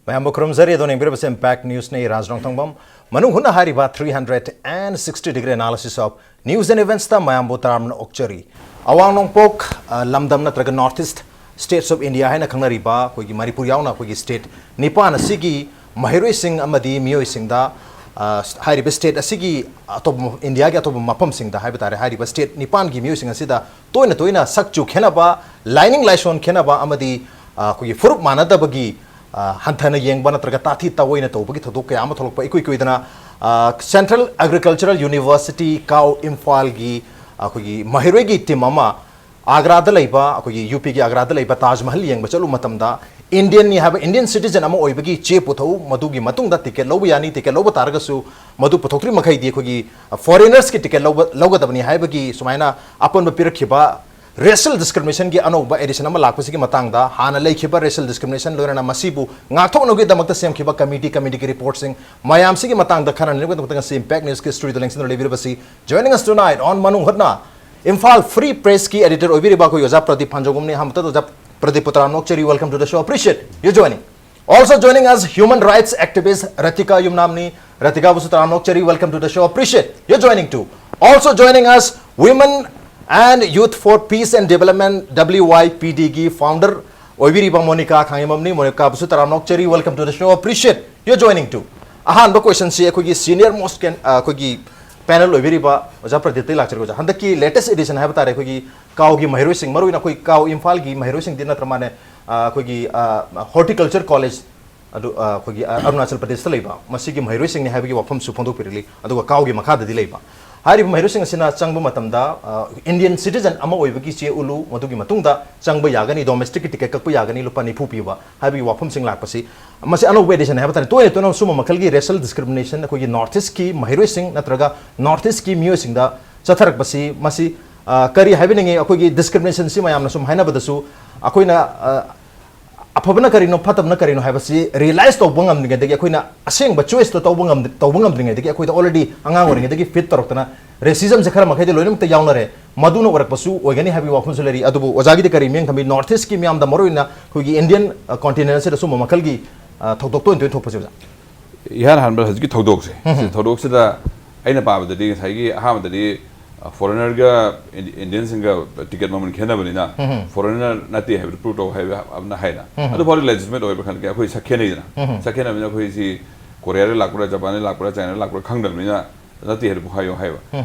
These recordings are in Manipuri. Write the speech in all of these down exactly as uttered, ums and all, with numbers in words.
ꯃꯌꯥꯝꯕꯨ ꯈꯨꯔꯨꯝꯖꯔꯤ꯫ ꯑꯗꯣ ꯌꯦꯡꯕꯤꯔꯤꯕꯁꯤ Impact Newsꯅꯤ꯫ ꯔꯥꯖ ꯅꯣꯡꯊꯣꯡꯕꯝ꯫ ꯃꯅꯨꯡ ꯍꯨꯠꯅ ꯍꯥꯏꯔꯤꯕ three hundred and sixty degree analysis of news and eventsꯇ ꯃꯌꯥꯝꯕꯨ ꯇꯔꯥꯝꯅ ꯑꯣꯛꯆꯔꯤ꯫ ꯑꯋꯥꯡ ꯅꯣꯡꯄꯣꯛ ꯑ, ꯂꯝꯗꯝ ꯅꯠꯇ꯭ꯔꯒ North East States of India ꯍꯥꯏꯅ ꯈꯪꯅꯔꯤꯕ ꯑꯩꯈꯣꯏꯒꯤ ꯃꯅꯤꯄꯨꯔ ꯌꯥꯎꯅ ꯑꯩꯈꯣꯏꯒꯤ state ꯅꯤꯄꯥꯟ ꯑꯁꯤꯒꯤ ꯃꯍꯩꯔꯣꯏꯁꯤꯡ ꯑꯃꯗꯤ ꯃꯤꯑꯣꯏꯁꯤꯡꯗ, ꯑ, ꯍꯥꯏꯔꯤꯕ state ꯑꯁꯤꯒꯤ ꯑꯇꯣꯞꯄ ꯃꯐ-, ꯏꯟꯗꯤꯌꯥꯒꯤ ꯑꯇꯣꯞꯄ ꯃꯐꯝꯁꯤꯡꯗ ꯍꯥꯏꯕ ꯇꯥꯔꯦ, ꯍꯥꯏꯔꯤꯕ state ꯅꯤꯄꯥꯟꯒꯤ ꯃꯤꯑꯣꯏꯁꯤꯡ ꯑꯁꯤꯗ ꯇꯣꯏꯅ ꯇꯣꯏꯅ ꯁꯛ ꯆꯨ ꯈꯦꯠꯅꯕ, ꯂꯥꯏꯅꯤꯡ ꯂꯥꯏꯁꯣꯟ ꯈꯦꯠꯅꯕ ꯑꯃꯗꯤ, ꯑ, ꯑꯩꯈꯣꯏꯒꯤ ꯐꯨꯔꯨꯞ ꯃꯥꯟꯅꯗꯕꯒꯤ, ꯑ, ꯍꯟꯊꯅ ꯌꯦꯡꯕ ꯅꯠꯇ꯭ꯔꯒ ꯇꯥꯊꯤ ꯇꯥꯑꯣꯏꯅ ꯇꯧꯕꯒꯤ ꯊꯧꯗꯣꯛ ꯀꯌꯥ ꯑꯃ ꯊꯣꯛꯂꯛꯄ ꯏꯀꯨꯏ ꯀꯨꯏꯗꯅ, ꯑ, Central Agricultural University, ꯀꯥꯎ ꯏꯝꯐꯥꯜꯒꯤ ꯑꯩꯈꯣꯏꯒꯤ ꯃꯍꯩꯔꯣꯏꯒꯤ team ꯑꯃ ꯑꯒ꯭ꯔꯥꯗ ꯂꯩꯕ, ꯑꯩꯈꯣꯏꯒꯤ UPꯒꯤ ꯑꯒ꯭ꯔꯥꯗ ꯂꯩꯕ ꯇꯥꯖ ꯃꯍꯜ ꯌꯦꯡꯕ ꯆꯠꯂꯨꯕ ꯃꯇꯝꯗ, Indianꯅꯤ ꯍꯥꯏꯕ, Indian citizen ꯑꯃ ꯑꯣꯏꯕꯒꯤ ꯆꯦ ꯄꯨꯊꯣꯛꯎ, ꯃꯗꯨꯒꯤ ꯃꯇꯨꯡꯗ ticket ꯂꯧꯕ ꯌꯥꯅꯤ, ticket ꯂꯧꯕ ꯇꯥꯔꯒꯁꯨ ꯃꯗꯨ ꯄꯨꯊꯣꯛꯇ꯭ꯔꯤ ꯃꯈꯩꯗꯤ ꯑꯩꯈꯣꯏꯒꯤ foreigners ꯀꯤ ticket ꯂꯧꯕ, ꯂꯧꯒꯗꯕꯅꯤ ꯍꯥꯏꯕꯒꯤ ꯁꯨꯃꯥꯏꯅ ꯑꯄꯟꯕ ꯄꯤꯔꯛꯈꯤꯕ racial discrimination ꯒꯤ ꯑꯅꯧꯕ edition ꯑꯃ ꯂꯥꯛꯄꯁꯤꯒꯤ ꯃꯇꯥꯡꯗ, ꯍꯥꯟꯅ ꯂꯩꯈꯤꯕ racial discrimination ꯂꯣꯏꯅꯅ ꯃꯁꯤꯕꯨ ꯉꯥꯛꯊꯣꯛꯅꯕꯒꯤꯗꯃꯛꯇ ꯁꯦꯝꯈꯤꯕ committee, committee ꯒꯤ report ꯁꯤꯡ ꯃꯌꯥꯝꯁꯤꯒꯤ ꯃꯇꯥꯡꯗ ꯈꯟꯅꯅꯕꯒꯤꯗꯃꯛꯇ ꯉꯁꯤ Impact News ꯀꯤ studio the ꯂꯦꯡꯁꯤꯟꯗꯨꯅ ꯂꯩꯕꯤꯔꯤꯕꯁꯤ, joining us tonight on ꯃꯅꯨꯡ ꯍꯨꯠꯅ, ꯏꯝꯐꯥꯜ Free Press ꯀꯤ editor ꯑꯣꯏꯕꯤꯔꯤꯕ ꯑꯩꯈꯣꯏ ꯑꯣꯖꯥ ꯄ꯭ꯔꯗꯤꯞ ꯐꯥꯟꯖꯧꯒꯨꯝꯅꯤ꯫ ꯑꯍꯥꯟꯕꯗ ꯑꯣꯖꯥ ꯄ꯭ꯔꯗꯤꯞꯄꯨ ꯇꯔꯥꯝꯅ ꯑꯣꯛꯆꯔꯤ, welcome to the show, appreciate your joining. Also joining us, human rights activist ꯔꯇꯤꯀꯥ ꯌꯨꯝꯅꯥꯝꯅꯤ꯫ ꯔꯇꯤꯀꯥꯕꯨꯁꯨ ꯇꯔꯥꯝꯅ ꯑꯣꯛꯆꯔꯤ, welcome to the show, appreciate your joining too. Also joining us, Women and Youth for Peace and Development, WYPD ꯒꯤ founder ꯑꯣꯏꯕꯤꯔꯤꯕ ꯃꯣꯅꯤꯀꯥ ꯈꯥꯉꯦꯝꯕꯝꯅꯤ꯫ ꯃꯣꯅꯤꯀꯥꯕꯨꯁꯨ ꯇꯔꯥꯝꯅ ꯑꯣꯛꯆꯔꯤ, welcome to the show, appreciate your joining too. ꯑꯍꯥꯟꯕ question ꯁꯤ ꯑꯩꯈꯣꯏꯒꯤ senior most can-, ꯑ, ꯑꯩꯈꯣꯏꯒꯤ panel ꯑꯣꯏꯕꯤꯔꯤꯕ ꯑꯣꯖꯥ ꯄ꯭ꯔꯗꯤꯞꯇꯒꯤ ꯂꯥꯛꯆꯔꯒꯦ꯫ ꯑꯣꯖꯥ, ꯍꯟꯗꯛꯀꯤ latest edition ꯍꯥꯏꯕ ꯇꯥꯔꯦ, ꯑꯩꯈꯣꯏꯒꯤ ꯀꯥꯎꯒꯤ ꯃꯍꯩꯔꯣꯏꯁꯤꯡ, ꯃꯔꯨꯑꯣꯏꯅ ꯑꯩꯈꯣꯏ ꯀꯥꯎ ꯏꯝꯐꯥꯜꯒꯤ ꯃꯍꯩꯔꯣꯏꯁꯤꯡꯗꯤ ꯅꯠꯇ꯭ꯔ ꯃꯥꯅꯦ, ꯑ, ꯑꯩꯈꯣꯏꯒꯤ, ꯑ, Horticulture College, ꯑꯗꯨ, ꯑ, ꯑꯩꯈꯣꯏꯒꯤ, ꯑ, ꯑꯔꯨꯅꯥꯆꯜ ꯄ꯭ꯔꯗꯦꯁꯇ ꯂꯩꯕ, ꯃꯁꯤꯒꯤ ꯃꯍꯩꯔꯣꯏꯁꯤꯡꯅꯤ ꯍꯥꯏꯕꯒꯤ ꯋꯥꯐꯝꯁꯨ ꯐꯣꯡꯗꯣꯛꯄꯤꯔꯛꯂꯤ꯫ ꯑꯗꯨꯒ ꯀꯥꯎꯒꯤ ꯃꯈꯥꯗꯗꯤ ꯂꯩꯕ꯫ ꯍꯥꯏꯔꯤꯕ ꯃꯍꯩꯔꯣꯏꯁꯤꯡ ꯑꯁꯤꯅ ꯆꯪꯕ ꯃꯇꯝꯗ, ꯑ, Indian citizen ꯑꯃ ꯑꯣꯏꯕꯒꯤ ꯆꯦ ꯎꯠꯂꯨ, ꯃꯗꯨꯒꯤ ꯃꯇꯨꯡꯗ ꯆꯪꯕ ꯌꯥꯒꯅꯤ, domestic ꯀꯤ ticket ꯀꯛꯄ ꯌꯥꯒꯅꯤ, ꯂꯨꯄꯥ ꯅꯤꯐꯨ ꯄꯤꯕ ꯍꯥꯏꯕꯒꯤ ꯋꯥꯐꯝꯁꯤꯡ ꯂꯥꯛꯄꯁꯤ, ꯃꯁꯤ ꯑꯅꯧꯕ edition ꯍꯥꯏꯕ ꯇꯥꯔꯦ꯫ ꯇꯣꯏꯅ ꯇꯣꯏꯅ ꯁꯨꯝꯕ ꯃꯈꯜꯒꯤ racial discrimination ꯑꯩꯈꯣꯏꯒꯤ North East ꯀꯤ ꯃꯍꯩꯔꯣꯏꯁꯤꯡ ꯅꯠꯇ꯭ꯔꯒ North East ꯀꯤ ꯃꯤꯑꯣꯏꯁꯤꯡꯗ ꯆꯠꯊꯔꯛꯄꯁꯤ, ꯃꯁꯤ, ꯑ, ꯀꯔꯤ ꯍꯥꯏꯕꯤꯅꯤꯡꯉꯤ? ꯑꯩꯈꯣꯏꯒꯤ discrimination ꯁꯤ ꯃꯌꯥꯝꯅ ꯁꯨꯝ ꯍꯥꯏꯅꯕꯗꯁꯨ ꯑꯩꯈꯣꯏꯅ, ꯑ, ꯑꯐꯕꯅ ꯀꯔꯤꯅꯣ, ꯐꯠꯇꯕꯅ ꯀꯔꯤꯅꯣ ꯍꯥꯏꯕꯁꯤ realize ꯇꯧꯕ ꯉꯝꯗ꯭ꯔꯤꯉꯩꯗꯒꯤ, ꯑꯩꯈꯣꯏꯅ ꯑꯁꯦꯡꯕ choice ꯇꯣ ꯇꯧꯕ ꯉꯝꯗ-, ꯇꯧꯕ ꯉꯝꯗ꯭ꯔꯤꯉꯩꯗꯒꯤ, ꯑꯩꯈꯣꯏꯗ already ꯑꯉꯥꯡ ꯑꯣꯏꯔꯤꯉꯩꯗꯒꯤ feed ꯇꯧꯔꯛꯇꯅ racism ꯁꯦ ꯈꯔ ꯃꯈꯩꯗꯤ ꯂꯣꯏꯅꯃꯛꯇ ꯌꯥꯎꯅꯔꯦ꯫ ꯃꯗꯨꯅ ꯑꯣꯏꯔꯛꯄꯁꯨ ꯑꯣꯏꯒꯅꯤ ꯍꯥꯏꯕꯒꯤ ꯋꯥꯐꯝꯁꯨ ꯂꯩꯔꯤ꯫ ꯑꯗꯨꯕꯨ ꯑꯣꯖꯥꯒꯤꯗꯤ ꯀꯔꯤ ꯃꯤꯠꯌꯦꯡ ꯊꯝꯕꯤ? North East ꯀꯤ ꯃꯤꯌꯥꯝꯗ, ꯃꯔꯨꯑꯣꯏꯅ ꯑꯩꯈꯣꯏꯒꯤ Indian, ꯑ, continent ꯑꯁꯤꯗ ꯁꯨꯝꯕ ꯃꯈꯜꯒꯤ ꯑ, ꯊꯧꯗꯣꯛ ꯇꯣꯏꯅ ꯇꯣꯏꯅ ꯊꯣꯛꯄꯁꯦ, ꯑꯣꯖꯥ? ꯏꯍꯥꯟ ꯍꯥꯟꯕ ꯍꯧꯖꯤꯛꯀꯤ ꯊꯧꯗꯣꯛꯁꯦ, ꯁꯤ ꯊꯧꯗꯣꯛꯁꯤꯗ ꯑꯩꯅ ꯄꯥꯕꯗꯗꯤ ꯉꯁꯥꯏꯒꯤ ꯑꯍꯥꯟꯕꯗꯗꯤ, ꯑ, ꯐꯣꯔꯦꯅꯔꯒ ꯏꯟꯗꯤ-, ꯏꯟꯗꯤꯌꯟꯁꯤꯡꯒ ꯇꯤꯀꯦꯠ ꯃꯃꯜ ꯈꯦꯠꯅꯕꯅꯤꯅ ꯐꯣꯔꯦꯅꯔ ꯅꯠꯇꯦ ꯍꯥꯏꯕꯗꯨ ꯄ꯭ꯔꯨꯞ ꯇꯧ ꯍꯥꯏꯕ ꯑꯃꯅ ꯍꯥꯏꯅ꯫ ꯑꯗꯨ ꯐꯥꯎꯗꯤ ꯂꯦꯖꯤꯇꯤꯃꯦꯠ ꯑꯣꯏꯕ꯭ꯔꯥ ꯈꯜꯂꯦ꯫ ꯑꯩꯈꯣꯏ ꯁꯛ ꯈꯦꯠꯅꯩꯗꯅ꯫ ꯁꯛ ꯈꯦꯠꯅꯕꯅꯤꯅ ꯑꯩꯈꯣꯏ ꯁꯤ ꯀꯣꯔꯤꯌꯥꯗ ꯂꯥꯛꯄ꯭ꯔꯥ, ꯖꯄꯥꯟꯗ ꯂꯥꯛꯄ꯭ꯔꯥ, ꯆꯥꯏꯅꯥꯗ ꯂꯥꯛꯄ꯭ꯔꯥ ꯈꯪꯗꯕꯅꯤꯅ ꯅꯠꯇꯦ ꯍꯥꯏꯗꯨ ꯍꯥꯏꯌꯣ ꯍꯥꯏꯕ꯫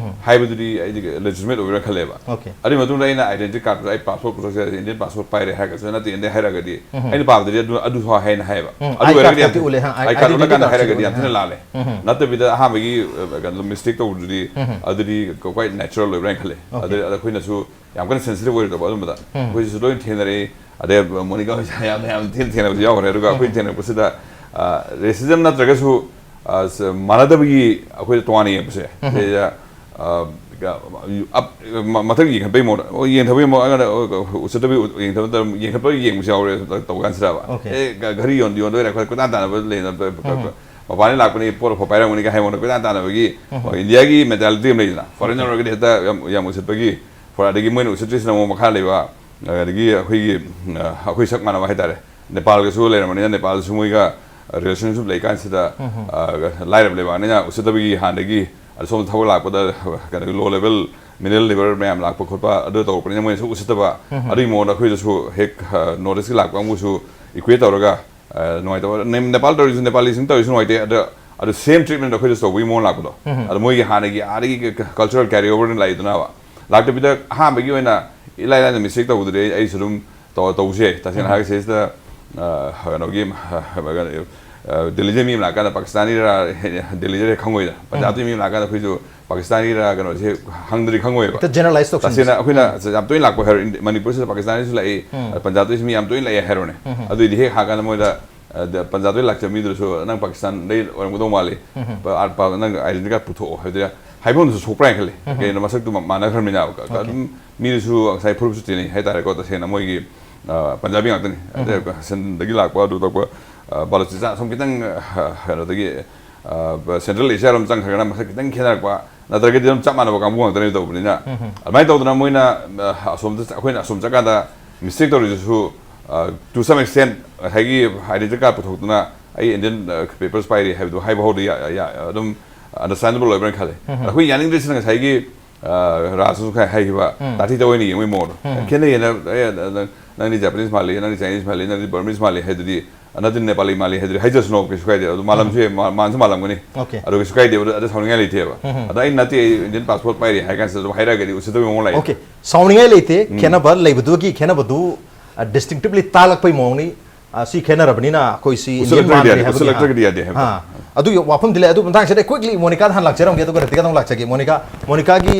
ꯍꯥꯏꯕꯗꯨꯗꯤ ꯑꯩꯗꯤ ꯂꯦꯖꯤꯇꯤꯃꯦꯠ ꯑꯣꯏꯕ꯭ꯔꯥ ꯈꯜꯂꯦꯕ꯫ Okay. ꯑꯗꯨꯒꯤ ꯃꯇꯨꯡꯗ ꯑꯩꯅ ꯑꯥꯏꯗꯦꯟꯇꯤꯇꯤ ꯀꯥꯔꯗ, ꯑꯩ ꯄꯥꯁꯄꯣꯔꯠ ꯄꯨꯊꯣꯛꯆꯔꯦ, ꯏꯟꯗꯤꯌꯟ ꯄꯥꯁꯄꯣꯔꯠ ꯄꯥꯏꯔꯦ ꯍꯥꯏꯔꯒꯁꯨ ꯅꯠꯇꯦ, ꯏꯟꯗꯤꯌꯟ ꯍꯥꯏꯔꯒꯗꯤ ꯑꯩꯅ ꯄꯥꯕꯗꯗꯤ ꯑꯗꯨ, ꯑꯗꯨꯁꯨ ꯍꯥꯏꯅ ꯍꯥꯏꯌꯦꯕ꯫ ꯎꯝ, ꯑꯗꯨ ID ꯑꯣꯏꯔꯒꯗꯤ card ꯇꯤ ꯎꯠꯂꯦ, ꯍꯥ, ID card identity ꯎꯠꯂꯀꯥꯟꯗ card ꯁꯤ ꯍꯥꯏꯔꯒꯗꯤ ꯌꯥꯝ ꯎꯠꯂꯦ, ꯊꯤꯅ ꯍꯥ꯫ ꯂꯥꯜꯂꯦ꯫ ꯅꯠꯇꯕꯤꯗ ꯑꯍꯥꯟꯕꯒꯤ, ꯑ, ꯀꯩꯅꯣ, ꯃꯤꯁꯇꯦꯛ ꯇꯧꯕꯗꯨꯗꯤ ꯑꯗꯨꯗꯤ quite natural ꯑꯣꯏꯕ꯭ꯔꯥ ꯍꯥꯏꯅ ꯈꯜꯂꯦ꯫ ꯑꯗꯨ ꯑꯩꯈꯣꯏꯅꯁꯨ ꯌꯥꯝ ꯀꯟꯅ ꯁꯦꯟꯁꯤꯇꯤꯚ ꯑꯣꯏꯔꯣꯏꯗꯕ ꯑꯗꯨꯝꯕꯗ꯫ ꯑꯩꯈꯣꯏꯁꯨ ꯂꯣꯏ ꯊꯦꯡꯅꯔꯛꯏ꯫ ꯑꯗꯩ ꯃꯣꯅꯤꯀꯥ ꯍꯣꯏꯁꯦ ꯌꯥꯝꯅ, ꯌꯥꯝ ꯊꯤꯅ ꯊꯦꯡꯅꯕꯁꯨ ꯌꯥꯎꯈ꯭ꯔꯦ꯫ ꯑꯗꯨꯒ ꯑꯩꯈꯣꯏ ꯊꯦꯡꯅꯔꯛꯄꯁꯤꯗ, ꯑ, ꯔꯦꯁꯤꯖꯝ ꯅꯠꯇ꯭ꯔꯒꯁꯨ, ꯑ, ꯁ-, ꯃꯥꯟꯅꯗꯕꯒꯤ ꯑꯩꯈꯣꯏꯗ ꯇꯣꯉꯥꯟꯅ ꯌꯦꯡꯕꯁꯦ꯫ ꯁꯤꯗ, ꯑ, ꯑꯞ-, ꯃ-, ꯃꯊꯛ ꯌꯦꯡꯈꯠꯄꯒꯤ ꯃꯑꯣꯡꯗ, ꯑꯣ, ꯌꯦꯡꯊꯕꯒꯤ ꯃꯑꯣꯡ, ꯑꯩꯉꯣꯟꯗ, ꯑꯣ, ꯎꯁꯤꯠꯇꯕꯒꯤ ꯎ-, ꯌꯦꯡꯊꯕ ꯅꯠꯇꯕ, ꯌꯦꯡꯈꯠꯄꯒꯤ ꯌꯦꯡꯕꯁꯨ ꯌꯥꯎꯔꯦ ꯇꯧ ꯀꯥꯟꯁꯤꯗꯕ꯫ Okay. ꯑꯦ, ꯒ-, ꯘꯔꯤ ꯌꯣꯟ-, ꯌꯣꯟꯗꯣꯏꯔꯥ, ꯑꯩꯈꯣꯏ ꯀꯣꯏꯇꯥꯟ ꯇꯥꯟꯅꯕ ꯂꯩꯅ, ꯃꯄꯥꯟꯗꯒꯤ ꯂꯥꯛꯄꯅꯤ, ꯄꯣꯠ ꯑꯐꯕ ꯄꯥꯏꯔꯝꯒꯅꯤ ꯀꯥꯏ ꯍꯥꯏꯕ ꯃꯑꯣꯡꯗ ꯀꯣꯏꯇꯥꯟ ꯇꯥꯟꯅꯕꯒꯤ, ꯑꯣ, ꯏꯟꯗꯤꯌꯥꯒꯤ ꯃꯦꯟꯇꯥꯂꯤꯇꯤ ꯑꯃ ꯂꯩꯗꯅ, ꯐꯣꯔꯦꯟꯅꯔ ꯑꯣꯏꯔꯒꯗꯤ ꯍꯦꯛꯇ ꯌꯥꯝ, ꯌꯥꯝ ꯎꯁꯤꯠꯄꯒꯤ, ꯐꯣꯔ-, ꯑꯗꯒꯤ ꯃꯣꯏꯅ ꯎꯁꯤꯠꯇ꯭ꯔꯤꯁꯤꯅ ꯑꯃꯨꯛ ꯃꯈꯥ ꯂꯩꯕ, ꯑꯗꯒꯤ ꯑꯩꯈꯣꯏꯒꯤ, ꯑ, ꯑꯩꯈꯣꯏ ꯁꯛ ꯃꯥꯟꯅꯕ ꯍꯥꯏꯇꯥꯔꯦ, ꯅꯦꯄꯥꯜꯒꯁꯨ ꯂꯩꯔꯝꯕꯅꯤꯅ, ꯅꯦꯄꯥꯜꯗꯁꯨ ꯃꯣꯏꯒ ꯔꯤꯂꯦꯁꯟꯁꯤꯞ ꯂꯩꯀꯥꯟꯁꯤꯗ, ꯑ, ꯂꯥꯏꯔꯕ ꯂꯩꯕꯥꯛꯅꯤꯅ ꯎꯁꯤꯠꯇꯕꯒꯤ ꯍꯥꯟꯅꯗꯒꯤ ꯑꯁꯣꯝꯗ ꯊꯕꯛ ꯂꯥꯛꯄꯗ, ꯀꯩꯅꯣ, ꯂꯣ ꯂꯦꯚꯦꯜ ꯃꯤꯅꯔꯦꯜ ꯂꯦꯕꯔ ꯃꯌꯥꯝ ꯂꯥꯛꯄ ꯈꯣꯠꯄ ꯑꯗꯨ ꯇꯧꯔꯛꯄꯅꯤꯅ ꯃꯣꯏꯅꯁꯨ ꯎꯁꯤꯠꯇꯕ, ꯑꯗꯨꯒꯤ ꯃꯑꯣꯡꯗ ꯑꯩꯈꯣꯏꯗꯁꯨ ꯍꯦꯛ, ꯑ, ꯅꯣꯔꯠ ꯏꯁꯀꯤ ꯂꯥꯛꯄ ꯀꯥꯡꯕꯨꯁꯨ ꯏꯀ꯭ꯋꯦꯠ ꯇꯧꯔꯒ, ꯑ, ꯅꯨꯡꯉꯥꯏꯇꯕ, ꯅꯦ-, ꯅꯦꯄꯥꯜ ꯇꯧꯔꯤꯁꯨ, ꯅꯦꯄꯥꯂꯤꯁꯤꯡ ꯇꯧꯔꯤꯁꯨ ꯅꯨꯡꯉꯥꯏꯇꯦ, ꯑꯗ, ꯑꯗꯨ ꯁꯦꯝ ꯇ꯭ꯔꯤꯠꯃꯦꯟꯗꯣ ꯑꯩꯈꯣꯏꯗꯁꯨ ꯇꯧꯕꯒꯤ ꯃꯑꯣꯡ ꯂꯥꯛꯄꯗꯣ꯫ ꯑꯗꯣ ꯃꯣꯏꯒꯤ ꯍꯥꯟꯅꯒꯤ ꯑꯥꯗꯒꯤ ꯀ-, ꯀ-, ꯀꯜꯆꯔꯦꯜ ꯀꯦꯔꯤ ꯑꯣꯚꯔ ꯂꯥꯛꯏꯗꯅꯕ꯫ ꯂꯥꯛꯇꯕꯤꯗ ꯑꯍꯥꯟꯕꯒꯤ ꯑꯣꯏꯅ ꯏꯂꯥꯏ ꯂꯥꯏꯅ ꯃꯤꯁꯇꯦꯛ ꯇꯧꯕꯗꯨꯗꯤ ꯑꯩ, ꯑꯩꯁꯨ ꯑꯗꯨꯝ ꯇꯧ-, ꯇꯧꯁꯦ꯫ ꯇꯁꯦꯡꯅ ꯍꯥꯏꯔꯒ ꯁꯤꯁꯤꯗ, ꯑ, ꯀꯩꯅꯣꯒꯤ, ꯑ, ꯗꯦꯜꯂꯤꯗ ꯃꯤ ꯑꯃ ꯂꯥꯛꯀꯥꯟꯗ ꯄꯥꯀꯤꯁꯇꯥꯅꯤꯔ, ꯗꯦꯜꯂꯤꯗ ꯈꯪꯉꯣꯏꯗ꯫ ꯄꯟꯖꯥꯕꯇꯒꯤ ꯃꯤ ꯑꯃ ꯂꯥꯛꯀꯥꯟꯗ ꯑꯩꯈꯣꯏꯁꯨ ꯄꯥꯀꯤꯁꯇꯥꯅꯤꯔ ꯀꯩꯅꯣꯁꯦ ꯍꯪꯗ꯭ꯔꯤ ꯈꯪꯉꯣꯏꯕ꯫ ꯍꯦꯛꯇ generalize ꯇꯧꯁꯤꯟꯕꯁꯦ꯫ ꯇꯁꯦꯡꯅ ꯑꯩꯈꯣꯏꯅ ꯌꯥꯝ ꯇꯣꯏꯅ ꯂꯥꯛꯄ ꯍꯥꯏꯔꯣ, ꯏꯟꯗꯤ-, ꯃꯅꯤꯄꯨꯔꯁꯤꯗ ꯄꯥꯀꯤꯁꯇꯥꯅꯤꯁꯨ ꯂꯥꯛꯏ, ꯄꯟꯖꯥꯕꯇꯒꯤꯁꯨ ꯃꯤ ꯌꯥꯝ ꯇꯣꯏꯅ ꯂꯥꯛꯑꯦ ꯍꯥꯏꯔꯣꯅꯦ꯫ ꯑꯗꯨꯏꯗꯤ ꯍꯦꯛ ꯍꯥꯡꯀꯥꯟꯗ ꯃꯣꯏꯗ, ꯑ, ꯗ-, ꯄꯟꯖꯥꯕꯇꯒꯤ ꯂꯥꯛꯆꯕ ꯃꯤꯗꯨꯁꯨ ꯅꯪ ꯄꯥꯀꯤꯁꯇꯥꯟꯗꯩ ꯑꯣꯏꯔꯝꯒꯗꯧ ꯃꯥꯜꯂꯤ, ꯄ-, ꯑꯥ, ꯄ-, ꯅꯪ ꯑꯥꯏꯗꯦꯟꯇꯤ ꯀꯥꯔꯗ ꯄꯨꯊꯣꯛꯑꯣ ꯍꯥꯏꯕꯗꯤ ꯍꯥꯏꯐꯝꯗꯨꯁꯨ ꯁꯣꯛꯄ꯭ꯔꯥ ꯍꯥꯏꯅ ꯈꯜꯂꯤ꯫ ꯀꯩꯒꯤꯅꯣ, ꯃꯁꯛꯇꯨ ꯃ-, ꯃꯥꯟꯅꯈ꯭ꯔꯕꯅꯤꯅ꯫ ꯀ-, ꯀ-, ꯑꯗꯨꯝ ꯃꯤꯗꯨꯁꯨ ꯉꯁꯥꯏ ꯐꯨꯔꯨꯞꯁꯨ ꯇꯤꯟꯅꯩ ꯍꯥꯏꯇꯥꯔꯦꯀꯣ, ꯇꯁꯦꯡꯅ ꯃꯣꯏꯒꯤ, ꯑ, ꯄꯟꯖꯥꯕꯤ ꯉꯥꯛꯇꯅꯤ꯫ ꯑꯗꯩ ꯁꯤꯟꯗꯒꯤ ꯂꯥꯛꯄ ꯑꯗꯨ ꯇꯧꯕ, ꯑ, ꯕꯥꯂꯨꯆꯤꯁꯇꯥꯟ ꯑꯁꯣꯝ ꯈꯤꯇꯪ, ꯑ, ꯀꯩꯅꯣꯗꯒꯤ, ꯑ, ꯁꯦꯟꯇ꯭ꯔꯦꯜ ꯑꯦꯁꯤꯌꯥꯔꯣꯝ ꯆꯪꯈ꯭ꯔꯒꯅ ꯃꯁꯛ ꯈꯤꯇꯪ ꯈꯦꯠꯅꯔꯛꯄ, ꯅꯠꯇ꯭ꯔꯒꯗꯤ ꯑꯗꯨꯝ ꯆꯞ ꯃꯥꯟꯅꯕ ꯀꯥꯡꯕꯨ ꯉꯥꯛꯇꯅꯦ ꯇꯧꯕꯅꯤꯅ꯫ ꯑꯗꯨꯃꯥꯏꯅ ꯇꯧꯗꯅ ꯃꯣꯏꯅ, ꯑ, ꯑꯁꯣꯝꯗ ꯆ-, ꯑꯩꯈꯣꯏꯅ ꯑꯁꯣꯝ ꯆꯠꯀꯥꯟꯗ ꯃꯤꯁꯇꯦꯛ ꯇꯧꯔꯤꯗꯨꯁꯨ, To some extent, ꯉꯁꯥꯏꯒꯤ identity card ꯄꯨꯊꯣꯛꯇꯨꯅ ꯑꯩ Indian papers ꯄꯥꯏꯔꯤ ꯍꯥꯏꯕꯗꯨ ꯍꯥꯏꯕ ꯍꯧꯔꯗꯤ ꯑꯗꯨꯝ understandable ꯑꯣꯏꯕ꯭ꯔꯅ ꯈꯜꯂꯦ꯫ ꯑꯩꯈꯣꯏ ꯌꯥꯅꯤꯡꯗ꯭ꯔꯤꯁꯤꯅ ꯉꯁꯥꯏꯒꯤ ꯔꯥꯖꯁꯨ ꯍꯥꯏꯈꯤꯕ ꯇꯥꯊꯤꯗ ꯑꯣꯏꯅ ꯌꯦꯡꯕꯒꯤ ꯃꯑꯣꯡꯗꯣ ꯈꯦꯠꯅꯩꯌꯦꯅ꯫ "ꯅꯪꯗꯤ Japanese ꯃꯥꯜꯂꯤ, ꯅꯪꯗꯤ Chinese ꯃꯥꯜꯂꯤ, ꯅꯪꯗꯤ Burmese ꯃꯥꯜꯂꯤ" ꯍꯥꯏꯗꯨꯗꯤ, "ꯅꯠꯇꯦ, Nepali ꯃꯥꯜꯂꯤ" ꯍꯥꯏꯗꯨꯗꯤ ꯍꯥꯏꯖꯁꯅꯣ, ꯀꯩꯁꯨ ꯀꯥꯏꯗꯦ꯫ ꯑꯗꯨ ꯃꯥꯜꯂꯝꯁꯨ ꯌꯥꯏ, ꯃꯥꯟꯁꯨ ꯃꯥꯜꯂꯝꯒꯅꯤ꯫ ꯑꯣꯀꯦ꯫ ꯑꯗꯨ ꯀꯩꯁꯨ ꯀꯥꯏꯗꯦꯕ, ꯑꯗꯨ ꯁꯥꯎꯅꯤꯡꯉꯥꯏ ꯂꯩꯇꯦꯕ꯫ ꯑꯗ ꯑꯩꯅ "ꯅꯠꯇꯦ, ꯑꯩ Indian passport ꯄꯥꯏꯔꯤ" ꯍꯥꯏ ꯀꯥꯟꯁꯤꯗ ꯑꯗꯨꯝ ꯍꯥꯏꯔꯛꯑꯒꯗꯤ ꯎꯁꯤꯠꯇꯕꯒꯤ ꯃꯑꯣꯡ ꯂꯥꯛꯑꯦ꯫ ꯑꯣꯀꯦ꯫ ꯁꯥꯎꯅꯤꯡꯉꯥꯏ ꯂꯩꯇꯦ꯫ ꯈꯦꯠꯅꯕ ꯂꯩꯕꯗꯨꯒꯤ ꯈꯦꯠꯅꯕꯗꯨ distinctively ꯇꯥꯛꯂꯛꯄꯒꯤ ꯃꯑꯣꯡꯅꯤ꯫ ꯁꯤ ꯈꯦꯠꯅꯔꯕꯅꯤꯅ ꯑꯩꯈꯣꯏ ꯁꯤ Indian ꯎꯁꯤꯜꯂꯛꯇ꯭ꯔꯒꯗꯤ ꯃꯥꯟꯗ꯭ꯔꯦ ꯌꯥꯗꯦ, ꯍꯥꯏꯕꯒꯤ, ꯎꯁꯤꯜꯂꯛꯇ꯭ꯔꯒꯗꯤ ꯌꯥꯗꯦ ꯍꯥꯏꯕ꯫ ꯑꯗꯨꯒꯤ ꯋꯥꯐꯝꯗꯤ ꯂꯩ꯫ ꯑꯗꯨ ꯃꯇꯥꯡꯁꯤꯗ ꯑꯩ quickly ꯃꯣꯅꯤꯀꯥꯗ ꯍꯥꯟꯅ ꯂꯥꯛꯆꯔꯝꯒꯦ, ꯑꯗꯨꯒ ꯔꯤꯇꯤꯀꯥꯗ ꯑꯃꯨꯛ ꯂꯥꯛꯆꯒꯦ꯫ ꯃꯣꯅꯤꯀꯥ, ꯃꯣꯅꯤꯀꯥꯒꯤ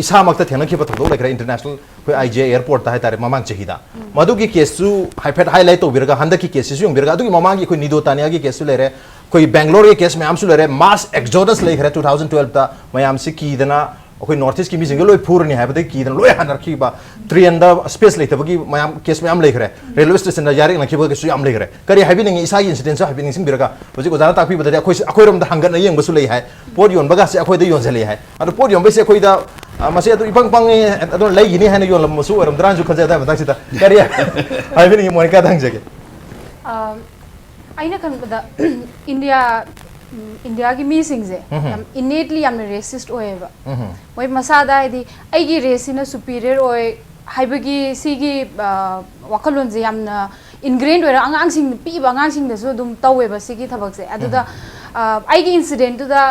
ꯏꯁꯥꯃꯛꯇ ꯊꯦꯡꯅꯈꯤꯕ ꯊꯧꯗꯣꯛ ꯂꯩꯈ꯭ꯔꯦ, international ꯑꯩꯈꯣꯏ IGI airportꯇ ꯍꯥꯏꯇꯥꯔꯦ, ꯃꯃꯥꯡ ꯆꯍꯤꯗ꯫ ꯃꯗꯨꯒꯤ caseꯁꯨ ꯍꯥꯏꯐꯦꯠ highlight ꯇꯧꯕꯤꯔꯒ, ꯍꯟꯗꯛꯀꯤ caseꯁꯤꯁꯨ ꯌꯦꯡꯕꯤꯔꯒ, ꯑꯗꯨꯒꯤ ꯃꯃꯥꯡꯒꯤ ꯑꯩꯈꯣꯏ ꯅꯤꯗꯣ ꯇꯥꯅꯤꯌꯥꯒꯤ caseꯁꯨ ꯂꯩꯔꯦ, ꯑꯩꯈꯣꯏ ꯕꯦꯡꯒ꯭ꯂꯣꯔꯒꯤ case ꯃꯌꯥꯝꯁꯨ ꯂꯩꯔꯦ꯫ Mass exodus ꯂꯩꯈ꯭ꯔꯦ two thousand twelveꯇ, ꯃꯌꯥꯝꯁꯤ ꯀꯤꯗꯅ ꯑꯩꯈꯣꯏ North Eastꯀꯤ ꯃꯤꯁꯤꯡꯁꯦ ꯂꯣꯏ ꯐꯨꯔꯅꯤ ꯍꯥꯏꯕꯗꯒꯤ ꯀꯤꯗꯅ ꯂꯣꯏ ꯍꯟꯅꯔꯛꯈꯤꯕ, trainꯗ space ꯂꯩꯇꯕꯒꯤ ꯃꯌꯥꯝ case ꯃꯌꯥꯝ ꯂꯩꯈ꯭ꯔꯦ꯫ Railway stationꯗ ꯌꯥꯔꯦꯛꯅꯈꯤꯕ case ꯌꯥꯝ ꯂꯩꯈ꯭ꯔꯦ꯫ ꯀꯔꯤ ꯍꯥꯏꯕꯤꯅꯤꯡꯉꯤ? ꯏꯁꯥꯒꯤ incidentꯁꯨ ꯍꯥꯏꯐꯦꯠ ꯅꯤꯡꯁꯤꯡꯕꯤꯔꯒ, ꯍꯧꯖꯤꯛ ꯑꯣꯖꯥꯅ ꯇꯥꯛꯄꯤꯕꯗꯗꯤ ꯑꯩꯈꯣꯏ, ꯑꯩꯈꯣꯏꯔꯣꯝꯗ ꯍꯪꯒꯠꯅ ꯌꯦꯡꯕꯁꯨ ꯂꯩ ꯍꯥꯏ, ꯄꯣꯠ ꯌꯣꯟꯕꯒꯁꯦ ꯑꯩꯈꯣꯏꯗ ꯌꯣꯟꯁꯤꯜꯂꯛꯑꯦ ꯍꯥꯏ꯫ ꯑꯗꯣ ꯄꯣꯠ ꯌꯣꯟꯕꯩꯁꯦ ꯑꯩꯈꯣꯏꯗ ꯃꯁꯤ ꯑꯗꯨ ꯏꯄꯪ ꯄꯪꯉꯦ, ꯑꯗꯨꯅ ꯂꯩꯈꯤꯅꯤ ꯍꯥꯏꯅ ꯌꯣꯜꯂꯝꯕꯁꯨ ꯑꯣꯏꯔꯝꯗ꯭ꯔꯥꯅꯁꯨ ꯈꯟꯖꯩ꯫ ꯑꯗꯨꯒꯤ ꯃꯇꯥꯡꯁꯤꯗ ꯀꯔꯤ ꯍꯥꯏꯕꯤꯅꯤꯡꯉꯤ? ꯃꯣꯅꯤꯀꯥꯗ ꯍꯪꯖꯒꯦ꯫ ꯑꯩꯅ ꯈꯟꯕꯗ, ꯏꯟꯗꯤꯌꯥ, ꯏꯟꯗꯤꯌꯥꯒꯤ ꯃꯤꯁꯤꯡꯁꯦ ꯌꯥꯝ innately ꯌꯥꯝꯅ racist ꯑꯣꯏꯌꯦꯕ꯫ ꯃꯣꯏ ꯃꯁꯥꯗ, ꯍꯥꯏꯗꯤ, "ꯑꯩꯒꯤ raceꯁꯤꯅ superior ꯑꯣꯏ" ꯍꯥꯏꯕꯒꯤ ꯁꯤꯒꯤ ꯋꯥꯈꯜꯂꯣꯟꯁꯦ ꯌꯥꯝꯅ ingrained ꯑꯣꯏꯔ, ꯑꯉꯥꯡꯁꯤꯡ, ꯄꯤꯛꯏꯕ ꯑꯉꯥꯡꯁꯤꯡꯗꯁꯨ ꯑꯗꯨꯝ ꯇꯧꯋꯦꯕ ꯁꯤꯒꯤ ꯊꯕꯛꯁꯦ꯫ ꯑꯗꯨꯗ ꯑꯩꯒꯤ incidentꯇꯨꯗ,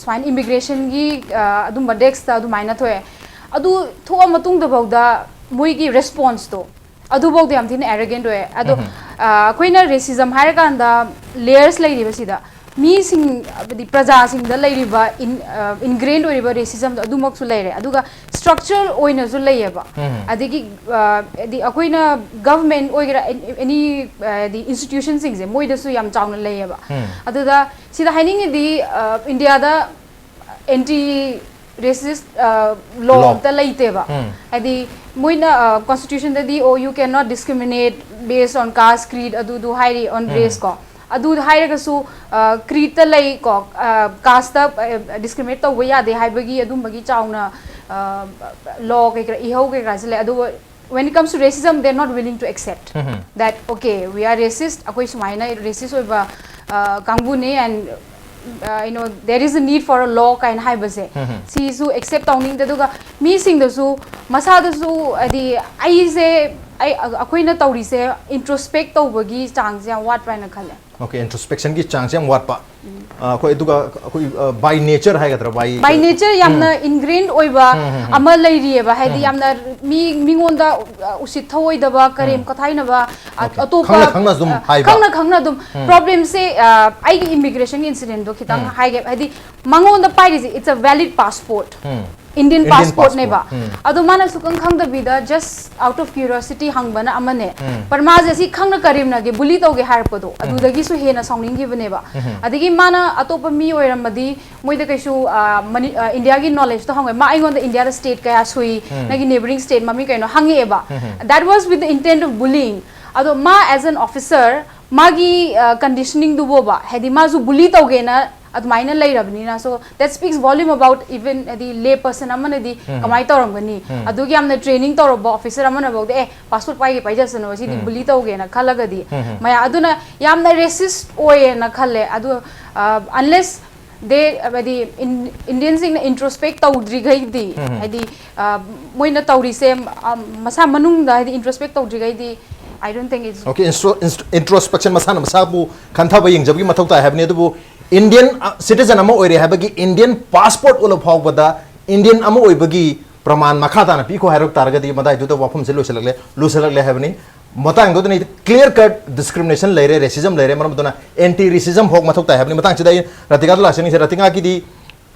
ꯁꯨꯃꯥꯏꯅ immigrationꯒꯤ ꯑꯗꯨꯝꯕ deskꯇ ꯑꯗꯨꯃꯥꯏꯅ ꯊꯣꯛꯑꯦ꯫ ꯑꯗꯨ ꯊꯣꯛꯑ ꯃꯇꯨꯡꯗꯐꯥꯎꯗ ꯃꯣꯏꯒꯤ responseꯇꯣ, ꯑꯗꯨꯐꯥꯎꯗ ꯌꯥꯝ ꯊꯤꯅ arrogant ꯑꯣꯏꯌꯦ꯫ ꯑꯗꯣ ꯑꯩꯈꯣꯏꯅ racism ꯍꯥꯏꯔꯀꯥꯟꯗ layers ꯂꯩꯔꯤꯕ ꯁꯤꯗ, ꯃꯤꯁꯤꯡ, ꯍꯥꯏꯕꯗꯤ ꯄ꯭ꯔꯖꯥꯁꯤꯡꯗ ꯂꯩꯔꯤꯕ ingrained ꯑꯣꯏꯔꯤꯕ racismꯗꯣ ꯑꯗꯨꯃꯛꯁꯨ ꯂꯩꯔꯦ, ꯑꯗꯨꯒ structural ꯑꯣꯏꯅꯁꯨ ꯂꯩꯌꯦꯕ꯫ ꯑꯗꯒꯤ ꯍꯥꯏꯗꯤ ꯑꯩꯈꯣꯏꯅ government ꯑꯣꯏꯒꯦꯔꯥ, any, ꯍꯥꯏꯗꯤ institutionꯁꯤꯡꯁꯦ, ꯃꯣꯏꯗꯁꯨ ꯌꯥꯝ ꯆꯥꯎꯅ ꯂꯩꯌꯦꯕ꯫ ꯑꯗꯨꯗ ꯁꯤꯗ ꯍꯥꯏꯅꯤꯡꯉꯤꯗꯤ, ꯏꯟꯗꯤꯌꯥꯗ anti racist law ꯑꯝꯇ ꯂꯩꯇꯦꯕ꯫ ꯍꯥꯏꯗꯤ ꯃꯣꯏꯅ constitutionꯗꯗꯤ, "Oh, you cannot discriminate based on caste, creed", ꯑꯗꯨꯗꯨ ꯍꯥꯏꯔꯤ, on race ꯀꯣ꯫ ꯑꯗꯨ ꯍꯥꯏꯔꯒꯁꯨ creedꯇ ꯂꯩ ꯀꯣ, casteꯇ discriminate ꯇꯧꯕ ꯌꯥꯗꯦ ꯍꯥꯏꯕꯒꯤ ꯑꯗꯨꯝꯕꯒꯤ ꯆꯥꯎꯅ law ꯀꯩꯀꯥ, ꯏꯍꯧ ꯀꯩꯀꯥꯁꯦ ꯂꯩ꯫ ꯑꯗꯨꯒ when it comes to racism, they're not willing to accept that, okay, we are racist, ꯑꯩꯈꯣꯏ ꯁꯨꯃꯥꯏꯅ racist ꯑꯣꯏꯕ ꯀꯥꯡꯕꯨꯅꯤ, and uh, you know, there is a need for a law ꯀꯥꯏꯅ ꯍꯥꯏꯕꯁꯦ, ꯁꯤꯁꯨ accept ꯇꯧꯅꯤꯡꯗꯦ꯫ ꯑꯗꯨꯒ ꯃꯤꯁꯤꯡꯗꯁꯨ, ꯃꯁꯥꯗꯁꯨ, ꯍꯥꯏꯗꯤ, ꯑꯩꯁꯦ, ꯑꯩ ꯑꯩꯈꯣꯏꯅ ꯇꯧꯔꯤꯁꯦ introspect ꯇꯧꯕꯒꯤ ꯆꯥꯡꯁꯦ ꯌꯥꯝ ꯋꯥꯠꯄ꯭ꯔꯥ ꯍꯥꯏꯅ ꯈꯜꯂꯦ꯫ Okay, introspectionꯒꯤ ꯆꯥꯡꯁꯦ ꯌꯥꯝ ꯋꯥꯠꯄ꯫ ꯑ, ꯑꯩꯈꯣꯏ ꯑꯗꯨꯒ ꯑꯩꯈꯣꯏ by nature ꯍꯥꯏꯒꯗ꯭ꯔꯥ, by by nature ꯌꯥꯝꯅ ingrained ꯑꯣꯏꯕ ꯑꯃ ꯂꯩꯔꯤꯑꯕ, ꯍꯥꯏꯗꯤ ꯌꯥꯝꯅ ꯃꯤ ꯃꯤꯉꯣꯟꯗ ꯑ, ꯎꯁꯤꯠ ꯊꯧꯑꯣꯏꯗꯕ, ꯀꯔꯦꯝ ꯀꯊꯥꯏꯅꯕ, ꯑ, Okay. ꯑꯇꯣꯞꯄ ꯈꯪꯅ ꯈꯪꯅ ꯑꯗꯨꯝ ꯑ, ꯍꯥꯏꯕ꯫ ꯈꯪꯅ ꯈꯪꯅ ꯑꯗꯨꯝ꯫ Problemꯁꯦ, ꯑ, ꯑꯩꯒꯤ immigrationꯒꯤ incidentꯗꯣ ꯈꯤꯇꯪ ꯍꯥꯏꯒꯦ, ꯍꯥꯏꯗꯤ ꯃꯉꯣꯟꯗ ꯄꯥꯏꯔꯤꯁꯦ it's a valid passport, Indian Indian passportꯅꯦꯕ꯫ passport. ꯑꯗꯣ ꯃꯥꯅꯁꯨ ꯈꯪ ꯈꯪꯗꯕꯤꯗ just out of curiosity ꯍꯪꯕꯅ ꯑꯃꯅꯦ, but ꯃꯥꯁꯦ ꯁꯤ ꯈꯪꯅ ꯀꯔꯦꯝꯅꯒꯦ, bully ꯇꯧꯒꯦ ꯍꯥꯏꯔꯛꯄꯗꯣ, ꯑꯗꯨꯗꯒꯤꯁꯨ ꯍꯦꯟꯅ ꯁꯥꯎꯅꯤꯡꯈꯤꯕꯅꯦꯕ꯫ ꯑꯗꯒꯤ ꯃꯥꯅ ꯑꯇꯣꯞꯄ ꯃꯤ ꯑꯣꯏꯔꯝꯃꯗꯤ ꯃꯣꯏꯗ ꯀꯩꯁꯨ, ꯑ, ꯃꯅꯤ-, ꯑ, Indiaꯒꯤ knowledgeꯗꯣ ꯍꯪꯉꯣꯏ꯫ ꯃꯥ ꯑꯩꯉꯣꯟꯗ Indiaꯗ state ꯀꯌꯥ ꯁꯨꯏ, ꯅꯪꯒꯤ neighbouring state ꯃꯃꯤꯡ ꯀꯩꯅꯣ ꯍꯪꯉꯛꯑꯦꯕ꯫ That was with the intent of bullying. ꯑꯗꯣ ꯃꯥ as an officer, ꯃꯥꯒꯤ, ꯑ, conditioningꯗꯨꯕꯣꯕ, ꯍꯥꯏꯗꯤ ꯃꯥꯁꯨ bully ꯇꯧꯒꯦꯅ ꯑꯗꯨꯃꯥꯏꯅ ꯂꯩꯔꯕꯅꯤꯅ, so that speaks volume about even, ꯍꯥꯏꯗꯤ, lay person ꯑꯃꯅꯗꯤ ꯀꯃꯥꯏꯅ ꯇꯧꯔꯝꯒꯅꯤ? ꯑꯗꯨꯒꯤ ꯌꯥꯝꯅ training ꯇꯧꯔꯕ officer ꯑꯃꯅꯐꯥꯎꯗ, "ꯑꯦ, passport ꯄꯥꯏꯒꯦ ꯄꯥꯏꯖꯁꯅꯨ, ꯁꯤꯗꯤ bully ꯇꯧꯒꯦꯅ ꯈꯜꯂꯒꯗꯤ", ꯃꯌꯥꯝ ꯑꯗꯨꯅ ꯌꯥꯝꯅ racist ꯑꯣꯏꯌꯦꯅ ꯈꯜꯂꯦ꯫ ꯑꯗꯨ, ꯑ, unless they, ꯍꯥꯏꯗꯤ, Indianꯁꯤꯡꯅ introspect ꯇꯧꯗ꯭ꯔꯤꯈꯩꯗꯤ, ꯍꯥꯏꯗꯤ, ꯑ, ꯃꯣꯏꯅ ꯇꯧꯔꯤꯁꯦ, ꯑ, ꯃꯁꯥ ꯃꯅꯨꯡꯗ, ꯍꯥꯏꯗꯤ, introspect ꯇꯧꯗ꯭ꯔꯤꯈꯩꯗꯤ, I don't think it's Okay, introspection ꯃꯁꯥꯅ ꯃꯁꯥꯕꯨ ꯈꯟꯊꯕ ꯌꯦꯡꯖꯕꯒꯤ ꯃꯊꯧ ꯇꯥꯏ ꯍꯥꯏꯕꯅꯤ꯫ ꯑꯗꯨꯕꯨ Indian citizen ꯑꯃ ꯑꯣꯏꯔꯦ ꯍꯥꯏꯕꯒꯤ Indian passport ꯎꯠꯂ ꯐꯥꯎꯕꯗ Indian ꯑꯃ ꯑꯣꯏꯕꯒꯤ ꯄ꯭ꯔꯃꯥꯟ ꯃꯈꯥ ꯇꯥꯅ ꯄꯤꯈꯣ ꯍꯥꯏꯔꯛ ꯇꯥꯔꯒꯗꯤ ꯃꯗꯥꯏꯗꯨꯗ ꯋꯥꯐꯝꯁꯦ ꯂꯣꯏꯁꯤꯜꯂꯛꯂꯦ, ꯂꯣꯏꯁꯤꯜꯂꯛꯂꯦ ꯍꯥꯏꯕꯅꯤ꯫ ꯃꯇꯥꯡꯗꯨꯗꯅ clear cut discrimination ꯂꯩꯔꯦ, racism ꯂꯩꯔꯦ, ꯃꯔꯝ ꯑꯗꯨꯅ anti racism ꯍꯣꯛ ꯃꯊꯧ ꯇꯥꯏ ꯍꯥꯏꯕꯅꯤ꯫ ꯃꯇꯥꯡꯁꯤꯗ ꯑꯩ ꯔꯥꯇꯤꯀꯥꯗ ꯂꯥꯛꯆꯅꯤꯡꯁꯦ꯫ ꯔꯥꯇꯤꯀꯥꯒꯤꯗꯤ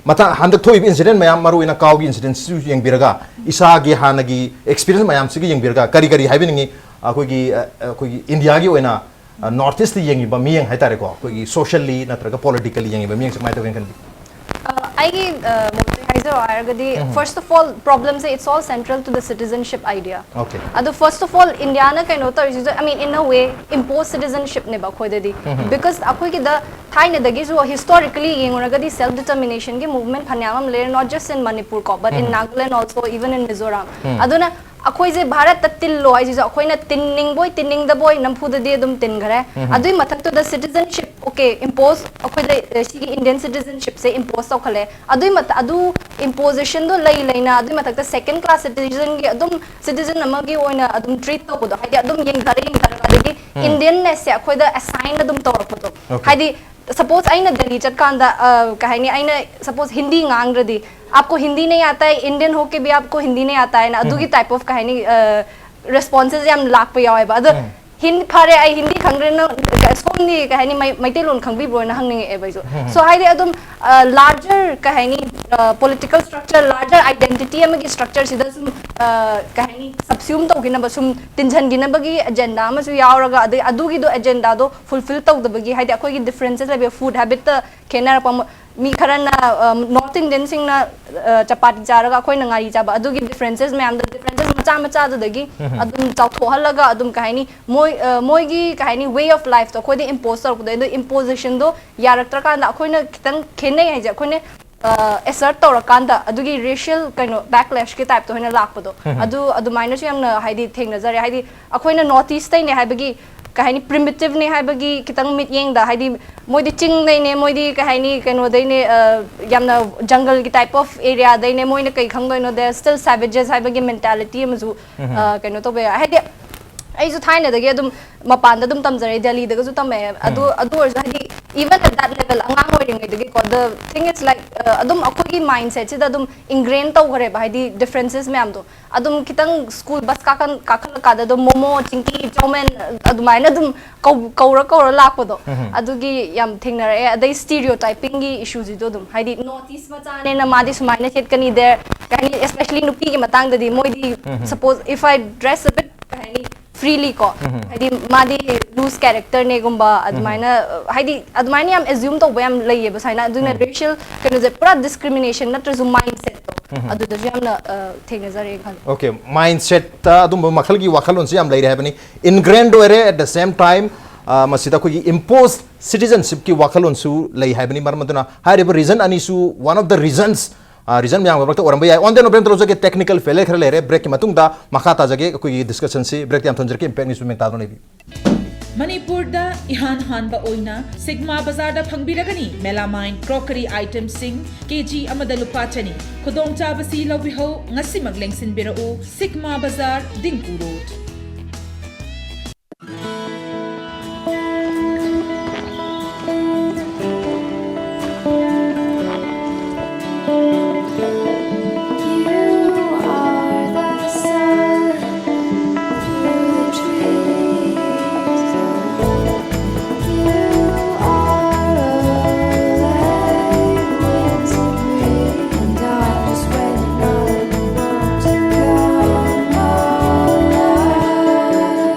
ꯃꯇꯥꯡ, ꯍꯟꯗꯛ ꯊꯣꯛꯏꯕ incident ꯃꯌꯥꯝ, ꯃꯔꯨꯑꯣꯏꯅ ꯀꯥꯎꯒꯤ incidentsꯁꯨ ꯌꯦꯡꯕꯤꯔꯒ, ꯏꯁꯥꯒꯤ ꯍꯥꯟꯅꯒꯤ experience ꯃꯌꯥꯝꯁꯤꯒ ꯌꯦꯡꯕꯤꯔꯒ ꯀꯔꯤ ꯀꯔꯤ ꯍꯥꯏꯕꯤꯅꯤꯡꯉꯤ? ꯑꯩꯈꯣꯏꯒꯤ, ꯑ, ꯑꯩꯈꯣꯏꯒꯤ Indiaꯒꯤ ꯑꯣꯏꯅ, ꯑ, North Eastꯇ ꯌꯦꯡꯉꯤꯕ ꯃꯤꯠꯌꯦꯡ ꯍꯥꯏꯇꯥꯔꯦꯀꯣ, ꯑꯩꯈꯣꯏꯒꯤ socially ꯅꯠꯇ꯭ꯔꯒ politically ꯌꯦꯡꯉꯤꯕ ꯃꯤꯠꯌꯦꯡꯁꯦ ꯀꯃꯥꯏꯅ ꯇꯧꯒꯦꯅ ꯈꯟꯕꯤ? ꯑ, ꯑꯩꯒꯤ, ꯑ, ꯃꯣꯠꯇ ꯍꯥꯏꯖꯧ ꯍꯥꯏꯔꯒꯗꯤ, first of all, problemꯁꯦ, it's all central to the citizenship idea. Okay. ꯑꯗꯣ first of all, Indiaꯅ ꯀꯩꯅꯣ ꯇꯧꯔꯤꯁꯤꯁꯨ, I mean, in a way, impose citizenshipꯅꯦꯕ ꯑꯩꯈꯣꯏꯗꯗꯤ꯫ Because ꯑꯩꯈꯣꯏꯒꯤꯗ ꯊꯥꯏꯅꯗꯒꯤꯁꯨ historically ꯌꯦꯡꯉꯨꯔꯒꯗꯤ self determinationꯒꯤ movement ꯐꯅꯌꯥꯝ ꯑꯃ ꯂꯩꯔꯦ, not just in Manipur ꯀꯣ, but in Nagaland also, even in Mizoram. ꯑꯗꯨꯅ ꯑꯩꯈꯣꯏꯁꯦ ꯚꯥꯔꯠꯇ ꯇꯤꯜꯂꯣ ꯍꯥꯏꯁꯤꯁꯨ ꯑꯩꯈꯣꯏꯅ ꯇꯤꯟꯅꯤꯡꯕꯣꯏ ꯇꯤꯟꯅꯤꯡꯗꯕꯣꯏ ꯅꯝꯐꯨꯗꯗꯤ ꯑꯗꯨꯝ ꯇꯤꯟꯈ꯭ꯔꯦ꯫ ꯑꯗꯨꯏ ꯃꯊꯛꯇꯨꯗ citizenship, okay, impose, ꯑꯩꯈꯣꯏꯗ ꯑ, ꯁꯤꯒꯤ Indian citizenshipꯁꯦ impose ꯇꯧꯈꯠꯂꯦ꯫ ꯑꯗꯨꯏ ꯃꯊ ꯑꯗꯨ impositionꯗꯣ ꯂꯩ ꯂꯩꯅ ꯑꯗꯨꯏ ꯃꯊꯛꯇ second class citizenꯒꯤ ꯑꯗꯨꯝ citizen ꯑꯃꯒꯤ ꯑꯣꯏꯅ ꯑꯗꯨꯝ treat ꯇꯧꯕꯗꯣ, ꯍꯥꯏꯗꯤ ꯑꯗꯨꯝ ꯌꯦꯡꯊꯔ ꯌꯦꯡꯊꯔꯒ ꯑꯗꯒꯤ Indiannessꯁꯦ ꯑꯩꯈꯣꯏꯗ assign ꯑꯗꯨꯝ ꯇꯧꯔꯛꯄꯗꯣ꯫ Okay. ꯍꯥꯏꯗꯤ suppose ꯑꯩꯅ ꯗꯦꯜꯂꯤ ꯆꯠꯀꯥꯟꯗ ꯑ, ꯀꯩ ꯍꯥꯏꯅꯤ, ꯑꯩꯅ suppose ꯍꯤꯟꯗꯤ ꯉꯥꯡꯗ꯭ꯔꯗꯤ, "आपको हिंदी नहीं आता है, Indian होके भी आपको हिंदी नहीं आता है" ꯅ ꯑꯗꯨꯒꯤ type of ꯀꯩ ꯍꯥꯏꯅꯤ, ꯑ, responses ꯌꯥꯝ ꯂꯥꯛꯄ ꯌꯥꯎꯋꯦꯕ꯫ ꯑꯗꯣ ꯍꯤꯟ ꯐꯔꯦ, ꯑꯩ ꯍꯤꯟꯗꯤ ꯈꯪꯗ꯭ꯔꯦ, ꯅꯪ ꯁꯣꯝꯗꯤ ꯀꯩ ꯍꯥꯏꯅꯤ, ꯃꯩ- ꯃꯩꯇꯩꯂꯣꯟ ꯈꯪꯕꯤꯕ꯭ꯔꯣꯅ ꯍꯪꯅꯤꯡꯉꯛꯑꯦꯕ ꯑꯩꯁꯨ꯫ So ꯍꯥꯏꯗꯤ ꯑꯗꯨꯝ larger ꯀꯩ ꯍꯥꯏꯅꯤ, political structure, larger identity ꯑꯃꯒꯤ structureꯁꯤꯗ ꯁꯨꯝ ꯑ, ꯀꯩ ꯍꯥꯏꯅꯤ, subsume ꯇꯧꯈꯤꯅꯕ, ꯁꯨꯝ ꯇꯤꯟꯁꯤꯟꯈꯤꯅꯕꯒꯤ agenda ꯑꯃꯁꯨ ꯌꯥꯎꯔꯒ, ꯑꯗꯩ ꯑꯗꯨꯒꯤꯗꯣ agendaꯗꯣ fulfil ꯇꯧꯗꯕꯒꯤ, ꯍꯥꯏꯗꯤ ꯑꯩꯈꯣꯏꯒꯤ differences ꯂꯩꯕ, food habitꯇ ꯈꯦꯠꯅꯔꯛꯄ ꯑꯃ, ꯃꯤ ꯈꯔꯅ ꯑ, North Indianꯁꯤꯡꯅ ꯑ, ꯆꯄꯥꯇꯤ ꯆꯥꯔꯒ ꯑꯩꯈꯣꯏꯅ ꯉꯥꯔꯤ ꯆꯥꯕ, ꯑꯗꯨꯒꯤ differences ꯃꯌꯥꯝꯗꯣ, differences ꯃꯆꯥ ꯃꯆꯥꯗꯨꯗꯒꯤ ꯑꯗꯨꯝ ꯆꯥꯎꯊꯣꯛꯍꯜꯂꯒ ꯑꯗꯨꯝ ꯀꯩ ꯍꯥꯏꯅꯤ, ꯃꯣꯏ ꯑ, ꯃꯣꯏꯒꯤ ꯀꯩ ꯍꯥꯏꯅꯤ, way of lifeꯇꯣ ꯑꯩꯈꯣꯏꯗ impose ꯇꯧꯔꯛꯄꯗꯣ, ꯑꯗꯣ impositionꯗꯣ ꯌꯥꯔꯛꯇ꯭ꯔꯀꯥꯟꯗ ꯑꯩꯈꯣꯏꯅ ꯈꯤꯇꯪ ꯈꯦꯠꯅꯩ ꯍꯥꯏꯁꯦ, ꯑꯩꯈꯣꯏꯅ assert ꯇꯧꯔꯀꯥꯟꯗ ꯑꯗꯨꯒꯤ racial ꯀꯩꯅꯣ backlashꯀꯤ typeꯇ ꯑꯣꯏꯅ ꯂꯥꯛꯄꯗꯣ, ꯑꯗꯨ ꯑꯗꯨꯃꯥꯏꯅꯁꯨ ꯌꯥꯝꯅ ꯍꯥꯏꯗꯤ ꯊꯦꯡꯅꯖꯔꯦ꯫ ꯍꯥꯏꯗꯤ ꯑꯩꯈꯣꯏꯅ North Eastꯇꯩꯅꯦ ꯍꯥꯏꯕꯒꯤ, ꯀꯩ ꯍꯥꯏꯅꯤ, primitiveꯅꯦ ꯍꯥꯏꯕꯒꯤ ꯈꯤꯇꯪ ꯃꯤꯠꯌꯦꯡꯗ, ꯍꯥꯏꯗꯤ ꯃꯣꯏꯗꯤ ꯆꯤꯡꯗꯩꯅꯦ, ꯃꯣꯏꯗꯤ ꯀꯩ ꯍꯥꯏꯅꯤ, ꯀꯩꯅꯣꯗꯩꯅꯦ, ꯑ, ꯌꯥꯝꯅ jungleꯒꯤ type of areaꯗꯩꯅꯦ, ꯃꯣꯏꯅ ꯀꯩ ꯈꯪꯗꯣꯏꯅꯣ, they're still savages ꯍꯥꯏꯕꯒꯤ mentalityꯑꯃꯁꯨ ꯑ, ꯀꯩꯅꯣ ꯇꯧꯕ ꯌꯥꯏ꯫ ꯍꯥꯏꯗꯤ ꯑꯩꯁꯨ ꯊꯥꯏꯅꯗꯒꯤ ꯑꯗꯨꯝ ꯃꯄꯥꯟꯗ ꯑꯗꯨꯝ ꯇꯝꯖꯔꯛꯑꯦ, ꯗꯦꯜꯂꯤꯗꯒꯁꯨ ꯇꯝꯃꯛꯑꯦ꯫ ꯑꯗꯨ ꯑꯗꯨ ꯑꯣꯏꯔꯁꯨ ꯍꯥꯏꯗꯤ even at that level ꯑꯉꯥꯡ ꯑꯣꯏꯔꯤꯉꯩꯗꯒꯤꯀꯣ, the thing is like, ꯑ, ꯑꯗꯨꯝ ꯑꯩꯈꯣꯏꯒꯤ mindsetꯁꯤꯗ ꯑꯗꯨꯝ ingrain ꯇꯧꯈ꯭ꯔꯦꯕ, ꯍꯥꯏꯗꯤ differences ꯃꯌꯥꯝꯗꯣ꯫ ꯑꯗꯨꯝ ꯈꯤꯇꯪ school bus ꯀꯥꯈꯠ ꯀꯥꯈꯠꯂꯀꯥꯟꯗ ꯑꯗꯨꯝ momo, chinky, chow mein ꯑꯗꯨꯃꯥꯏꯅ ꯑꯗꯨꯝ ꯀꯧ- ꯀꯧꯔ ꯀꯧꯔ ꯂꯥꯛꯄꯗꯣ, ꯑꯗꯨꯒꯤ ꯌꯥꯝ ꯊꯦꯡꯅꯔꯛꯑꯦ꯫ ꯑꯗꯩ stereotypingꯒꯤ issueꯁꯤꯁꯨ ꯑꯗꯨꯝ, ꯍꯥꯏꯗꯤ North East ꯃꯆꯥꯅꯦꯅ ꯃꯥꯗꯤ ꯁꯨꯃꯥꯏꯅ ꯁꯦꯠꯀꯅꯤ, there ꯀꯩ ꯍꯥꯏꯅꯤ, especially ꯅꯨꯄꯤꯒꯤ ꯃꯇꯥꯡꯗꯗꯤ ꯃꯣꯏꯗꯤ suppose if I dress a bit, ꯀꯩ ꯍꯥꯏꯅꯤ, freely ꯀꯣ, ꯍꯥꯏꯗꯤ ꯃꯥꯗꯤ loose characterꯅꯦꯒꯨꯝꯕ ꯑꯗꯨꯃꯥꯏꯅ, ꯑ, ꯍꯥꯏꯗꯤ ꯑꯗꯨꯃꯥꯏꯅ ꯌꯥꯝ assume ꯇꯧꯕ ꯌꯥꯝ ꯂꯩꯌꯦꯕ ꯁꯨꯃꯥꯏꯅ꯫ ꯑꯗꯨꯅ racial ꯀꯩꯅꯣꯁꯦ ꯄꯨꯔꯥ discrimination ꯅꯠꯇ꯭ꯔꯁꯨ mindsetꯇꯣ ꯑꯗꯨꯗꯁꯨ ꯌꯥꯝꯅ, ꯑ, ꯊꯦꯡꯅꯖꯔꯦ ꯈꯜꯂꯦ꯫ Okay, mindsetꯇ ꯑꯗꯨꯝꯕ ꯃꯈꯜꯒꯤ ꯋꯥꯈꯜꯂꯣꯟꯁꯦ ꯌꯥꯝ ꯂꯩꯔꯦ ꯍꯥꯏꯕꯅꯤ, ingrained ꯑꯣꯏꯔꯦ꯫ At the same time, ꯑ, ꯃꯁꯤꯗ ꯑꯩꯈꯣꯏꯒꯤ imposed citizenshipꯀꯤ ꯋꯥꯈꯜꯂꯣꯟꯁꯨ ꯂꯩ ꯍꯥꯏꯕꯅꯤ꯫ ꯃꯔꯝ ꯑꯗꯨꯅ ꯍꯥꯏꯔꯤꯕ reason ꯑꯅꯤꯁꯨ one of the reasons reason ꯃꯌꯥꯝꯒꯤ ꯃꯔꯛꯇ ꯑꯣꯏꯔꯝꯕ ꯌꯥꯏ꯫ On the note, ꯕ꯭ꯔꯦꯛ ꯇꯧꯖꯒꯦ, ꯇꯦꯛꯅꯤꯀꯦꯜ ꯐꯦꯂꯤꯌꯔ ꯈꯔ ꯂꯩꯔꯦ꯫ ꯕ꯭ꯔꯦꯛꯀꯤ ꯃꯇꯨꯡꯗ ꯃꯈꯥ ꯇꯥꯖꯒꯦ ꯑꯩꯈꯣꯏꯒꯤ ꯗꯤꯁꯀꯁꯟꯁꯤ꯫ ꯕ꯭ꯔꯦꯛꯇ ꯌꯥꯝ ꯊꯣꯟꯖꯔꯛꯀꯦ, ꯏꯝꯄꯦꯛ ꯅ꯭ꯌꯨꯁ ꯃꯦꯡ ꯇꯥꯗꯨꯅ ꯂꯩꯕꯤꯌꯨ꯫ ꯃꯅꯤꯄꯨꯔꯗ ꯏꯍꯥꯟ ꯍꯥꯟꯕ ꯑꯣꯏꯅ ꯁꯤꯛꯃꯥ ꯕꯖꯥꯔꯗ ꯐꯪꯕꯤꯔꯒꯅꯤ melamine crockery itemꯁꯤꯡ ꯀꯦ ꯖꯤ ꯑꯃꯗ ꯂꯨꯄꯥ ꯆꯅꯤ꯫ ꯈꯨꯗꯣꯡꯆꯥꯕꯁꯤ ꯂꯧꯕꯤꯍꯧ, ꯉꯁꯤꯃꯛ ꯂꯦꯡꯁꯤꯟꯕꯤꯔꯛꯎ, ꯁꯤꯛꯃꯥ ꯕꯖꯥꯔ, Dingko road. You are the sun through the trees. You are a lake winds of me, and I just wait another moment to come alive.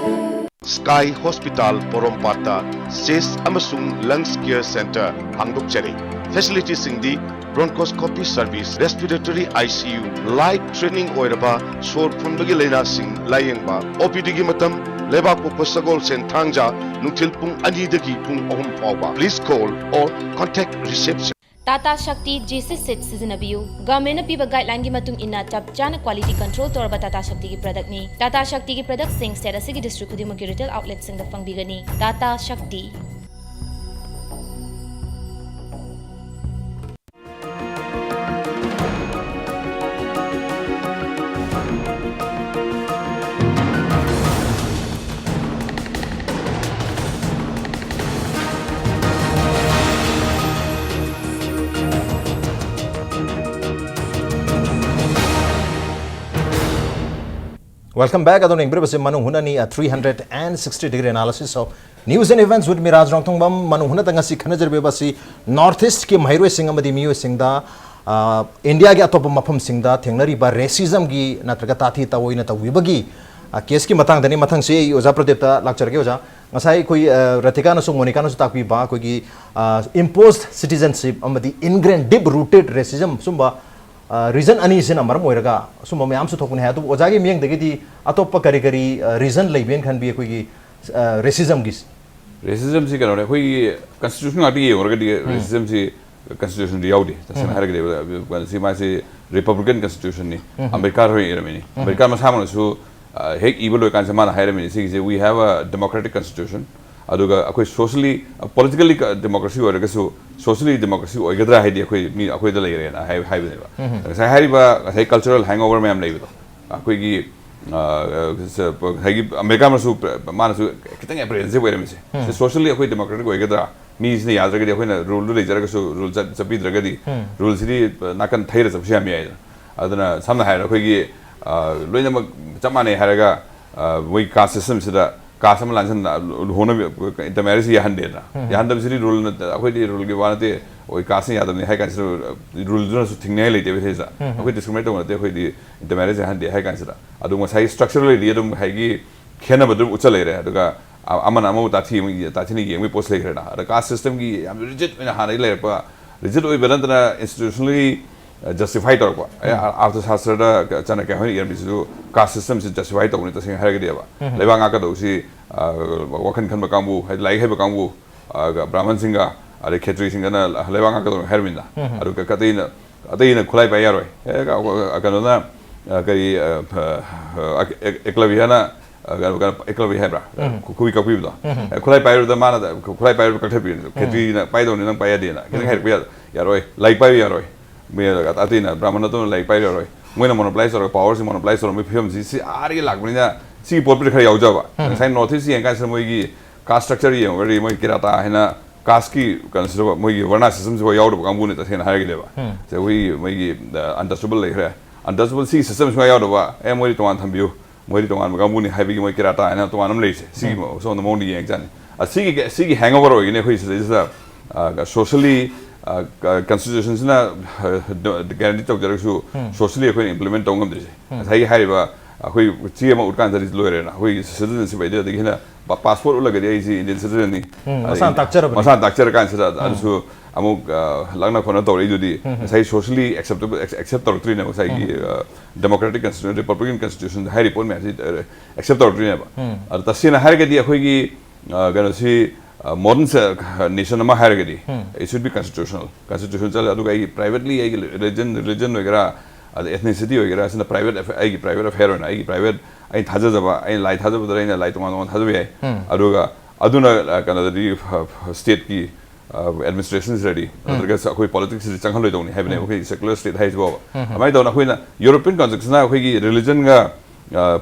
Sky Hospital ꯄꯣꯔꯣꯝꯄꯥꯠꯇ ꯆꯦꯁ ꯑꯃꯁꯨꯡ ꯂꯪꯁ ꯀꯤꯌꯔ ꯁꯦꯟꯇꯔ ꯍꯥꯡꯗꯣꯛꯆꯔꯤ꯫ ꯐꯦꯁꯤꯂꯤꯇꯤꯁꯤꯡꯗꯤ bronchoscopy service, respiratory I C U, light training ꯑꯣꯏꯔꯕ ꯁꯣꯔ ꯐꯨꯟꯕꯒꯤ ꯂꯥꯏꯅꯥꯁꯤꯡ ꯂꯥꯌꯦꯡꯕ, O P Dꯒꯤ ꯃꯇꯝ ꯂꯩꯕꯥꯛꯄꯣꯛꯄ ꯁꯒꯣꯜꯁꯦꯟ ꯊꯥꯡꯖ ꯅꯨꯡꯊꯤꯜ ꯄꯨꯡ ꯑꯅꯤꯗꯒꯤ ꯄꯨꯡ ꯑꯍꯨꯝ ꯐꯥꯎꯕ꯫ Please call or contact reception. Tata ꯁꯛꯇꯤ G C set ꯁꯤꯖꯤꯟꯅꯕꯤꯌꯨ꯫ ꯒꯚꯔꯟꯃꯦꯟꯠꯅ ꯄꯤꯕ ꯒꯥꯏꯗꯂꯥꯏꯟꯒꯤ ꯃꯇꯨꯡ ꯏꯟꯅ ꯆꯞ ꯆꯥꯅ ꯀ꯭ꯋꯥꯂꯤꯇꯤ ꯀꯟꯇ꯭ꯔꯣꯜ ꯇꯧꯔꯕ ꯇꯥꯇꯥ ꯁꯛꯇꯤꯒꯤ ꯄ꯭ꯔꯗꯛꯅꯤ꯫ ꯇꯥꯇꯥ ꯁꯛꯇꯤꯒꯤ ꯄ꯭ꯔꯗꯛꯁꯤꯡ ꯁ꯭ꯇꯦꯠ ꯑꯁꯤꯒꯤ ꯗꯤꯁꯇ꯭ꯔꯤꯛ ꯈꯨꯗꯤꯡꯃꯛꯀꯤ ꯔꯤꯇꯦꯜ ꯑꯥꯎꯠꯂꯦꯠꯁꯤꯡꯗ ꯐꯪꯕꯤꯒꯅꯤ꯫ ꯇꯥꯇꯥ ꯁꯛꯇꯤ꯫ Welcome back. ꯑꯗꯣꯝꯅ ꯌꯦꯡꯕꯤꯔꯤꯕꯁꯤ ꯃꯅꯨꯡ ꯍꯨꯠꯅꯅꯤ, a three hundred and sixty degree analysis of news and events with me, ꯔꯥꯖ ꯔꯣꯡꯊꯣꯡꯕꯝ꯫ ꯃꯅꯨꯡ ꯍꯨꯠꯅꯗ ꯉꯁꯤ ꯈꯟꯅꯖꯔꯤꯕ ꯑꯁꯤ North East ꯀꯤ ꯃꯍꯩꯔꯣꯏꯁꯤꯡ ꯑꯃꯗꯤ ꯃꯤꯑꯣꯏꯁꯤꯡꯗ, ꯑ, ꯏꯟꯗꯤꯌꯥꯒꯤ ꯑꯇꯣꯞꯄ ꯃꯐꯝꯁꯤꯡꯗ ꯊꯦꯡꯅꯔꯤꯕ racism ꯒꯤ ꯅꯠꯇ꯭ꯔꯒ ꯇꯥꯊꯤ ꯇꯥꯑꯣꯏꯅ ꯇꯧꯕꯤꯕꯒꯤ, ꯑ, case ꯀꯤ ꯃꯇꯥꯡꯗꯅꯤ꯫ ꯃꯊꯪꯁꯤ ꯑꯩ ꯑꯣꯖꯥ ꯄ꯭ꯔꯗꯤꯞꯇ ꯂꯥꯛꯆꯔꯒꯦ, ꯑꯣꯖꯥ꯫ ꯉꯁꯥꯏ ꯑꯩꯈꯣꯏ, ꯑ, ꯔꯇꯤꯀꯥꯅꯁꯨ, ꯃꯣꯅꯤꯀꯥꯅꯁꯨ ꯇꯥꯛꯄꯤꯕ ꯑꯩꯈꯣꯏꯒꯤ, ꯑ, imposed citizenship ꯑꯃꯗꯤ ingrained, deep rooted racism, ꯁꯨꯝꯕ ꯑ, reason ꯑꯅꯤꯁꯤꯅ ꯃꯔꯝ ꯑꯣꯏꯔꯒ ꯑꯁꯨꯝꯕ ꯃꯌꯥꯝꯁꯨ ꯊꯣꯛꯄꯅꯤ ꯍꯥꯏ꯫ ꯑꯗꯨꯕꯨ ꯑꯣꯖꯥꯒꯤ ꯃꯤꯠꯌꯦꯡꯗꯒꯤꯗꯤ ꯑꯇꯣꯞꯄ ꯀꯔꯤ ꯀꯔꯤ, ꯑ, reason ꯂꯩꯕꯦꯅ ꯈꯟꯕꯤ ꯑꯩꯈꯣꯏꯒꯤ, ꯑ, racism ꯒꯤꯁꯤ? Racism ꯁꯤ ꯀꯩꯅꯣꯅꯦ, ꯑꯩꯈꯣꯏꯒꯤ constitution ꯉꯥꯛꯇ ꯌꯦꯡꯉꯨꯔꯒꯗꯤ ꯎꯝ꯫ Racism ꯁꯤ ꯀꯟꯁꯇꯤꯇ꯭ꯌꯨꯁꯟꯗꯤ ꯌꯥꯎꯗꯦ꯫ ꯇꯁꯦꯡꯅ ꯍꯥꯏꯔꯒꯗꯤ ꯁꯤ ꯃꯥꯁꯤ ꯔꯤꯄꯕ꯭ꯂꯤꯀꯟ ꯀꯟꯁꯇꯤꯇ꯭ꯌꯨꯁꯟꯅꯤ꯫ ꯑꯝꯕꯦꯗꯀꯔ ꯍꯣꯏ ꯏꯔꯝꯃꯤꯅꯤ꯫ ꯑꯝꯕꯦꯗꯀꯔ ꯃꯁꯥꯃꯛꯅꯁꯨ, ꯑ, ꯍꯦꯛ ꯏꯕ ꯂꯣꯏꯀꯥꯟꯁꯤꯗ ꯃꯥꯅ ꯍꯥꯏꯔꯝꯃꯤꯅꯤ, "ꯁꯤꯒꯤꯁꯦ, we have a democratic constitution, ꯑꯗꯨꯒ ꯑꯩꯈꯣꯏ socially, politically democracy ꯑꯣꯏꯔꯒꯁꯨ socially democracy ꯑꯣꯏꯒꯗ꯭ꯔꯥ ꯍꯥꯏꯗꯤ ꯑꯩꯈꯣꯏ ꯃꯤ ꯑꯩꯈꯣꯏꯗ ꯂꯩꯔꯦꯅ" ꯍꯥꯏ-, ꯍꯥꯏꯕꯅꯦꯕ꯫ ꯉꯁꯥꯏ ꯍꯥꯏꯔꯤꯕ ꯉꯁꯥꯏ cultural hangover ꯃꯌꯥꯝ ꯂꯩꯕꯗꯣ, ꯑꯩꯈꯣꯏꯒꯤ, ꯑ, ꯉꯁꯥꯏꯒꯤ ꯑꯝꯕꯦꯗꯀꯔꯅꯁꯨ, ꯃꯥꯅꯁꯨ ꯈꯤꯇꯪ ꯑꯦꯄ꯭ꯔꯤꯍꯦꯟꯁꯤꯞ ꯑꯣꯏꯔꯝꯃꯤꯁꯦ, ꯁꯤ socially ꯑꯩꯈꯣꯏ democratic ꯑꯣꯏꯒꯗ꯭ꯔꯥ, ꯃꯤꯁꯤꯅ ꯌꯥꯗ꯭ꯔꯒꯗꯤ ꯑꯩꯈꯣꯏꯅ ꯔꯨꯜꯗꯨ ꯂꯩꯖꯔꯒꯁꯨ ꯔꯨꯜ ꯆꯠ-, ꯆꯠꯄꯤꯗ꯭ꯔꯒꯗꯤ ꯔꯨꯜꯁꯤꯗꯤ ꯅꯥꯀꯟ ꯊꯩꯔ ꯆꯠꯄꯁꯨ ꯌꯥꯝ ꯌꯥꯏꯗꯅ꯫ ꯑꯗꯨꯅ ꯁꯝꯅ ꯍꯥꯏꯔꯕꯗ ꯑꯩꯈꯣꯏꯒꯤ, ꯑ, ꯂꯣꯏꯅꯃꯛ ꯆꯞ ꯃꯥꯟꯅꯩ ꯍꯥꯏꯔꯒ, ꯑ, ꯃꯣꯏ ꯀꯥꯁ ꯁꯤꯁꯇꯦꯝꯁꯤꯗ ꯀꯥꯁ ꯑꯃ ꯂꯥꯟꯁꯟ-, ꯂꯨꯍꯣꯡꯅꯕ, ꯏꯟꯇꯔꯃꯦꯔꯤꯖꯁꯤ ꯌꯥꯍꯟꯗꯦꯗꯅ꯫ ꯌꯥꯍꯟꯗꯕꯁꯤꯗꯤ ꯔꯨꯜ ꯅꯠꯇ-, ꯑꯩꯈꯣꯏꯗꯤ ꯔꯨꯜꯒꯤ ꯋꯥ ꯅꯠꯇꯦ, ꯑꯩꯈꯣꯏ ꯀꯥꯁꯅ ꯌꯥꯗꯕꯅꯤ ꯍꯥꯏ ꯀꯥꯟꯁꯤꯗ ꯔꯨꯜꯗꯨꯅꯁꯨ ꯊꯤꯡꯅꯤꯡꯉꯥꯏ ꯂꯩꯇꯦꯕ ꯁꯤꯗꯩꯁꯤꯗ꯫ ꯑꯩꯈꯣꯏ ꯗꯤꯁꯀ꯭ꯔꯤꯃꯤꯅꯦꯠ ꯇꯧꯕ ꯅꯠꯇꯦ, ꯑꯩꯈꯣꯏꯗꯤ ꯏꯟꯇꯔꯃꯦꯔꯤꯖ ꯌꯥꯍꯟꯗꯦ ꯍꯥꯏ ꯀꯥꯟꯁꯤꯗ꯫ ꯑꯗꯨ ꯉꯁꯥꯏꯒꯤ ꯁ꯭ꯇ꯭ꯔꯛꯆꯔꯦꯜꯂꯤ ꯑꯗꯨꯝ ꯉꯁꯥꯏꯒꯤ ꯈꯦꯠꯅꯕꯗꯨ ꯎꯠꯆ ꯂꯩꯔꯦ꯫ ꯑꯗꯨꯒ ꯑ-, ꯑꯃꯅ ꯑꯃꯕꯨ ꯇꯥꯊꯤ ꯑꯃ ꯌꯦ-, ꯇꯥꯊꯤꯅ ꯌꯦꯡꯕꯒꯤ ꯄꯣꯠꯁꯨ ꯂꯩꯈ꯭ꯔꯦꯅ꯫ ꯑꯗ ꯀꯥꯁ ꯁꯤꯁꯇꯦꯝꯒꯤ ꯌꯥꯝ ꯔꯤꯖꯤꯠ ꯑꯣꯏꯅ ꯍꯥꯟꯅꯗꯒꯤ ꯂꯩꯔꯛꯄ, ꯔꯤꯖꯤꯠ ꯑꯣꯏꯕ ꯅꯠꯇꯅ ꯏꯟꯁꯇꯤꯇ꯭ꯌꯨꯁꯅꯦꯜꯂꯤ ꯖꯁꯇꯤꯐꯥꯏ ꯇꯧꯔꯛꯄ꯫ ꯑꯦ, ꯑ-, ꯑꯥꯔꯊꯁꯥꯁꯇ꯭ꯔꯗ ꯆꯅꯀ꯭ꯌ ꯍꯣꯏꯅ ꯏꯔꯝꯃꯤꯁꯤꯁꯨ ꯀꯥꯁ ꯁꯤꯁꯇꯦꯝꯁꯤ ꯖꯁꯇꯤꯐꯥꯏ ꯇꯧꯕꯅꯤ ꯇꯁꯦꯡꯅ ꯍꯥꯏꯔꯒꯗꯤꯕ꯫ ꯂꯩꯕꯥꯛ ꯉꯥꯛꯀꯗꯧꯁꯤ, ꯑ, ꯋꯥꯈꯜ ꯈꯟꯕ ꯀꯥꯡꯕꯨ, ꯍꯥꯏꯗꯤ ꯂꯥꯏꯔꯤꯛ ꯍꯩꯕ ꯀꯥꯡꯕꯨ, ꯑ, ꯕ꯭ꯔꯥꯍꯃꯟꯁꯤꯡꯒ ꯑꯗꯩ ꯈꯦꯇ꯭ꯔꯤꯁꯤꯡꯒꯅ ꯂꯩꯕꯥꯛ ꯉꯥꯛꯀꯗꯧꯅꯤ ꯍꯥꯏꯔꯝꯃꯤꯅ꯫ ꯑꯗꯨꯒ ꯑꯇꯩꯅ, ꯑꯇꯩꯅ ꯈꯨꯠꯂꯥꯏ ꯄꯥꯏ ꯌꯥꯔꯣꯏ꯫ ꯑꯦ, ꯀ-, ꯀ-, ꯀꯩꯅꯣꯅ, ꯑ, ꯀꯔꯤ, ꯑ, ꯑ, ꯑ, ꯑꯦꯛ-, ꯑꯦꯛꯂꯕꯤꯌꯥꯅ, ꯑ, ꯀꯩꯅꯣ, ꯀꯩꯅꯣ, ꯑꯦꯛꯂꯕꯤꯌꯥ ꯍꯥꯏꯕ꯭ꯔꯥ? ꯈꯨ-, ꯈꯨꯕꯤ ꯀꯛꯄꯤꯕꯗꯣ꯫ ꯑꯦ, ꯈꯨꯠꯂꯥꯏ ꯄꯥꯏꯔꯨꯕꯗ ꯃꯥꯅ ꯈꯨꯠꯂꯥꯏ ꯄꯥꯏꯔꯨꯕꯗ ꯀꯛꯊꯠꯄꯤꯔꯤꯅꯤ꯫ ꯈꯦꯇ꯭ꯔꯤꯅ ꯄꯥꯏꯗꯧꯅꯤ, ꯅꯪ ꯄꯥꯏ ꯌꯥꯗꯦꯅ꯫ ꯈꯤꯇꯪ ꯍꯥꯏꯔꯛꯄ ꯌꯥ-, ꯌꯥꯔꯣꯏ꯫ ꯂꯥꯏꯔꯤꯛ ꯄꯥꯏꯕ ꯌꯥꯔꯣꯏ꯫ ꯃꯤ ꯑꯇꯩꯅ ꯕ꯭ꯔꯥꯍꯃꯟ ꯑꯇꯣꯞꯄꯅ ꯂꯥꯏꯔꯤꯛ ꯄꯥꯏꯔ ꯌꯥꯔꯣꯏ꯫ ꯃꯣꯏꯅ ꯃꯣꯅꯣꯄꯣꯂꯥꯏꯁ ꯇꯧꯔꯒ, ꯄꯥꯋꯔꯁꯤ ꯃꯣꯅꯣꯄꯣꯂꯥꯏꯁ ꯇꯧꯔꯒ ꯃꯣꯏ ꯐꯤꯕꯝꯁꯤ ꯁꯤ ꯑꯥꯗꯒꯤ ꯂꯥꯛꯄꯅꯤꯅ ꯁꯤꯒꯤ ꯄꯣꯠꯄꯨꯗꯤ ꯈꯔ ꯌꯥꯎꯖꯕ꯫ ꯉꯁꯥꯏ ꯅꯣꯔꯠ ꯏꯁ ꯌꯦꯡꯀꯥꯟꯁꯤꯗ ꯃꯣꯏꯒꯤ ꯀꯥꯁ ꯁ꯭ꯇ꯭ꯔꯛꯆꯔ ꯌꯦꯡꯉꯨꯔꯒꯗꯤ ꯃꯣꯏ ꯀꯤꯔꯥꯇꯥ ꯍꯥꯏꯅ ꯀꯥꯁꯀꯤ ꯀꯩꯅꯣꯁꯤꯗ ꯃꯣꯏꯒꯤ ꯋꯔꯅꯥ ꯁꯤꯁꯇꯦꯝꯁꯤꯐꯥꯎ ꯌꯥꯎꯗꯕ ꯀꯥꯡꯕꯨꯅꯤ ꯇꯁꯦꯡꯅ ꯍꯥꯏꯔꯒꯗꯤꯕ꯫ ꯁꯦ ꯑꯩꯈꯣꯏꯒꯤ ꯃꯣꯏꯒꯤ, ꯑ, ꯑꯟꯇꯆꯦꯕꯜ ꯂꯩꯈ꯭ꯔꯦ꯫ ꯑꯟꯇꯆꯦꯕꯜ ꯁꯤꯒꯤ ꯁꯤꯁꯇꯦꯝ ꯁꯨꯡꯌꯥ ꯌꯥꯎꯗꯕ, "ꯑꯦ, ꯃꯣꯏꯗꯤ ꯇꯣꯉꯥꯟ ꯊꯝꯕꯤꯌꯨ, ꯃꯣꯏꯗꯤ ꯇꯣꯉꯥꯟꯕ ꯀꯥꯡꯕꯨꯅꯤ" ꯍꯥꯏꯕꯒꯤ ꯃꯣꯏ ꯀꯤꯔꯥꯇꯥ ꯍꯥꯏꯅ ꯇꯣꯉꯥꯟꯅ ꯑꯃ ꯂꯩꯔꯤꯁꯦ꯫ ꯁꯤꯒꯤ ꯃꯑꯣꯡ-, ꯁꯣꯝꯗ ꯃꯑꯣꯡꯗ ꯌꯦꯡꯉꯛ ꯆꯥꯅꯤ꯫ ꯑ, ꯁꯤꯒꯤ, ꯁꯤꯒꯤ hangover ꯑꯣꯏꯒꯅꯤ ꯑꯩꯈꯣꯏ ꯁꯤꯗꯩꯁꯤꯗ, ꯑ, socially, ꯑ, ꯀ-, constitutionꯁꯤꯅ, ꯑ, ꯗ-, guarantee ꯇꯧꯖꯔꯒꯁꯨ socially ꯑꯩꯈꯣꯏꯅ implement ꯇꯧꯕ ꯉꯝꯗ꯭ꯔꯤꯁꯦ꯫ ꯉꯁꯥꯏꯒꯤ ꯍꯥꯏꯔꯤꯕ ꯑꯩꯈꯣꯏ ꯆꯦ ꯑꯃ ꯎꯠꯀꯥꯟꯗꯗꯤ ꯂꯣꯏꯔꯦꯅ꯫ ꯑꯩꯈꯣꯏꯒꯤ citizenship ꯍꯥꯏꯗꯤ ꯑꯗꯒꯤ ꯍꯦꯟꯅ ꯄꯥ-, passport ꯎꯠꯂꯒꯗꯤ ꯑꯩꯁꯤ Indian citizenꯅꯤ꯫ ꯎꯝ, ꯑꯗꯒꯤ ꯃꯁꯥꯅ ꯇꯥꯛꯆꯔꯕꯅꯤ꯫ ꯃꯁꯥꯅ ꯇꯥꯛꯆꯔꯀꯥꯟꯁꯤꯗ ꯑꯗꯨꯁꯨ ꯑꯃꯨꯛ, ꯑ, ꯂꯛꯅ ꯈꯣꯠꯅ ꯇꯧꯔꯛꯏꯗꯨꯗꯤ ꯉꯁꯥꯏ socially acceptable, accept ꯇꯧꯔꯛꯇ꯭ꯔꯤꯅꯦꯕ ꯉꯁꯥꯏꯒꯤ, ꯑ, democratic constitution, republican constitution ꯍꯥꯏꯔꯤꯕ ꯄꯣꯠ ꯃꯌꯥꯝꯁꯤ, ꯑ, accept ꯇꯧꯔꯛꯇ꯭ꯔꯤꯅꯦꯕ꯫ ꯑꯗꯣ ꯇꯁꯦꯡꯅ ꯍꯥꯏꯔꯒꯗꯤ ꯑꯩꯈꯣꯏꯒꯤ, ꯑ, ꯀꯩꯅꯣꯁꯤ, ꯃꯣꯗꯔꯟ ꯅꯦꯁꯟ ꯑꯃ ꯍꯥꯏꯔꯒꯗꯤ, it should be constitutional, constitution ꯆꯠꯂꯦ꯫ ꯑꯗꯨꯒ ꯑꯩꯒꯤ ꯄ꯭ꯔꯥꯏꯚꯦꯠꯂꯤ ꯑꯩꯒꯤ ꯔꯤꯂꯤꯖꯟ ꯔꯤꯂꯤꯖꯟ ꯑꯣꯏꯒꯦꯔꯥ, ꯑꯗ ethnicity ꯑꯣꯏꯒꯦꯔꯥ, ꯁꯤꯅ ꯄ꯭ꯔꯥꯏꯚꯦꯠ ꯑꯩꯒꯤ ꯄ꯭ꯔꯥꯏꯚꯦꯠ ꯑꯦꯐꯦꯌꯔ ꯑꯣꯏꯅ, ꯑꯩꯒꯤ ꯄ꯭ꯔꯥꯏꯚꯦꯠ, ꯑꯩꯅ ꯊꯥꯖꯖꯕ, ꯑꯩꯅ ꯂꯥꯏ ꯊꯥꯖꯕꯗ ꯑꯩꯅ ꯂꯥꯏ ꯇꯣꯉꯥꯟ ꯇꯣꯉꯥꯟ ꯊꯥꯖꯕ ꯌꯥꯏ꯫ ꯑꯗꯨꯒ ꯑꯗꯨꯅ, ꯑ, ꯀꯩꯅꯣꯗꯗꯤ, ꯁ꯭ꯇꯦꯠꯀꯤ ꯑꯦꯗꯃꯤꯅꯤꯁꯇ꯭ꯔꯦꯁꯟꯁꯤꯗꯗꯤ, ꯅꯠꯇ꯭ꯔꯒ ꯑꯩꯈꯣꯏ ꯄꯣꯂꯤꯇꯤꯛꯁꯁꯤꯗꯤ ꯆꯪꯍꯜꯂꯣꯏꯗꯧꯅꯤ ꯍꯥꯏꯕꯅꯦ, ꯑꯩꯈꯣꯏꯒꯤ ꯁꯦꯀꯨꯂꯔ ꯁ꯭ꯇꯦꯠ ꯍꯥꯏꯁꯤꯕꯣꯕ꯫ ꯑꯗꯨꯃꯥꯏꯅ ꯇꯧꯗꯅ ꯑꯩꯈꯣꯏꯅ ꯌꯨꯔꯣꯄꯤꯌꯟ ꯀꯟꯇꯦꯛꯁꯅ ꯑꯩꯈꯣꯏꯒꯤ ꯔꯤꯂꯤꯖꯟꯒ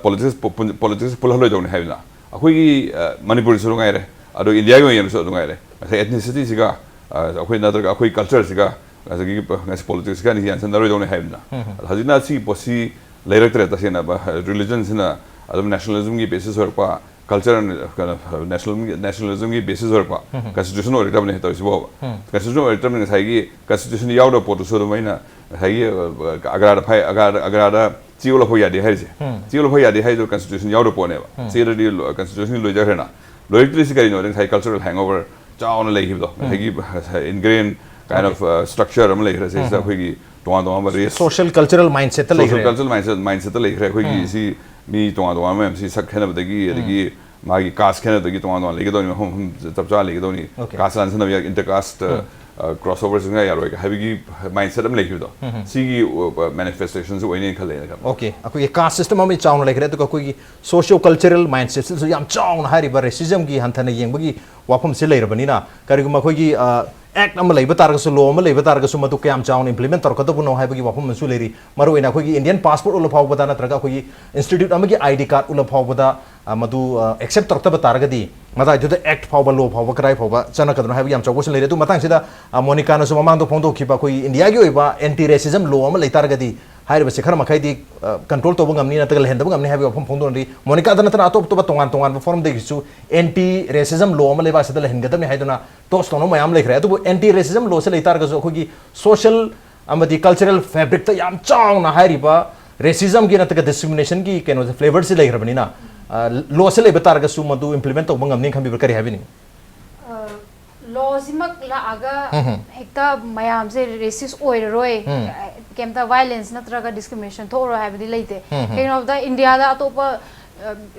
ꯄꯣꯂꯤꯇꯤꯛꯁ ꯄꯣꯂꯤꯇꯤꯛꯁ ꯄꯨꯜꯍꯜꯂꯣꯏꯗꯧꯅꯤ ꯍꯥꯏꯕꯅ, ꯑꯩꯈꯣꯏꯒꯤ, ꯑ, ꯃꯅꯤꯄꯨꯔꯁꯨ ꯉꯥꯏꯔꯦ, ꯑꯗꯣ ꯏꯟꯗꯤꯌꯥꯒꯤ ꯑꯣꯏꯅꯁꯨ ꯑꯗꯨ ꯉꯥꯏꯔꯦ, ꯉꯁꯥꯏ ethnicity ꯁꯤꯒ, ꯑ, ꯑꯩꯈꯣꯏ ꯅꯠꯇ꯭ꯔꯒ ꯑꯩꯈꯣꯏ ꯀꯜꯆꯔꯁꯤꯒ, ꯉꯁꯥꯏꯒꯤ ꯉꯁꯤ ꯄꯣꯂꯤꯇꯤꯛꯁꯀ ꯑꯅꯤꯁꯤ ꯌꯥꯟꯁꯟꯅꯔꯣꯏꯗꯧꯅꯤ ꯍꯥꯏꯕꯅ꯫ ꯑꯗꯣ ꯍꯧꯖꯤꯛꯅ ꯁꯤꯒꯤ ꯄꯣꯠꯁꯤ ꯂꯩꯔꯛꯇ꯭ꯔꯦ꯫ ꯇꯁꯦꯡꯅ ꯔꯤꯂꯤꯖꯟꯁꯤꯅ ꯑꯗꯨꯝ ꯅꯦꯁꯅꯦꯂꯤꯖꯝꯒꯤ ꯕꯦꯁꯤꯁ ꯑꯣꯏꯔꯛꯄ, ꯀꯜꯆꯔ, ꯀꯩꯅꯣ, ꯅꯦꯁꯅꯦꯂꯤꯖꯝꯒꯤ ꯕꯦꯁꯤꯁ ꯑꯣꯏꯔꯛꯄ, ꯀꯟꯁꯇꯤꯇ꯭ꯌꯨꯁꯟ ꯑꯣꯏꯔꯛꯇꯕꯅꯤ ꯇꯧꯔꯤꯁꯤꯕꯣꯕ꯫ ꯀꯟꯁꯇꯤꯇ꯭ꯌꯨꯁꯟ ꯑꯣꯏꯔꯛꯇꯕꯅꯤ, ꯉꯁꯥꯏꯒꯤ ꯀꯟꯁꯇꯤꯇ꯭ꯌꯨꯁꯟ ꯌꯥꯎꯗꯕ ꯄꯣꯠꯇꯨꯁꯨ ꯑꯗꯨꯝ ꯑꯩꯅ ꯉꯁꯥꯏꯒꯤ, ꯑ, ꯑꯒ꯭ꯔꯥꯗ ꯐꯥꯏ-, ꯑꯒ꯭ꯔꯥꯗ, ꯑꯒ꯭ꯔꯥꯗ ꯆꯦ ꯑꯣꯜꯂꯛꯄ ꯌꯥꯗꯦ ꯍꯥꯏꯔꯤꯁꯦ꯫ ꯆꯦ ꯑꯣꯜꯂꯛꯄ ꯌꯥꯗꯦ ꯍꯥꯏꯗꯣ ꯀꯟꯁꯇꯤꯇ꯭ꯌꯨꯁꯟ ꯌꯥꯎꯗꯕ ꯄꯣꯠꯅꯦꯕ꯫ ꯆꯦꯗꯗꯤ ꯂꯣ-, ꯀꯟꯁꯇꯤꯇ꯭ꯌꯨꯁꯟꯒꯤ ꯂꯣꯏꯖꯈ꯭ꯔꯦꯅ꯫ ꯂꯣꯏꯔꯛꯇ꯭ꯔꯤꯁꯤ ꯀꯔꯤꯅꯣ? ꯉꯁꯥꯏ ꯀꯜꯆꯔꯦꯜ ꯍꯦꯡꯑꯣꯚꯔ ꯆꯥꯎꯅ ꯂꯩꯈꯤꯕꯗꯣ, ꯉꯁꯥꯏꯒꯤ, ꯉꯁꯥꯏ ingrained kind of, ꯑ, structure ꯑꯃ ꯂꯩꯈ꯭ꯔꯦ ꯁꯤꯁꯤꯗ, ꯑꯩꯈꯣꯏꯒꯤ ꯇꯣꯉꯥꯟ ꯇꯣꯉꯥꯟꯕ ꯔꯦꯁ, social cultural mindset ꯇ ꯁꯣꯁꯤꯌꯦꯜ ꯂꯩꯈ꯭ꯔꯦ꯫ ꯀꯜꯆꯔꯦꯜ ꯃꯥꯏꯟꯁꯦꯠ, ꯃꯥꯏꯟꯁꯦꯠꯇ ꯂꯩꯈ꯭ꯔꯦ꯫ ꯑꯩꯈꯣꯏꯒꯤ ꯁꯤ ꯃꯤ ꯇꯣꯉꯥꯟ ꯇꯣꯉꯥꯟꯕ ꯃꯌꯥꯝꯁꯤ ꯁꯛ ꯈꯦꯠꯅꯕꯗꯒꯤ, ꯑꯗꯒꯤ ꯃꯥꯒꯤ ꯀꯥꯁ ꯈꯦꯠꯅꯕꯗꯒꯤ ꯇꯣꯉꯥꯟ ꯇꯣꯉꯥꯟ ꯂꯩꯒꯗꯧꯅꯤ, ꯃꯐꯝ ꯃꯐꯝ ꯆꯞ ꯆꯥꯅ ꯂꯩꯒꯗꯧꯅꯤ꯫ ꯀꯥꯁ ꯂꯥꯟꯁꯤꯟꯅꯕ ꯌꯥꯏ, ꯏꯟꯇꯔ ꯀꯥꯁ, ꯀ꯭ꯔꯣꯁ ꯑꯣꯚꯔ ꯁꯤꯡꯅ ꯌꯥꯔꯣꯏ ꯍꯥꯏꯕꯒꯤ ꯃꯥꯏꯟꯁꯦꯠ ꯑꯃ ꯂꯩꯈꯤꯕꯗꯣ, ꯁꯤꯒꯤ ꯃꯦꯅꯤꯐꯦꯁꯇꯦꯁꯟꯁꯨ ꯑꯣꯏꯅꯤ ꯈꯜꯂꯦ ꯑꯩꯅ ꯈꯟꯕ꯫ ꯑꯣꯀꯦ, ꯑꯩꯈꯣꯏꯒꯤ ꯀꯥꯁ ꯁꯤꯁꯇꯦꯝ ꯑꯃ ꯆꯥꯎꯅ ꯂꯩꯈ꯭ꯔꯦ, ꯑꯗꯨꯒ ꯑꯩꯈꯣꯏꯒꯤ ꯁꯣꯁꯤꯌꯣ ꯀꯜꯆꯔꯦꯜ ꯃꯥꯏꯟꯁꯦꯠꯁꯤꯁꯨ ꯌꯥꯝ ꯆꯥꯎꯅ ꯍꯥꯏꯔꯤꯕ ꯔꯦꯁꯤꯖꯝꯒꯤ ꯍꯟꯊꯅ ꯌꯦꯡꯕꯒꯤ ꯋꯥꯐꯝꯁꯦ ꯂꯩꯔꯕꯅꯤꯅ, ꯀꯔꯤꯒꯨꯝꯕ ꯑꯩꯈꯣꯏꯒꯤ, ꯑ, ꯑꯦꯛ ꯑꯃ ꯂꯩꯕ ꯇꯥꯔꯒꯁꯨ, ꯂꯣ ꯑꯃ ꯂꯩꯕ ꯇꯥꯔꯒꯁꯨ, ꯃꯗꯨ ꯀꯌꯥꯝ ꯆꯥꯎꯅ ꯏꯝꯄ꯭ꯂꯤꯃꯦꯟ ꯇꯧꯔꯛꯀꯗꯕꯅꯣ ꯍꯥꯏꯕꯒꯤ ꯋꯥꯐꯝ ꯑꯃꯁꯨ ꯂꯩꯔꯤ꯫ ꯃꯔꯨꯑꯣꯏꯅ ꯑꯩꯈꯣꯏꯒꯤ ꯏꯟꯗꯤꯌꯟ ꯄꯥꯁꯄꯣꯔꯠ ꯎꯠꯂ ꯐꯥꯎꯕꯗ, ꯅꯠꯇ꯭ꯔꯒ ꯑꯩꯈꯣꯏꯒꯤ ꯏꯟꯁꯇꯤꯇ꯭ꯌꯨꯠ ꯑꯃꯒꯤ ꯑꯥꯏ ꯗꯤ ꯀꯥꯔꯗ ꯎꯠꯂ ꯐꯥꯎꯕꯗ, ꯑ, ꯃꯗꯨ, ꯑ, ꯑꯦꯛꯁꯦꯞ ꯇꯧꯔꯛꯇꯕ ꯇꯥꯔꯒꯗꯤ, ꯃꯗꯥꯏꯗꯨꯗ ꯑꯦꯛ ꯐꯥꯎꯕ, ꯂꯣ ꯐꯥꯎꯕ, ꯀꯗꯥꯏ ꯐꯥꯎꯕ ꯆꯠꯅꯀꯗꯕꯅꯣ ꯍꯥꯏꯕꯒꯤ ꯌꯥꯝ ꯆꯥꯎꯕ ꯀꯣꯏꯁꯟ ꯂꯩꯔꯦ꯫ ꯑꯗꯨ ꯃꯇꯥꯡꯁꯤꯗ, ꯑ, ꯃꯣꯅꯤꯀꯥꯅꯁꯨ ꯃꯃꯥꯡꯗ ꯐꯣꯡꯗꯣꯛꯈꯤꯕ ꯑꯩꯈꯣꯏꯒꯤ ꯏꯟꯗꯤꯌꯥꯒꯤ ꯑꯣꯏꯕ ꯑꯦꯟꯇꯤ ꯔꯦꯁꯤꯖꯝ ꯂꯣ ꯑꯃ ꯂꯩ ꯇꯥꯔꯒꯗꯤ, ꯍꯥꯏꯔꯤꯕꯁꯦ ꯈꯔ ꯃꯈꯩꯗꯤ, ꯑ, ꯀꯟꯇ꯭ꯔꯣꯜ ꯇꯧꯕ ꯉꯝꯅꯤ ꯅꯠꯇ꯭ꯔꯒ ꯂꯩꯍꯟꯗꯕ ꯉꯝꯅꯤ ꯍꯥꯏꯕꯒꯤ ꯋꯥꯐꯝ ꯐꯣꯡꯗꯣꯛꯅꯔꯤ꯫ ꯃꯣꯅꯤꯀꯥꯗ ꯅꯠꯇꯅ ꯑꯇꯣꯞ ꯑꯇꯣꯞꯄ ꯇꯣꯉꯥꯟ ꯇꯣꯉꯥꯟꯕ ꯐꯣꯔꯝꯗꯒꯤꯁꯨ ꯑꯦꯟꯇꯤ ꯔꯦꯁꯤꯖꯝ ꯂꯣ ꯑꯃ ꯂꯩꯕꯥꯛ ꯑꯁꯤꯗ ꯂꯩꯍꯟꯒꯗꯕꯅꯤ ꯍꯥꯏꯗꯨꯅ ꯇꯣꯁ ꯇꯧꯅꯕ ꯃꯌꯥꯝ ꯂꯩꯈ꯭ꯔꯦ꯫ ꯑꯗꯨꯕꯨ ꯑꯦꯟꯇꯤ ꯔꯦꯁꯤꯖꯝ ꯂꯣꯁꯦ ꯂꯩ ꯇꯥꯔꯒꯁꯨ ꯑꯩꯈꯣꯏꯒꯤ ꯁꯣꯁꯤꯌꯦꯜ ꯑꯃꯗꯤ ꯀꯜꯆꯔꯦꯜ ꯐꯦꯕ꯭ꯔꯤꯛꯇ ꯌꯥꯝ ꯆꯥꯎꯅ ꯍꯥꯏꯔꯤꯕ ꯔꯦꯁꯤꯖꯝꯒꯤ ꯅꯠꯇ꯭ꯔꯒ ꯗꯤꯁꯀ꯭ꯔꯤꯃꯤꯅꯦꯁꯟꯒꯤ ꯀꯩꯅꯣꯁꯦ, ꯐ꯭ꯂꯦꯕꯔꯁꯦ ꯂꯩꯈ꯭ꯔꯕꯅꯤꯅ, ꯑ, ꯂꯣꯁꯦ ꯂꯩꯕ ꯇꯥꯔꯒꯁꯨ ꯃꯗꯨ ꯏꯝꯄ꯭ꯂꯤꯃꯦꯟ ꯇꯧꯕ ꯉꯝꯅꯤ ꯈꯟꯕꯤꯕ꯭ꯔꯥ? ꯀꯔꯤ ꯍꯥꯏꯕꯤꯅꯤꯡꯉꯤ? ꯑ, ꯂꯣꯁꯤꯃꯛ ꯂꯥꯛꯑꯒ ꯎꯝ ꯍꯝ꯫ ꯍꯦꯛꯇ ꯃꯌꯥꯝꯁꯦ ꯔꯦꯁꯤꯁ ꯑꯣꯏꯔꯔꯣꯏ, ꯎꯝ꯫ ꯀꯩꯝꯇ ꯚꯥꯏꯂꯦꯟꯁ ꯅꯠꯇ꯭ꯔꯒ ꯗꯤꯁꯀ꯭ꯔꯤꯃꯤꯅꯦꯁꯟ ꯊꯣꯛꯑꯔꯣꯏ ꯍꯥꯏꯕꯗꯤ ꯂꯩꯇꯦ꯫ ꯎꯝ ꯍꯝ꯫ ꯀꯩꯒꯤꯅꯣ ꯍꯥꯏꯕꯗ ꯏꯟꯗꯤꯌꯥꯗ ꯑꯇꯣꯞꯄ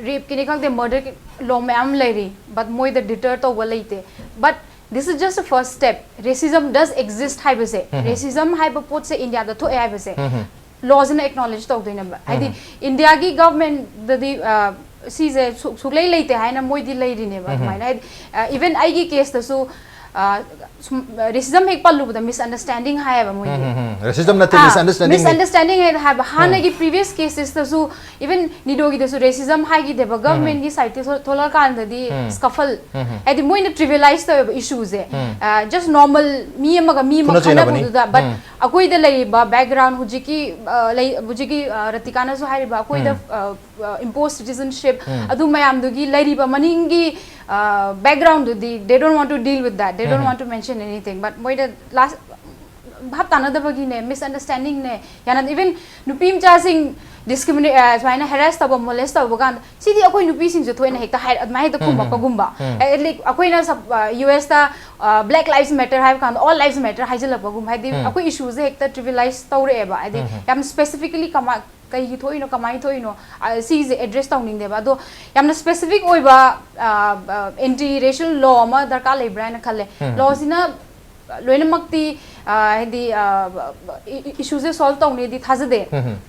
ꯔꯦꯞꯀꯤꯅꯤ ꯈꯪꯗꯦ, ꯃꯔꯗꯔ ꯂꯣ ꯃꯌꯥꯝ ꯂꯩꯔꯤ, ꯕꯠ ꯃꯣꯏꯗ ꯗꯤꯇꯔ ꯇꯧꯕ ꯂꯩꯇꯦ꯫ But this is just a first step. Racism does exist ꯍꯥꯏꯕꯁꯦ, ꯔꯦꯁꯤꯖꯝ ꯍꯥꯏꯕ ꯄꯣꯠꯁꯦ ꯏꯟꯗꯤꯌꯥꯗ ꯊꯣꯛꯑꯦ ꯍꯥꯏꯕꯁꯦ ꯂꯣꯁꯤꯅ ꯑꯦꯛꯅꯣꯂꯦꯖ ꯇꯧꯗꯣꯏꯅꯦꯕ꯫ ꯍꯥꯏꯗꯤ ꯏꯟꯗꯤꯌꯥꯒꯤ ꯒꯚꯔꯟꯃꯦꯟꯗꯗꯤ ꯁꯤꯁꯦ ꯁꯨꯛ- ꯁꯨꯛꯂꯩ ꯂꯩꯇꯦ ꯍꯥꯏꯅ ꯃꯣꯏꯗꯤ ꯂꯩꯔꯤꯅꯦꯕ꯫ ꯑꯗꯨꯃꯥꯏꯅ ꯍꯥꯏꯗꯤ ꯏꯚꯟ ꯑꯩꯒꯤ ꯀꯦꯁꯇꯁꯨ ꯔꯦꯁꯤꯖꯝ ꯍꯦꯛ ꯄꯜꯂꯨꯕꯗ ꯃꯤꯁꯑꯟꯗꯔꯁ꯭ꯇꯦꯟꯗꯤꯡ ꯍꯥꯏꯌꯦꯕ ꯃꯣꯏꯗꯤ꯫ ꯔꯦꯁꯤꯖꯝ ꯅꯠꯇꯦ, ꯃꯤꯁꯑꯟꯗꯔꯁ꯭ꯇꯦꯟꯗꯤꯡ꯫ ꯃꯤꯁꯑꯟꯗꯔꯁ꯭ꯇꯦꯟꯗꯤꯡ ꯍꯥꯏꯅ ꯍꯥꯏꯕ ꯍꯥꯟꯅꯒꯤ ꯄ꯭ꯔꯤꯚꯤꯌꯁ ꯀꯦꯁꯦꯁꯇꯁꯨ, ꯏꯚꯟ ꯅꯤꯗꯣꯒꯤꯗꯁꯨ ꯔꯦꯁꯤꯖꯝ ꯍꯥꯏꯈꯤꯗꯦꯕ꯫ ꯒꯚꯔꯟꯃꯦꯟꯒꯤ ꯁꯥꯏꯠꯇ ꯊꯣꯛꯂꯛꯑꯀꯥꯟꯗꯗꯤ ꯁꯀꯐꯜ, ꯍꯥꯏꯗꯤ ꯃꯣꯏꯅ ꯇ꯭ꯔꯤꯚꯤꯌꯂꯥꯏꯁ ꯇꯧꯋꯦꯕ ꯏꯁꯨꯁꯦ꯫ ꯖꯁ ꯅꯣꯔꯃꯜ ꯃꯤ ꯑꯃꯒ ꯃꯤ ꯑꯃ ꯐꯨꯅ ꯆꯩꯅꯕꯅꯤ꯫ ꯈꯠꯅꯕꯗꯨꯗ, ꯕꯠ ꯑꯩꯈꯣꯏꯗ ꯂꯩꯔꯤꯕ ꯕꯦꯛꯒ꯭ꯔꯥꯎꯟ ꯍꯧꯖꯤꯛꯀꯤ ꯑ, ꯂꯩ ꯍꯧꯖꯤꯛꯀꯤ ꯑ, ꯔꯇꯤꯀꯥꯅꯁꯨ ꯍꯥꯏꯔꯤꯕ ꯑꯩꯈꯣꯏꯗ ꯏꯝꯄꯣꯁ ꯁꯤꯇꯤꯖꯟꯁꯤꯞ ꯑꯗꯨ ꯃꯌꯥꯝꯗꯨꯒꯤ ꯂꯩꯔꯤꯕ ꯃꯅꯤꯡꯒꯤ ꯕꯦꯛꯒ꯭ꯔꯥꯎꯟꯗꯨꯗꯤ they don't want to deal with that, they don't want to mention anything, but ꯃꯣꯏꯗ ꯂꯥꯁ ꯚꯥꯞ ꯇꯥꯅꯗꯕꯒꯤꯅꯦ, ꯃꯤꯁꯑꯟꯗꯔꯁ꯭ꯇꯦꯟꯗꯤꯡꯅꯦ꯫ ꯌꯥꯅ ꯏꯚꯟ ꯅꯨꯄꯤ ꯃꯆꯥꯁꯤꯡ ꯗꯤꯁꯀ꯭ꯔꯤꯃꯤꯅꯦ ꯁꯨꯃꯥꯏꯅ ꯍꯦꯔꯥꯁ ꯇꯧꯕ, ꯃꯣꯂꯦꯁ ꯇꯧꯕ ꯀꯥꯟꯗ ꯁꯤꯗꯤ ꯑꯩꯈꯣꯏ ꯅꯨꯄꯤꯁꯤꯡꯁꯦ ꯊꯣꯏꯅ ꯍꯦꯛꯇ ꯍꯥꯏ ꯑꯗꯨꯃꯥꯏꯅ ꯍꯦꯛꯇ ꯈꯨꯝꯃꯛꯄꯒꯨꯝꯕ꯫ ꯑꯦ, ꯂꯥꯏꯛ ꯑꯩꯈꯣꯏꯅ ꯌꯨ ꯑꯦꯁꯇ ꯕ꯭ꯂꯦꯛ ꯂꯥꯏꯐꯁ ꯃꯦꯇꯔ ꯍꯥꯏꯕ ꯀꯥꯟꯗ ꯑꯣꯜ ꯂꯥꯏꯐꯁ ꯃꯦꯇꯔ ꯍꯥꯏꯖꯤꯜꯂꯛꯄꯒꯨꯝꯕ, ꯍꯥꯏꯗꯤ ꯑꯩꯈꯣꯏ ꯏꯁꯨꯁꯦ ꯍꯦꯛꯇ ꯇ꯭ꯔꯤꯚꯤꯌꯂꯥꯏꯁ ꯇꯧꯔꯛꯑꯦꯕ꯫ ꯍꯥꯏꯗꯤ ꯌꯥꯝ ꯁ꯭ꯄꯦꯁꯤꯐꯤꯀꯦꯂꯤ ꯀꯃꯥꯏ ꯀꯩꯒꯤ ꯊꯣꯛꯏꯅꯣ, ꯀꯃꯥꯏꯅ ꯊꯣꯛꯏꯅꯣ, ꯑ, ꯁꯤꯁꯦ ꯑꯦꯗ꯭ꯔꯦꯁ ꯇꯧꯅꯤꯡꯗꯦꯕ꯫ ꯑꯗꯣ ꯌꯥꯝꯅ ꯁ꯭ꯄꯦꯁꯤꯐꯤꯛ ꯑꯣꯏꯕ ꯑꯦꯟꯇꯤ ꯔꯦꯁꯤꯌꯦꯜ ꯂꯣ ꯑꯃ ꯗꯔꯀꯥꯔ ꯂꯩꯕ꯭ꯔꯥ ꯍꯥꯏꯅ ꯈꯜꯂꯦ꯫ ꯂꯣꯁꯤꯅ ꯂꯣꯏꯅꯃꯛꯇꯤ ꯑ, ꯍꯥꯏꯗꯤ ꯏꯁꯨꯁꯦ ꯁꯣꯜꯕ ꯇꯧꯅꯤꯗꯤ ꯊꯥꯖꯗꯦ꯫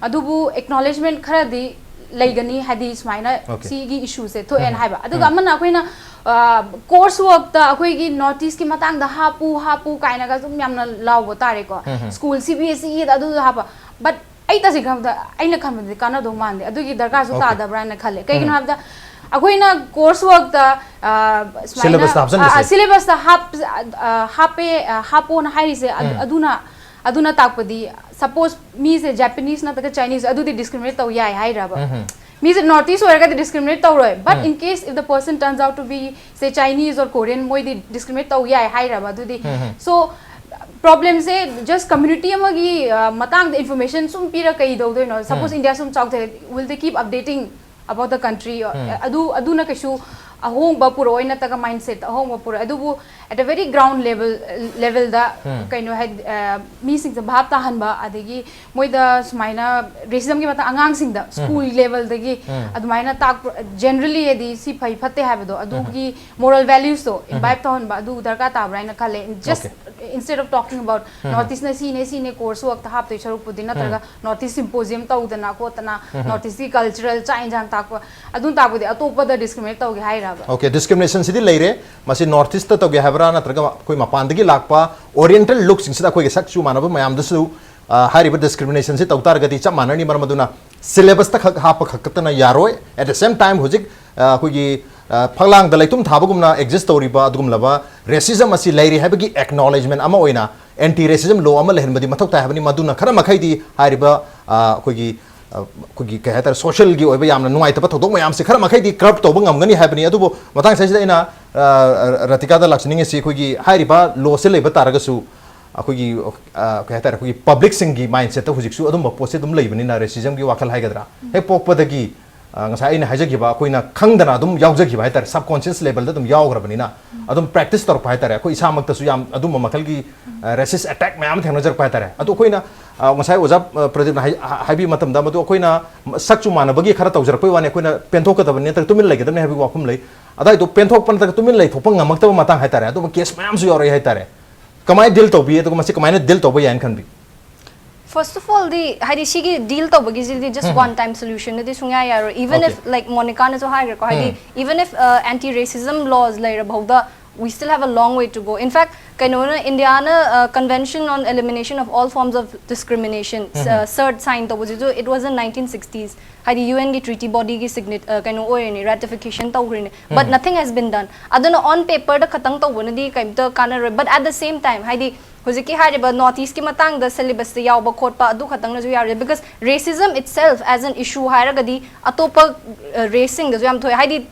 ꯑꯗꯨꯕꯨ ꯑꯦꯛꯅꯣꯂꯦꯖꯃꯦꯟ ꯈꯔꯗꯤ ꯂꯩꯒꯅꯤ, ꯍꯥꯏꯗꯤ ꯁꯨꯃꯥꯏꯅ Okay. ꯁꯤꯒꯤ ꯏꯁꯨꯁꯦ ꯊꯣꯛꯑꯦꯅ ꯍꯥꯏꯕ꯫ ꯑꯗꯨꯒ ꯑꯃꯅ ꯑꯩꯈꯣꯏꯅ ꯀꯣꯔꯁ ꯋꯥꯔꯛꯇ ꯑꯩꯈꯣꯏꯒꯤ ꯅꯣꯔꯠ ꯏꯁꯀꯤ ꯃꯇꯥꯡꯗ ꯍꯥꯞꯄꯨ ꯍꯥꯞꯄꯨ ꯀꯥꯏꯅꯒ ꯑꯗꯨꯝ ꯌꯥꯝꯅ ꯂꯥꯎꯕ ꯇꯥꯔꯦꯀꯣ꯫ ꯁ꯭ꯀꯨꯜ ꯁꯤ ꯕꯤ ꯑꯦꯁ ꯏꯗ ꯑꯗꯨꯗ ꯍꯥꯞꯄ, ꯕꯠ ꯑꯩ ꯇꯁꯦꯡꯅ ꯈꯟꯕꯗ, ꯑꯩꯅ ꯈꯟꯕꯗꯗꯤ ꯀꯥꯟꯅꯗꯧ ꯃꯥꯟꯗꯦ, ꯑꯗꯨꯒꯤ ꯗꯔꯀꯥꯔꯁꯨ Okay. ꯇꯥꯗꯕ꯭ꯔꯥꯅ ꯈꯜꯂꯦ꯫ ꯀꯩꯒꯤꯅꯣ ꯍꯥꯏꯕꯗ ꯑꯩꯈꯣꯏꯅ ꯀꯣꯔꯁ ꯋꯥꯔꯛꯇ ꯁꯨꯃꯥꯏꯅ Syllabus ꯇ ꯍꯥꯞꯆꯟꯕꯁꯦ꯫ ꯁꯤꯂꯦꯕꯁꯇ ꯍꯥꯞꯄꯦ, ꯑ, ꯍꯥꯞꯄꯣꯅ ꯍꯥꯏꯔꯤꯁꯦ ꯑꯗꯨ- ꯑꯗꯨꯅ ꯑꯗꯨꯅ ꯇꯥꯛꯄꯗꯤ, ꯁꯄꯣꯁ ꯃꯤꯁꯦ ꯖꯄꯅꯤꯁ ꯅꯠꯇ꯭ꯔꯒ ꯆꯥꯏꯅꯤꯁ, ꯑꯗꯨꯗꯤ ꯗꯤꯁꯀ꯭ꯔꯤꯃꯤꯅꯦꯠ ꯇꯧ ꯌꯥꯏ ꯍꯥꯏꯔꯕ? ꯃꯤꯁꯦ ꯅꯣꯔꯠ ꯏꯁ ꯑꯣꯏꯔꯒꯗꯤ ꯗꯤꯁꯀ꯭ꯔꯤꯃꯤꯅꯦꯠ ꯇꯧꯔꯣꯏ, but in case if the person turns out to be say Chinese or Korean, ꯃꯣꯏꯗꯤ ꯗꯤꯁꯀ꯭ꯔꯤꯃꯤꯅꯦꯠ ꯇꯧ ꯌꯥꯏ ꯍꯥꯏꯔꯕ? ꯑꯗꯨꯗꯤ so ꯄ꯭ꯔꯣꯕ꯭ꯂꯦꯝꯁꯦ ꯖꯁ ꯀꯝꯃ꯭ꯌꯨꯅꯤꯇꯤ ꯑꯃꯒꯤ ꯑ, ꯃꯇꯥꯡꯗ ꯏꯟꯐꯣꯔꯃꯦꯁꯟ ꯁꯨꯝ ꯄꯤꯔ ꯀꯩ ꯇꯧꯗꯣꯏꯅꯣ? ꯁꯄꯣꯁ ꯏꯟꯗꯤꯌꯥ ꯁꯨꯝ ꯆꯥꯎꯊꯣꯛꯑꯦ, will they keep updating about the country? ꯑꯗꯨ ꯑꯗꯨꯅ ꯀꯩꯁꯨ ꯑꯍꯣꯡꯕ ꯄꯨꯔꯛꯑꯣꯏ ꯅꯠꯇ꯭ꯔꯒ mindset ꯑꯍꯣꯡꯕ ꯄꯨꯔꯛꯑꯣꯏ, ꯑꯗꯨꯕꯨ at a very ground level, levelꯗ ꯀꯩꯅꯣ ꯍꯥꯏ, ꯑ, ꯃꯤꯁꯤꯡꯁꯦ ꯚꯥꯞ ꯇꯥꯍꯟꯕ, ꯑꯗꯒꯤ ꯃꯣꯏꯗ ꯁꯨꯃꯥꯏꯅ racismꯒꯤ ꯃꯇꯥꯡ ꯑꯉꯥꯡꯁꯤꯡꯗ school levelꯗꯒꯤ ꯑꯗꯨꯃꯥꯏꯅ ꯇꯥꯛꯄ, generally ꯍꯥꯏꯗꯤ ꯁꯤ ꯐꯩ ꯐꯠꯇꯦ ꯍꯥꯏꯕꯗꯣ, ꯑꯗꯨꯒꯤ moral valuesꯇꯣ imbibe ꯇꯧꯍꯟꯕ, ꯑꯗꯨ ꯗꯔꯀꯥꯔ ꯇꯥꯕ꯭ꯔꯥ ꯍꯥꯏꯅ ꯈꯜꯂꯦ꯫ Just instead of talking about North Eastꯅ ꯁꯤꯅꯦ ꯁꯤꯅꯦ course workꯇ ꯍꯥꯞꯇꯣꯏ ꯁꯔꯨꯛꯄꯨꯗꯤ, ꯅꯠꯇ꯭ꯔꯒ North East symposium ꯇꯧꯗꯅ ꯈꯣꯠꯇꯅ, North Eastꯀꯤ cultural ꯆꯥꯛ ꯏꯟꯁꯥꯡ ꯇꯥꯛꯄ, ꯑꯗꯨꯝ ꯇꯥꯛꯄꯗꯤ ꯑꯇꯣꯞꯄꯗ discriminate ꯇꯧꯒꯦ ꯍꯥꯏꯔꯕ? Okay, discriminationꯁꯤꯗꯤ ꯂꯩꯔꯦ꯫ ꯃꯁꯤ North Eastꯇ ꯇꯧꯒꯦ ꯍꯥꯏꯕ꯭ꯔꯥ, ꯅꯠꯇ꯭ꯔꯒ ꯑꯩꯈꯣꯏ ꯃꯄꯥꯟꯗꯒꯤ ꯂꯥꯛꯄ Oriental lookꯁꯤꯡꯁꯤꯗ ꯑꯩꯈꯣꯏꯒꯤ ꯁꯛ ꯆꯨ ꯃꯥꯟꯅꯕ ꯃꯌꯥꯝꯗꯁꯨ, ꯑ, ꯍꯥꯏꯔꯤꯕ discriminationꯁꯤ ꯇꯧ ꯇꯥꯔꯒꯗꯤ ꯆꯞ ꯃꯥꯟꯅꯔꯅꯤ꯫ ꯃꯔꯝ ꯑꯗꯨꯅ syllabusꯇ ꯈꯛ ꯍꯥꯞꯄ ꯈꯛꯇꯅ ꯌꯥꯔꯣꯏ꯫ At the same time, ꯍꯧꯖꯤꯛ, ꯑ, ꯑꯩꯈꯣꯏꯒꯤ, ꯑ, ꯐꯛꯂꯥꯡꯗ ꯂꯩꯇꯨꯝ ꯊꯥꯕꯒꯨꯝꯅ exist ꯇꯧꯔꯤꯕ ꯑꯗꯨꯒꯨꯝꯂꯕ racism ꯑꯁꯤ ꯂꯩꯔꯤ ꯍꯥꯏꯕꯒꯤ acknowledgement ꯑꯃ ꯑꯣꯏꯅ anti racism law ꯑꯃ ꯂꯩꯍꯟꯕꯗꯤ ꯃꯊꯧ ꯇꯥꯏ ꯍꯥꯏꯕꯅꯤ꯫ ꯃꯗꯨꯅ ꯈꯔ ꯃꯈꯩꯗꯤ ꯍꯥꯏꯔꯤꯕ, ꯑ, ꯑꯩꯈꯣꯏꯒꯤ, ꯑ, ꯑꯩꯈꯣꯏꯒꯤ ꯀꯩ ꯍꯥꯏꯇꯥꯔꯦ, socialꯒꯤ ꯑꯣꯏꯕ ꯌꯥꯝꯅ ꯅꯨꯡꯉꯥꯏꯇꯕ ꯊꯧꯗꯣꯛ ꯃꯌꯥꯝꯁꯦ ꯈꯔ ꯃꯈꯩꯗꯤ curb ꯇꯧꯕ ꯉꯝꯒꯅꯤ ꯍꯥꯏꯕꯅꯤ꯫ ꯑꯗꯨꯕꯨ ꯃꯇꯥꯡ ꯑꯁꯤꯗ ꯑꯩꯅ, ꯑ, ꯔꯇꯤꯀꯥꯗ ꯂꯥꯛꯆꯅꯤꯡꯉꯤꯁꯤ, ꯑꯩꯈꯣꯏꯒꯤ ꯍꯥꯏꯔꯤꯕ lawꯁꯦ ꯂꯩꯕ ꯇꯥꯔꯒꯁꯨ ꯑꯩꯈꯣꯏꯒꯤ, ꯑ, ꯀꯩ ꯍꯥꯏꯇꯥꯔꯦ, ꯑꯩꯈꯣꯏꯒꯤ publicꯁꯤꯡꯒꯤ mindsetꯇ ꯍꯧꯖꯤꯛꯁꯨ ꯑꯗꯨꯝꯕ ꯄꯣꯠꯁꯦ ꯑꯗꯨꯝ ꯂꯩꯕꯅꯤꯅ, racismꯒꯤ ꯋꯥꯈꯜ ꯍꯥꯏꯒꯗ꯭ꯔꯥ, ꯍꯦꯛ ꯄꯣꯛꯄꯗꯒꯤ, ꯑ, ꯉꯁꯥꯏ ꯑꯩꯅ ꯍꯥꯏꯖꯈꯤꯕ, ꯑꯩꯈꯣꯏꯅ ꯈꯪꯗꯅ ꯑꯗꯨꯝ ꯌꯥꯎꯖꯈꯤꯕ ꯍꯥꯏꯇꯥꯔꯦ, subconscious levelꯗ ꯑꯗꯨꯝ ꯌꯥꯎꯈ꯭ꯔꯕꯅꯤꯅ, ꯑꯗꯨꯝ practice ꯇꯧꯔꯛꯄ ꯍꯥꯏꯇꯥꯔꯦ꯫ ꯑꯩꯈꯣꯏ ꯏꯁꯥꯃꯛꯇꯁꯨ ꯌꯥꯝ ꯑꯗꯨꯝꯕ ꯃꯈꯜꯒꯤ, ꯑ, racist attack ꯃꯌꯥꯝ ꯑꯃ ꯊꯦꯡꯅꯖꯔꯛꯄ ꯍꯥꯏꯇꯥꯔꯦ꯫ ꯑꯗꯨ ꯑꯩꯈꯣꯏꯅ, ꯑ, ꯉꯁꯥꯏ ꯑꯣꯖꯥ, ꯑ, ꯄ꯭ꯔꯗꯤꯞꯅ ꯍꯥꯏ-, ꯍꯥ-, ꯍꯥꯏꯕꯤꯕ ꯃꯇꯝꯗ, ꯃꯗꯨ ꯑꯩꯈꯣꯏꯅ ꯁꯛ ꯆꯨ ꯃꯥꯟꯅꯕꯒꯤ ꯈꯔ ꯇꯧꯖꯔꯛꯄꯩ ꯋꯥꯅꯤ, ꯑꯩꯈꯣꯏꯅ ꯄꯦꯟꯊꯣꯛꯀꯗꯕꯅꯤ ꯅꯠꯇ꯭ꯔꯒ ꯇꯨꯃꯤꯟ ꯂꯩꯒꯗꯕꯅꯤ ꯍꯥꯏꯕꯒꯤ ꯋꯥꯐꯝ ꯂꯩ꯫ ꯑꯗꯥꯏꯗꯣ ꯄꯦꯟꯊꯣꯛꯄ ꯅꯠꯇ꯭ꯔꯒ ꯇꯨꯃꯤꯟ ꯂꯩꯊꯣꯛꯄ ꯉꯝꯃꯛꯇꯕ ꯃꯇꯥꯡ ꯍꯥꯏꯇꯥꯔꯦ, ꯑꯗꯨꯝꯕ case ꯃꯌꯥꯝꯁꯨ ꯌꯥꯎꯔꯛꯏ ꯍꯥꯏꯇꯥꯔꯦ꯫ ꯀꯃꯥꯏꯅ deal ꯇꯧꯕꯤ, ꯑꯗꯨꯒ ꯃꯁꯤ ꯀꯃꯥꯏꯅ deal ꯇꯧꯕ ꯌꯥꯏꯅ ꯈꯟꯕꯤ? First of all ꯗꯤ, ꯍꯥꯏꯗꯤ, ꯁꯤꯒꯤ deal ꯇꯧꯕꯒꯤꯁꯤꯗꯤ just one time solution ꯅꯗꯤ ꯁꯨꯡꯌꯥ ꯌꯥꯔꯣꯏ꯫ Even Okay. if, like, ꯃꯣꯅꯤꯀꯥꯅꯁꯨ ꯍꯥꯏꯈ꯭ꯔꯦꯀꯣ, ꯍꯥꯏꯗꯤ, even if, uh, anti racism laws ꯂꯩꯔꯐꯥꯎꯗ, we still have a long way to go. In fact, ꯀꯩꯅꯣꯅ, ꯏꯟꯗꯤꯌꯥꯅ, uh, Convention on Elimination of All Forms of Discrimination, uh, CERD sign ꯇꯧꯕꯁꯤꯁꯨ, it was in nineteen sixties. ꯍꯥꯏꯗꯤ, UNꯒꯤ treaty bodyꯒꯤ signature, uh, ꯀꯩꯅꯣ ꯑꯣꯏꯔꯤꯅꯤ, ratification ꯇꯧꯈ꯭ꯔꯤꯅꯤ, but nothing has been done. ꯑꯗꯨꯅ on paperꯗ ꯈꯛꯇꯪ ꯇꯧꯕꯅꯗꯤ ꯀꯩꯝꯇ ꯀꯥꯟꯅꯔꯣꯏ, but at the same time, ꯍꯥꯏꯗꯤ, ꯍꯧꯖꯤꯛꯀꯤ ꯍꯥꯏꯔꯤꯕ North Eastꯀꯤ ꯃꯇꯥꯡꯗ syllabusꯇ ꯌꯥꯎꯕ ꯈꯣꯠꯄ ꯑꯗꯨ ꯈꯛꯇꯪꯅꯁꯨ ꯌꯥꯔꯣꯏ, because racism itself as an issue ꯍꯥꯏꯔꯒꯗꯤ ꯑꯇꯣꯞꯄ, uh, raceꯁꯤꯡꯗꯁꯨ ꯌꯥꯝ ꯊꯣꯛꯑꯦ꯫ ꯍꯥꯏꯗꯤ,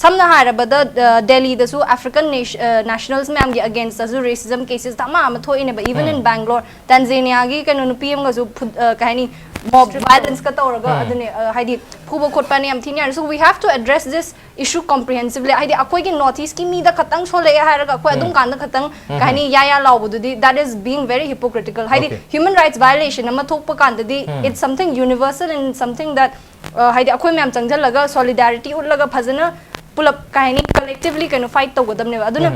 ꯁꯝꯅ ꯍꯥꯏꯔꯕꯗ, ꯑ, ꯗꯦꯜꯂꯤꯗꯁꯨ African nation-, ꯑ, nationals ꯃꯌꯥꯝꯒꯤ against-ꯇꯁꯨ racism cases ꯙꯃꯥ ꯑꯃ ꯊꯣꯛꯏꯅꯦꯕ, even in Bangalore꯫ ꯇꯥꯟꯖꯦꯅꯤꯌꯥꯒꯤ ꯀꯩꯅꯣ ꯅꯨꯄꯤ ꯑꯃꯒꯁꯨ ꯐꯨ-, ꯑ, ꯀꯩ ꯍꯥꯏꯅꯤ, mob violence-ꯀ ꯇꯧꯔꯒ, ꯑꯗꯨꯅꯦ, ꯑ, ꯍꯥꯏꯗꯤ ꯐꯨꯕ ꯈꯣꯠꯄꯅ ꯌꯥꯝ ꯊꯤꯅ ꯌꯥꯔꯦ꯫ So we have to address this issue comprehensively꯫ ꯍꯥꯏꯗꯤ ꯑꯩꯈꯣꯏꯒꯤ North East-ꯀꯤ ꯃꯤꯗ ꯈꯛꯇꯪ ꯁꯣꯜꯂꯛꯑꯦ ꯍꯥꯏꯔꯒ ꯑꯩꯈꯣꯏ ꯑꯗꯨꯝ ꯀꯥꯟꯗ ꯈꯛꯇꯪ, ꯀꯩ ꯍꯥꯏꯅꯤ, ꯌꯥ ꯌꯥ ꯂꯥꯎꯕꯗꯨꯗꯤ, that is being very hypocritical꯫ ꯍꯥꯏꯗꯤ human rights violation ꯑꯃ ꯊꯣꯛꯄ ꯀꯥꯟꯗꯗꯤ it's something universal and something that, ꯑ, ꯍꯥꯏꯗꯤ ꯑꯩꯈꯣꯏ ꯃꯌꯥꯝ ꯆꯪꯁꯤꯜꯂꯒ solidarity ꯎꯠꯂꯒ ꯐꯖꯅ ꯄꯨꯂꯞ, ꯀꯩ ꯍꯥꯏꯅꯤ, collectively ꯀꯩꯅꯣ fight ꯇꯧꯒꯗꯕꯅꯦꯕ꯫ ꯑꯗꯨꯅ,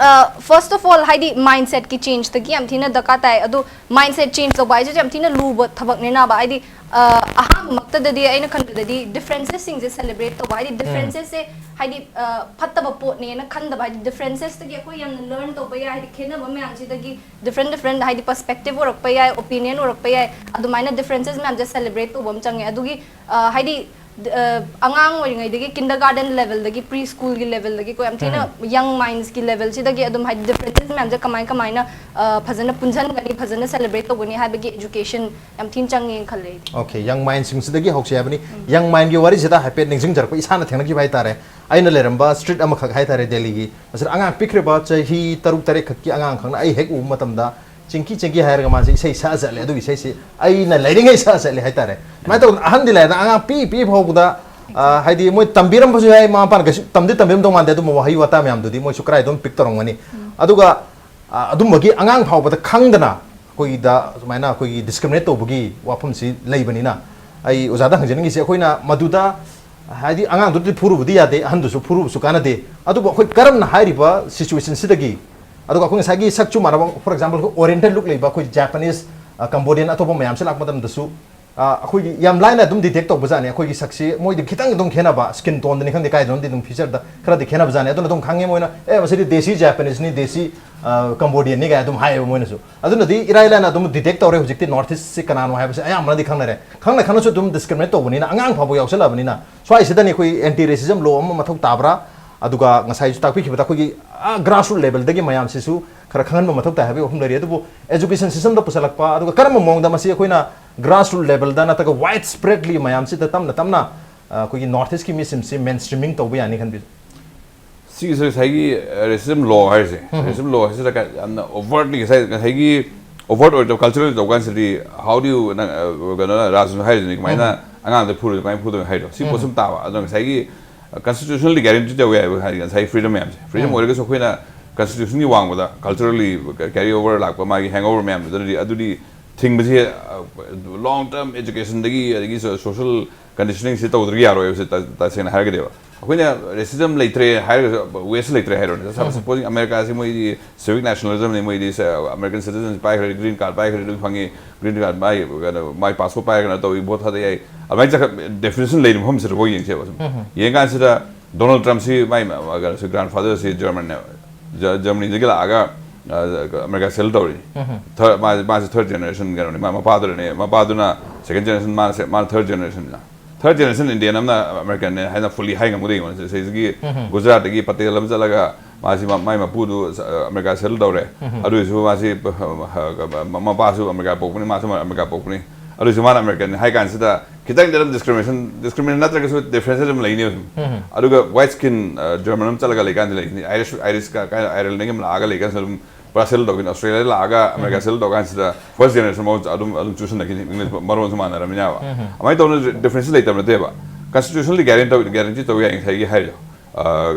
ꯑ, first of all, ꯍꯥꯏꯗꯤ mindset-ꯀꯤ change-ꯇꯒꯤ ꯌꯥꯝ ꯊꯤꯅ ꯗꯔꯀꯥꯔ ꯇꯥꯏ꯫ ꯑꯗꯣ mindset change ꯇꯧꯕ ꯍꯥꯏꯁꯤꯁꯨ ꯌꯥꯝ ꯊꯤꯅ ꯂꯨꯕ ꯊꯕꯛꯅꯤꯅꯕ꯫ ꯍꯥꯏꯗꯤ, ꯑ, ꯑꯍꯥꯟꯕꯃꯛꯇꯗꯗꯤ ꯑꯩꯅ ꯈꯟꯕꯗꯗꯤ differences-ꯁꯤꯡꯁꯦ celebrate ꯇꯧꯕ, ꯍꯥꯏꯗꯤ differences-ꯁꯦ, ꯍꯥꯏꯗꯤ, ꯑ, ꯐꯠꯇꯕ ꯄꯣꯠꯅꯦꯅ ꯈꯟꯗꯕ, ꯍꯥꯏꯗꯤ differences-ꯇꯒꯤ ꯑꯩꯈꯣꯏ ꯌꯥꯝꯅ learn ꯇꯧꯕ ꯌꯥꯏ, ꯍꯥꯏꯗꯤ ꯈꯦꯠꯅꯕ ꯃꯌꯥꯝꯁꯤꯗꯒꯤ different different, ꯍꯥꯏꯗꯤ perspective ꯎꯔꯛꯄ ꯌꯥꯏ, opinion ꯎꯔꯛꯄ ꯌꯥꯏ, ꯑꯗꯨꯃꯥꯏꯅ differences ꯃꯌꯥꯝꯁꯦ celebrate ꯇꯧꯕ ꯑꯃ ꯆꯪꯉꯦ꯫ ꯑꯗꯨꯒꯤ, ꯑ, ꯍꯥꯏꯗꯤ, ꯗ-, ꯑ, ꯑꯉꯥꯡ ꯑꯣꯏꯔꯤꯉꯩꯗꯒꯤ kindergarten level-ꯗꯒꯤ, pre school-ꯒꯤ level-ꯗꯒꯤꯀꯣ, ꯌꯥꯝ ꯊꯤꯅ young minds-ꯀꯤ level-ꯁꯤꯗꯒꯤ ꯑꯗꯨꯝ ꯍꯥꯏꯗꯤ differences ꯃꯌꯥꯝꯁꯦ ꯀꯃꯥꯏ ꯀꯃꯥꯏꯅ, ꯑ, ꯐꯖꯅ ꯄꯨꯟꯁꯤꯟꯒꯅꯤ, ꯐꯖꯅ celebrate ꯇꯧꯒꯅꯤ ꯍꯥꯏꯕꯒꯤ education ꯌꯥꯝ ꯊꯤꯅ ꯆꯪꯉꯦꯅ ꯈꯜꯂꯦ ꯑꯩꯗꯤ꯫ Okay, young mind-ꯁꯤꯡꯁꯤꯗꯒꯤ ꯍꯧꯁꯦ ꯍꯥꯏꯕꯅꯤ꯫ Young mind-ꯒꯤ ꯋꯥꯔꯤꯁꯤꯗ ꯍꯥꯏꯐꯦꯠ ꯅꯤꯡꯁꯤꯡꯖꯔꯛꯄ ꯏꯁꯥꯅ ꯊꯦꯡꯅꯈꯤꯕ ꯍꯥꯏꯇꯥꯔꯦ꯫ ꯑꯩꯅ ꯂꯩꯔꯝꯕ street ꯑꯃꯈꯛ ꯍꯥꯏꯇꯥꯔꯦ ꯗꯦꯜꯂꯤꯒꯤ, ꯃꯁꯤꯗ ꯑꯉꯥꯡ ꯄꯤꯛꯈ꯭ꯔꯕ ꯆꯍꯤ ꯇꯔꯨꯛ ꯇꯔꯦꯠ ꯈꯛꯀꯤ ꯑꯉꯥꯡ ꯈꯛꯅ ꯑꯩ ꯍꯦꯛ ꯎꯕ ꯃꯇꯝꯗ ꯆꯤꯡꯀꯤ ꯆꯤꯡꯀꯤ ꯍꯥꯏꯔꯒ ꯃꯥꯁꯦ ꯏꯁꯩ ꯁꯛꯑ ꯆꯠꯂꯦ꯫ ꯑꯗꯨꯒꯤ ꯏꯁꯩꯁꯤ ꯑꯩꯅ ꯂꯩꯔꯤꯉꯩ ꯁꯛꯑ ꯆꯠꯂꯦ ꯍꯥꯏꯇꯥꯔꯦ꯫ ꯁꯨꯃꯥꯏꯅ ꯇꯧꯗꯅ ꯑꯍꯟꯗꯤ ꯂꯩꯔꯅ ꯑꯉꯥꯡ ꯄꯤ ꯄꯤ ꯐꯥꯎꯕꯗ, ꯑ, ꯍꯥꯏꯗꯤ ꯃꯣꯏ ꯇꯝꯕꯤꯔꯝꯕꯁꯨ ꯌꯥꯏ, ꯃꯃꯥ ꯃꯄꯥꯅ ꯀꯩꯁꯨ ꯇꯝꯗꯤ ꯇꯝꯕꯤꯔꯝꯗꯧ ꯃꯥꯟꯗꯦ, ꯑꯗꯨꯝꯕ ꯋꯥꯍꯩ ꯋꯥꯇꯥ ꯃꯌꯥꯝꯗꯨꯗꯤ ꯃꯣꯏꯁꯨ ꯀꯔꯥꯏ ꯑꯗꯨꯝ pick ꯇꯧꯔꯝꯒꯅꯤ꯫ ꯑꯗꯨꯒ, ꯑ, ꯑꯗꯨꯝꯕꯒꯤ ꯑꯉꯥꯡ ꯐꯥꯎꯕꯗ ꯈꯪꯗꯅ ꯑꯩꯈꯣꯏꯒꯤꯗ ꯁꯨꯃꯥꯏꯅ ꯑꯩꯈꯣꯏꯒꯤ discriminate ꯇꯧꯕꯒꯤ ꯋꯥꯐꯝꯁꯤ ꯂꯩꯕꯅꯤꯅ, ꯑꯩ ꯑꯣꯖꯥꯗ ꯍꯪꯖꯅꯤꯡꯉꯤꯁꯦ, ꯑꯩꯈꯣꯏꯅ ꯃꯗꯨꯗ, ꯍꯥꯏꯗꯤ, ꯑꯉꯥꯡꯗꯨꯗꯤ ꯐꯨꯔꯨꯕꯗꯤ ꯌꯥꯗꯦ, ꯑꯍꯟꯗꯨꯁꯨ ꯐꯨꯔꯨꯕꯁꯨ ꯀꯥꯟꯅꯗꯦ, ꯑꯗꯨꯕꯨ ꯑꯩꯈꯣꯏ ꯀꯔꯝꯅ ꯍꯥꯏꯔꯤꯕ situation-ꯁꯤꯗꯒꯤ, ꯑꯗꯨꯒ ꯑꯩꯈꯣꯏ ꯉꯁꯥꯏꯒꯤ ꯁꯛꯁꯨ ꯃꯥꯟꯅꯕ, for example, ꯑꯩꯈꯣꯏ Oriental look ꯂꯩꯕ ꯑꯩꯈꯣꯏ Japanese, ꯑ, Cambodian, ꯑꯇꯣꯞꯄ ꯃꯌꯥꯝꯁꯦ ꯂꯥꯛꯄ ꯃꯇꯝꯗꯁꯨ, ꯑ, ꯑꯩꯈꯣꯏꯒꯤ ꯌꯥꯝ ꯂꯥꯏꯅ ꯑꯗꯨꯝ detect ꯇꯧꯕꯖꯥꯠꯅꯤ꯫ ꯑꯩꯈꯣꯏꯒꯤ ꯁꯛꯁꯤ ꯃꯣꯏꯗꯤ ꯈꯤꯇꯪ ꯑꯗꯨꯝ ꯈꯦꯠꯅꯕ, skin tone-ꯗꯅꯤ ꯈꯪꯗꯦ, ꯀꯥꯏꯗꯅꯣꯝꯗꯤ ꯑꯗꯨꯝ feature-ꯗ ꯈꯔꯗꯤ ꯈꯦꯠꯅꯕꯖꯥꯠꯅꯤ꯫ ꯑꯗꯨꯅ ꯑꯗꯨꯝ ꯈꯪꯉꯦ ꯃꯣꯏꯅ, "ꯑꯦ, ꯃꯁꯤꯗꯤ ꯗꯦꯁꯤ Japanese-ꯅꯤ, ꯗꯦꯁꯤ, ꯑ, Cambodian-ꯅꯤ" ꯀꯥꯏ ꯑꯗꯨꯝ ꯍꯥꯏꯌꯦꯕ ꯃꯣꯏꯅꯁꯨ꯫ ꯑꯗꯨꯅꯗꯤ ꯏꯔꯥꯏ ꯂꯥꯏꯅ ꯑꯗꯨꯝ detect ꯇꯧꯔꯦ꯫ ꯍꯧꯖꯤꯛꯇꯤ North East-ꯁꯤ ꯀꯅꯥꯅꯣ ꯍꯥꯏꯕꯁꯦ ꯑꯌꯥꯝꯕꯅꯗꯤ ꯈꯪꯅꯔꯦ꯫ ꯈꯪꯅ ꯈꯪꯅꯁꯨ ꯑꯗꯨꯝ discriminate ꯇꯧꯕꯅꯤꯅ, ꯑꯉꯥꯡ ꯐꯥꯎꯕ ꯌꯥꯎꯁꯜꯂꯛꯑꯕꯅꯤꯅ, ꯁ꯭ꯋꯥꯏꯁꯤꯗꯅꯤ ꯑꯩꯈꯣꯏ anti racism law ꯑꯃ ꯃꯊꯧ ꯇꯥꯕ꯭ꯔꯥ? ꯑꯗꯨꯒ ꯉꯁꯥꯏꯁꯨ ꯇꯥꯛꯄꯤꯈꯤꯕꯗ ꯑꯩꯈꯣꯏꯒꯤ, ꯑ, grassroot level-ꯗꯒꯤ ꯃꯌꯥꯝꯁꯤꯁꯨ ꯈꯔ ꯈꯪꯍꯟꯕ ꯃꯊꯧ ꯇꯥꯏ ꯍꯥꯏꯕꯒꯤ ꯋꯥꯐꯝ ꯂꯩꯔꯤ꯫ ꯑꯗꯨꯕꯨ education system-ꯗ ꯄꯨꯁꯜꯂꯛꯄ, ꯑꯗꯨꯒ ꯀꯔꯝꯕ ꯃꯑꯣꯡꯗ ꯃꯁꯤ ꯑꯩꯈꯣꯏꯅ grassroot level-ꯗ ꯅꯠꯇ꯭ꯔꯒ wide spreadly ꯃꯌꯥꯝꯁꯤꯗ ꯇꯞꯅ ꯇꯞꯅ, ꯑꯩꯈꯣꯏꯒꯤ ꯅꯣꯔꯠ ꯏꯁꯀꯤ ꯃꯤꯁꯤꯡꯁꯦ ꯃꯦꯟ ꯁ꯭ꯇ꯭ꯔꯤꯃꯤꯡ ꯇꯧꯕ ꯌꯥꯅꯤ ꯈꯟꯕꯤꯕ꯭ꯔꯥ? ꯁꯤꯒꯤꯁꯦ ꯉꯁꯥꯏꯒꯤ ꯔꯦꯁꯤꯖꯝ ꯂꯣ ꯍꯥꯏꯔꯤꯁꯦ, ꯔꯦꯁꯤꯖꯝ ꯂꯣ ꯍꯥꯏꯁꯤꯗ ꯀ- ꯌꯥꯝꯅ ꯑꯣꯚꯔꯠꯂꯤ, ꯉꯁꯥꯏ ꯉꯁꯥꯏꯒꯤ ꯑꯣꯚꯔꯠ ꯑꯣꯏꯗꯕ, ꯀꯜꯆꯔꯦꯜ ꯇꯧꯕ ꯀꯥꯟꯁꯤꯗꯤ, how do you, ꯅꯪ, ꯑ, ꯀꯩꯅꯣ, ꯔꯥꯖꯨꯅ ꯍꯥꯏꯔꯤꯗꯨꯅꯤ, ꯀꯃꯥꯏꯅ ꯑꯉꯥꯡꯗ ꯐꯨꯔꯣꯏ, ꯀꯃꯥꯏꯅ ꯐꯨꯗꯣꯏꯅꯣ ꯍꯥꯏꯗꯣ, ꯁꯤ ꯄꯣꯠꯁꯤ ꯑꯗꯨꯝ ꯇꯥꯕ꯫ ꯑꯗꯣ ꯉꯁꯥꯏꯒꯤ ꯀꯟꯁꯇꯤꯇ꯭ꯌꯨꯁꯅꯦꯜꯂꯤ ꯒꯦꯔꯦꯟꯇꯤ ꯇꯧꯋꯦ ꯍꯥꯏꯕ, ꯍꯥꯏꯗꯤ ꯉꯁꯥꯏꯒꯤ ꯐ꯭ꯔꯤꯗꯝ ꯃꯌꯥꯝꯁꯦ, ꯐ꯭ꯔꯤꯗꯝ ꯑꯣꯏꯔꯒꯁꯨ ꯑꯩꯈꯣꯏꯅ ꯀꯟꯁꯇꯤꯇ꯭ꯌꯨꯁꯟꯒꯤ ꯋꯥꯡꯃꯗ ꯀꯜꯆꯔꯦꯜꯂꯤ ꯀꯦꯔꯤ ꯑꯣꯚꯔ ꯂꯥꯛꯄ, ꯃꯥꯒꯤ ꯍꯦꯡ ꯑꯣꯚꯔ ꯃꯌꯥꯝꯗꯨꯗꯤ, ꯑꯗꯨꯗꯤ ꯊꯤꯡꯕꯁꯦ ꯂꯣꯡ ꯇꯔꯝ ꯑꯦꯖꯨꯀꯦꯁꯟꯗꯒꯤ, ꯑꯗꯒꯤ ꯁꯣ- ꯁꯣꯁꯦꯜ ꯀꯟꯗꯤꯁꯅꯤꯡꯁꯦ ꯇꯧꯗ꯭ꯔꯗꯤ ꯌꯥꯔꯣꯏ ꯍꯥꯏꯕꯁꯦ ꯇ- ꯇꯁꯦꯡꯅ ꯍꯥꯏꯔꯒꯗꯤꯕ꯫ ꯑꯩꯈꯣꯏꯅ ꯔꯦꯁꯤꯖꯝ ꯂꯩꯇ꯭ꯔꯦ ꯍꯥꯏꯔꯒꯁꯨ, ꯋꯦꯁ ꯂꯩꯇ꯭ꯔꯦ ꯍꯥꯏꯔꯣꯅꯦ꯫ ꯁꯄꯣꯖꯤꯡ ꯑꯃꯦꯔꯤꯀꯥꯁꯤ ꯃꯣꯏꯗꯤ ꯁꯤꯚꯤꯛ ꯅꯦꯁꯅꯦꯂꯤꯖꯝꯅꯤ, ꯃꯣꯏꯗꯤ ꯁ- ꯑꯃꯦꯔꯤꯀꯟ ꯁꯤꯇꯤꯖꯟꯁꯤꯞ ꯄꯥꯏꯈ꯭ꯔꯦ, ꯒ꯭ꯔꯤꯟ ꯀꯥꯔꯗ ꯄꯥꯏꯈ꯭ꯔꯦ, ꯂꯣꯏ ꯐꯪꯉꯤ, ꯒ꯭ꯔꯤꯟ ꯀꯥꯔꯗ ꯃꯥꯏ, ꯀꯩꯅꯣ, ꯃꯥꯏ ꯄꯥꯁꯄꯣꯔꯠ ꯄꯥꯏꯔꯒ ꯀꯩꯅꯣ ꯇꯧꯏ, ꯚꯣꯠ ꯊꯥꯗ ꯌꯥꯏ꯫ ꯑꯗꯨꯃꯥꯏꯅ ꯆꯠꯈꯠ ꯗꯦꯐꯤꯅꯦꯁꯟ ꯂꯩꯔꯤꯕ ꯃꯐꯝꯁꯤꯗ ꯑꯩꯈꯣꯏ ꯌꯦꯡꯁꯦꯕ ꯁꯨꯝ꯫ ꯌꯦꯡꯀꯥꯟꯁꯤꯗ ꯗꯣꯅꯥꯜꯗ ꯇ꯭ꯔꯝꯞꯁꯤ ꯃꯥꯏ ꯃ- ꯃ- ꯀꯩꯅꯣꯁꯤ, ꯒ꯭ꯔꯥꯟꯐꯥꯗꯔꯁꯤ ꯖꯔꯃꯟꯅꯦꯕ꯫ ꯖ- ꯖꯔꯃꯅꯤꯗꯒꯤ ꯂꯥꯛꯑꯒ, ꯑ, ꯑꯃꯦꯔꯤꯀꯥ ꯁꯦꯇꯜ ꯇꯧꯔꯤꯅꯤ꯫ ꯊꯔ- ꯃꯥ- ꯃꯥꯁꯦ ꯊꯔꯗ ꯖꯦꯅꯦꯔꯦꯁꯟ ꯀꯩꯅꯣꯅꯤ, ꯃꯥ ꯃꯄꯥꯗꯨꯅꯅꯦ, ꯃꯄꯥꯗꯨꯅ ꯁꯦꯀꯦꯟ ꯖꯦꯅꯦꯔꯦꯁꯟ, ꯃꯥꯅ ꯁꯦ- ꯃꯥꯅ ꯊꯔꯗ ꯖꯦꯅꯦꯔꯦꯁꯟꯅꯤꯅ꯫ ꯊꯔꯗ ꯖꯦꯅꯦꯔꯦꯁꯟ ꯏꯟꯗꯤꯌꯟ ꯑꯃꯅ ꯑꯃꯦꯔꯤꯀꯟꯅꯦ ꯍꯥꯏꯅ ꯐꯨꯜꯂꯤ ꯍꯥꯏ ꯉꯝꯒꯗꯣꯏ ꯑꯩꯉꯣꯟꯗ꯫ ꯁꯤꯗꯒꯤ ꯒꯨꯖꯔꯥꯠꯇꯒꯤ ꯄꯇꯦꯜ ꯑꯃ ꯆꯠꯂꯒ ꯃꯥꯁꯤ ꯃ- ꯃꯥꯏ ꯃꯄꯨꯗꯨ, ꯑ, ꯑꯃꯦꯔꯤꯀꯥ ꯁꯦꯇꯜ ꯇꯧꯔꯦ꯫ ꯑꯗꯨ ꯑꯣꯏꯔꯁꯨ ꯃꯥꯁꯤ, ꯑ, ꯃ- ꯃꯄꯥꯁꯨ ꯑꯃꯦꯔꯤꯀꯥ ꯄꯣꯛꯄꯅꯤ, ꯃꯥꯁꯨ ꯑꯃꯦꯔꯤꯀꯥ ꯄꯣꯛꯄꯅꯤ꯫ ꯑꯗꯨ ꯑꯣꯏꯔꯁꯨ ꯃꯥꯅ ꯑꯃꯦꯔꯤꯀꯟꯅꯤ ꯍꯥꯏ ꯀꯥꯟꯁꯤꯗ ꯈꯤꯇꯪꯗꯤ ꯑꯗꯨꯝ ꯗꯤꯁꯀ꯭ꯔꯤꯃꯤꯅꯦꯁꯟ, ꯗꯤꯁꯀ꯭ꯔꯤꯃꯤꯅꯦꯁꯟ ꯅꯠꯇ꯭ꯔꯒꯁꯨ ꯗꯤꯐ꯭ꯔꯦꯟꯁ ꯑꯗꯨꯝ ꯂꯩꯅꯦꯕ ꯁꯨꯝ꯫ ꯑꯗꯨꯒ ꯋꯥꯏꯠ ꯁ꯭ꯀꯤꯟ, ꯑ, ꯖꯔꯃꯟ ꯑꯃ ꯆꯠꯂꯒ ꯂꯩꯀꯥꯟꯗ ꯂꯩꯅꯤ, ꯑꯥꯏꯔꯤꯁ, ꯑꯥꯏꯔꯤꯁ ꯀ- ꯀꯥꯏ, ꯑꯥꯏꯔꯦꯜꯗꯒꯤ ꯑꯃ ꯂꯥꯛꯑꯒ ꯂꯩꯀꯥꯟꯁꯤꯗ ꯑꯗꯨꯝ ꯄꯨꯔꯥ ꯁꯦꯇꯜ ꯇꯧꯈꯤꯅꯤ꯫ ꯑꯣꯁꯇ꯭ꯔꯦꯂꯤꯌꯥꯗ ꯂꯥꯛꯑꯒ ꯑꯃꯦꯔꯤꯀꯥ ꯁꯦꯇꯜ ꯇꯧ ꯀꯥꯟꯁꯤꯗ ꯐꯥꯔꯁ ꯖꯦꯅꯦꯔꯦꯁꯟ ꯃꯑꯣꯡ ꯑꯗꯨꯝ, ꯑꯗꯨꯝ ꯆꯨꯁꯟꯅꯈꯤꯅꯤ꯫ ꯏꯪꯂꯤꯁ ꯃꯔꯣꯟꯁꯨ ꯃꯥꯟꯅꯔꯕꯅꯤꯅꯕ꯫ ꯑꯗꯨꯃꯥꯏꯅ ꯇꯧꯅ ꯗꯤꯐ꯭ꯔꯦꯟꯁ ꯂꯩꯇꯕ ꯅꯠꯇꯦꯕ꯫ ꯀꯟꯁꯇꯤꯇ꯭ꯌꯨꯁꯅꯦꯜꯂꯤ ꯒꯦꯔꯦꯟꯇꯤ ꯇꯧ, ꯒꯦꯔꯦꯟꯇꯤ ꯇꯧ ꯌꯥꯏ ꯉꯁꯥꯏꯒꯤ ꯍꯥꯏꯔꯤꯗꯣ꯫ ꯑ,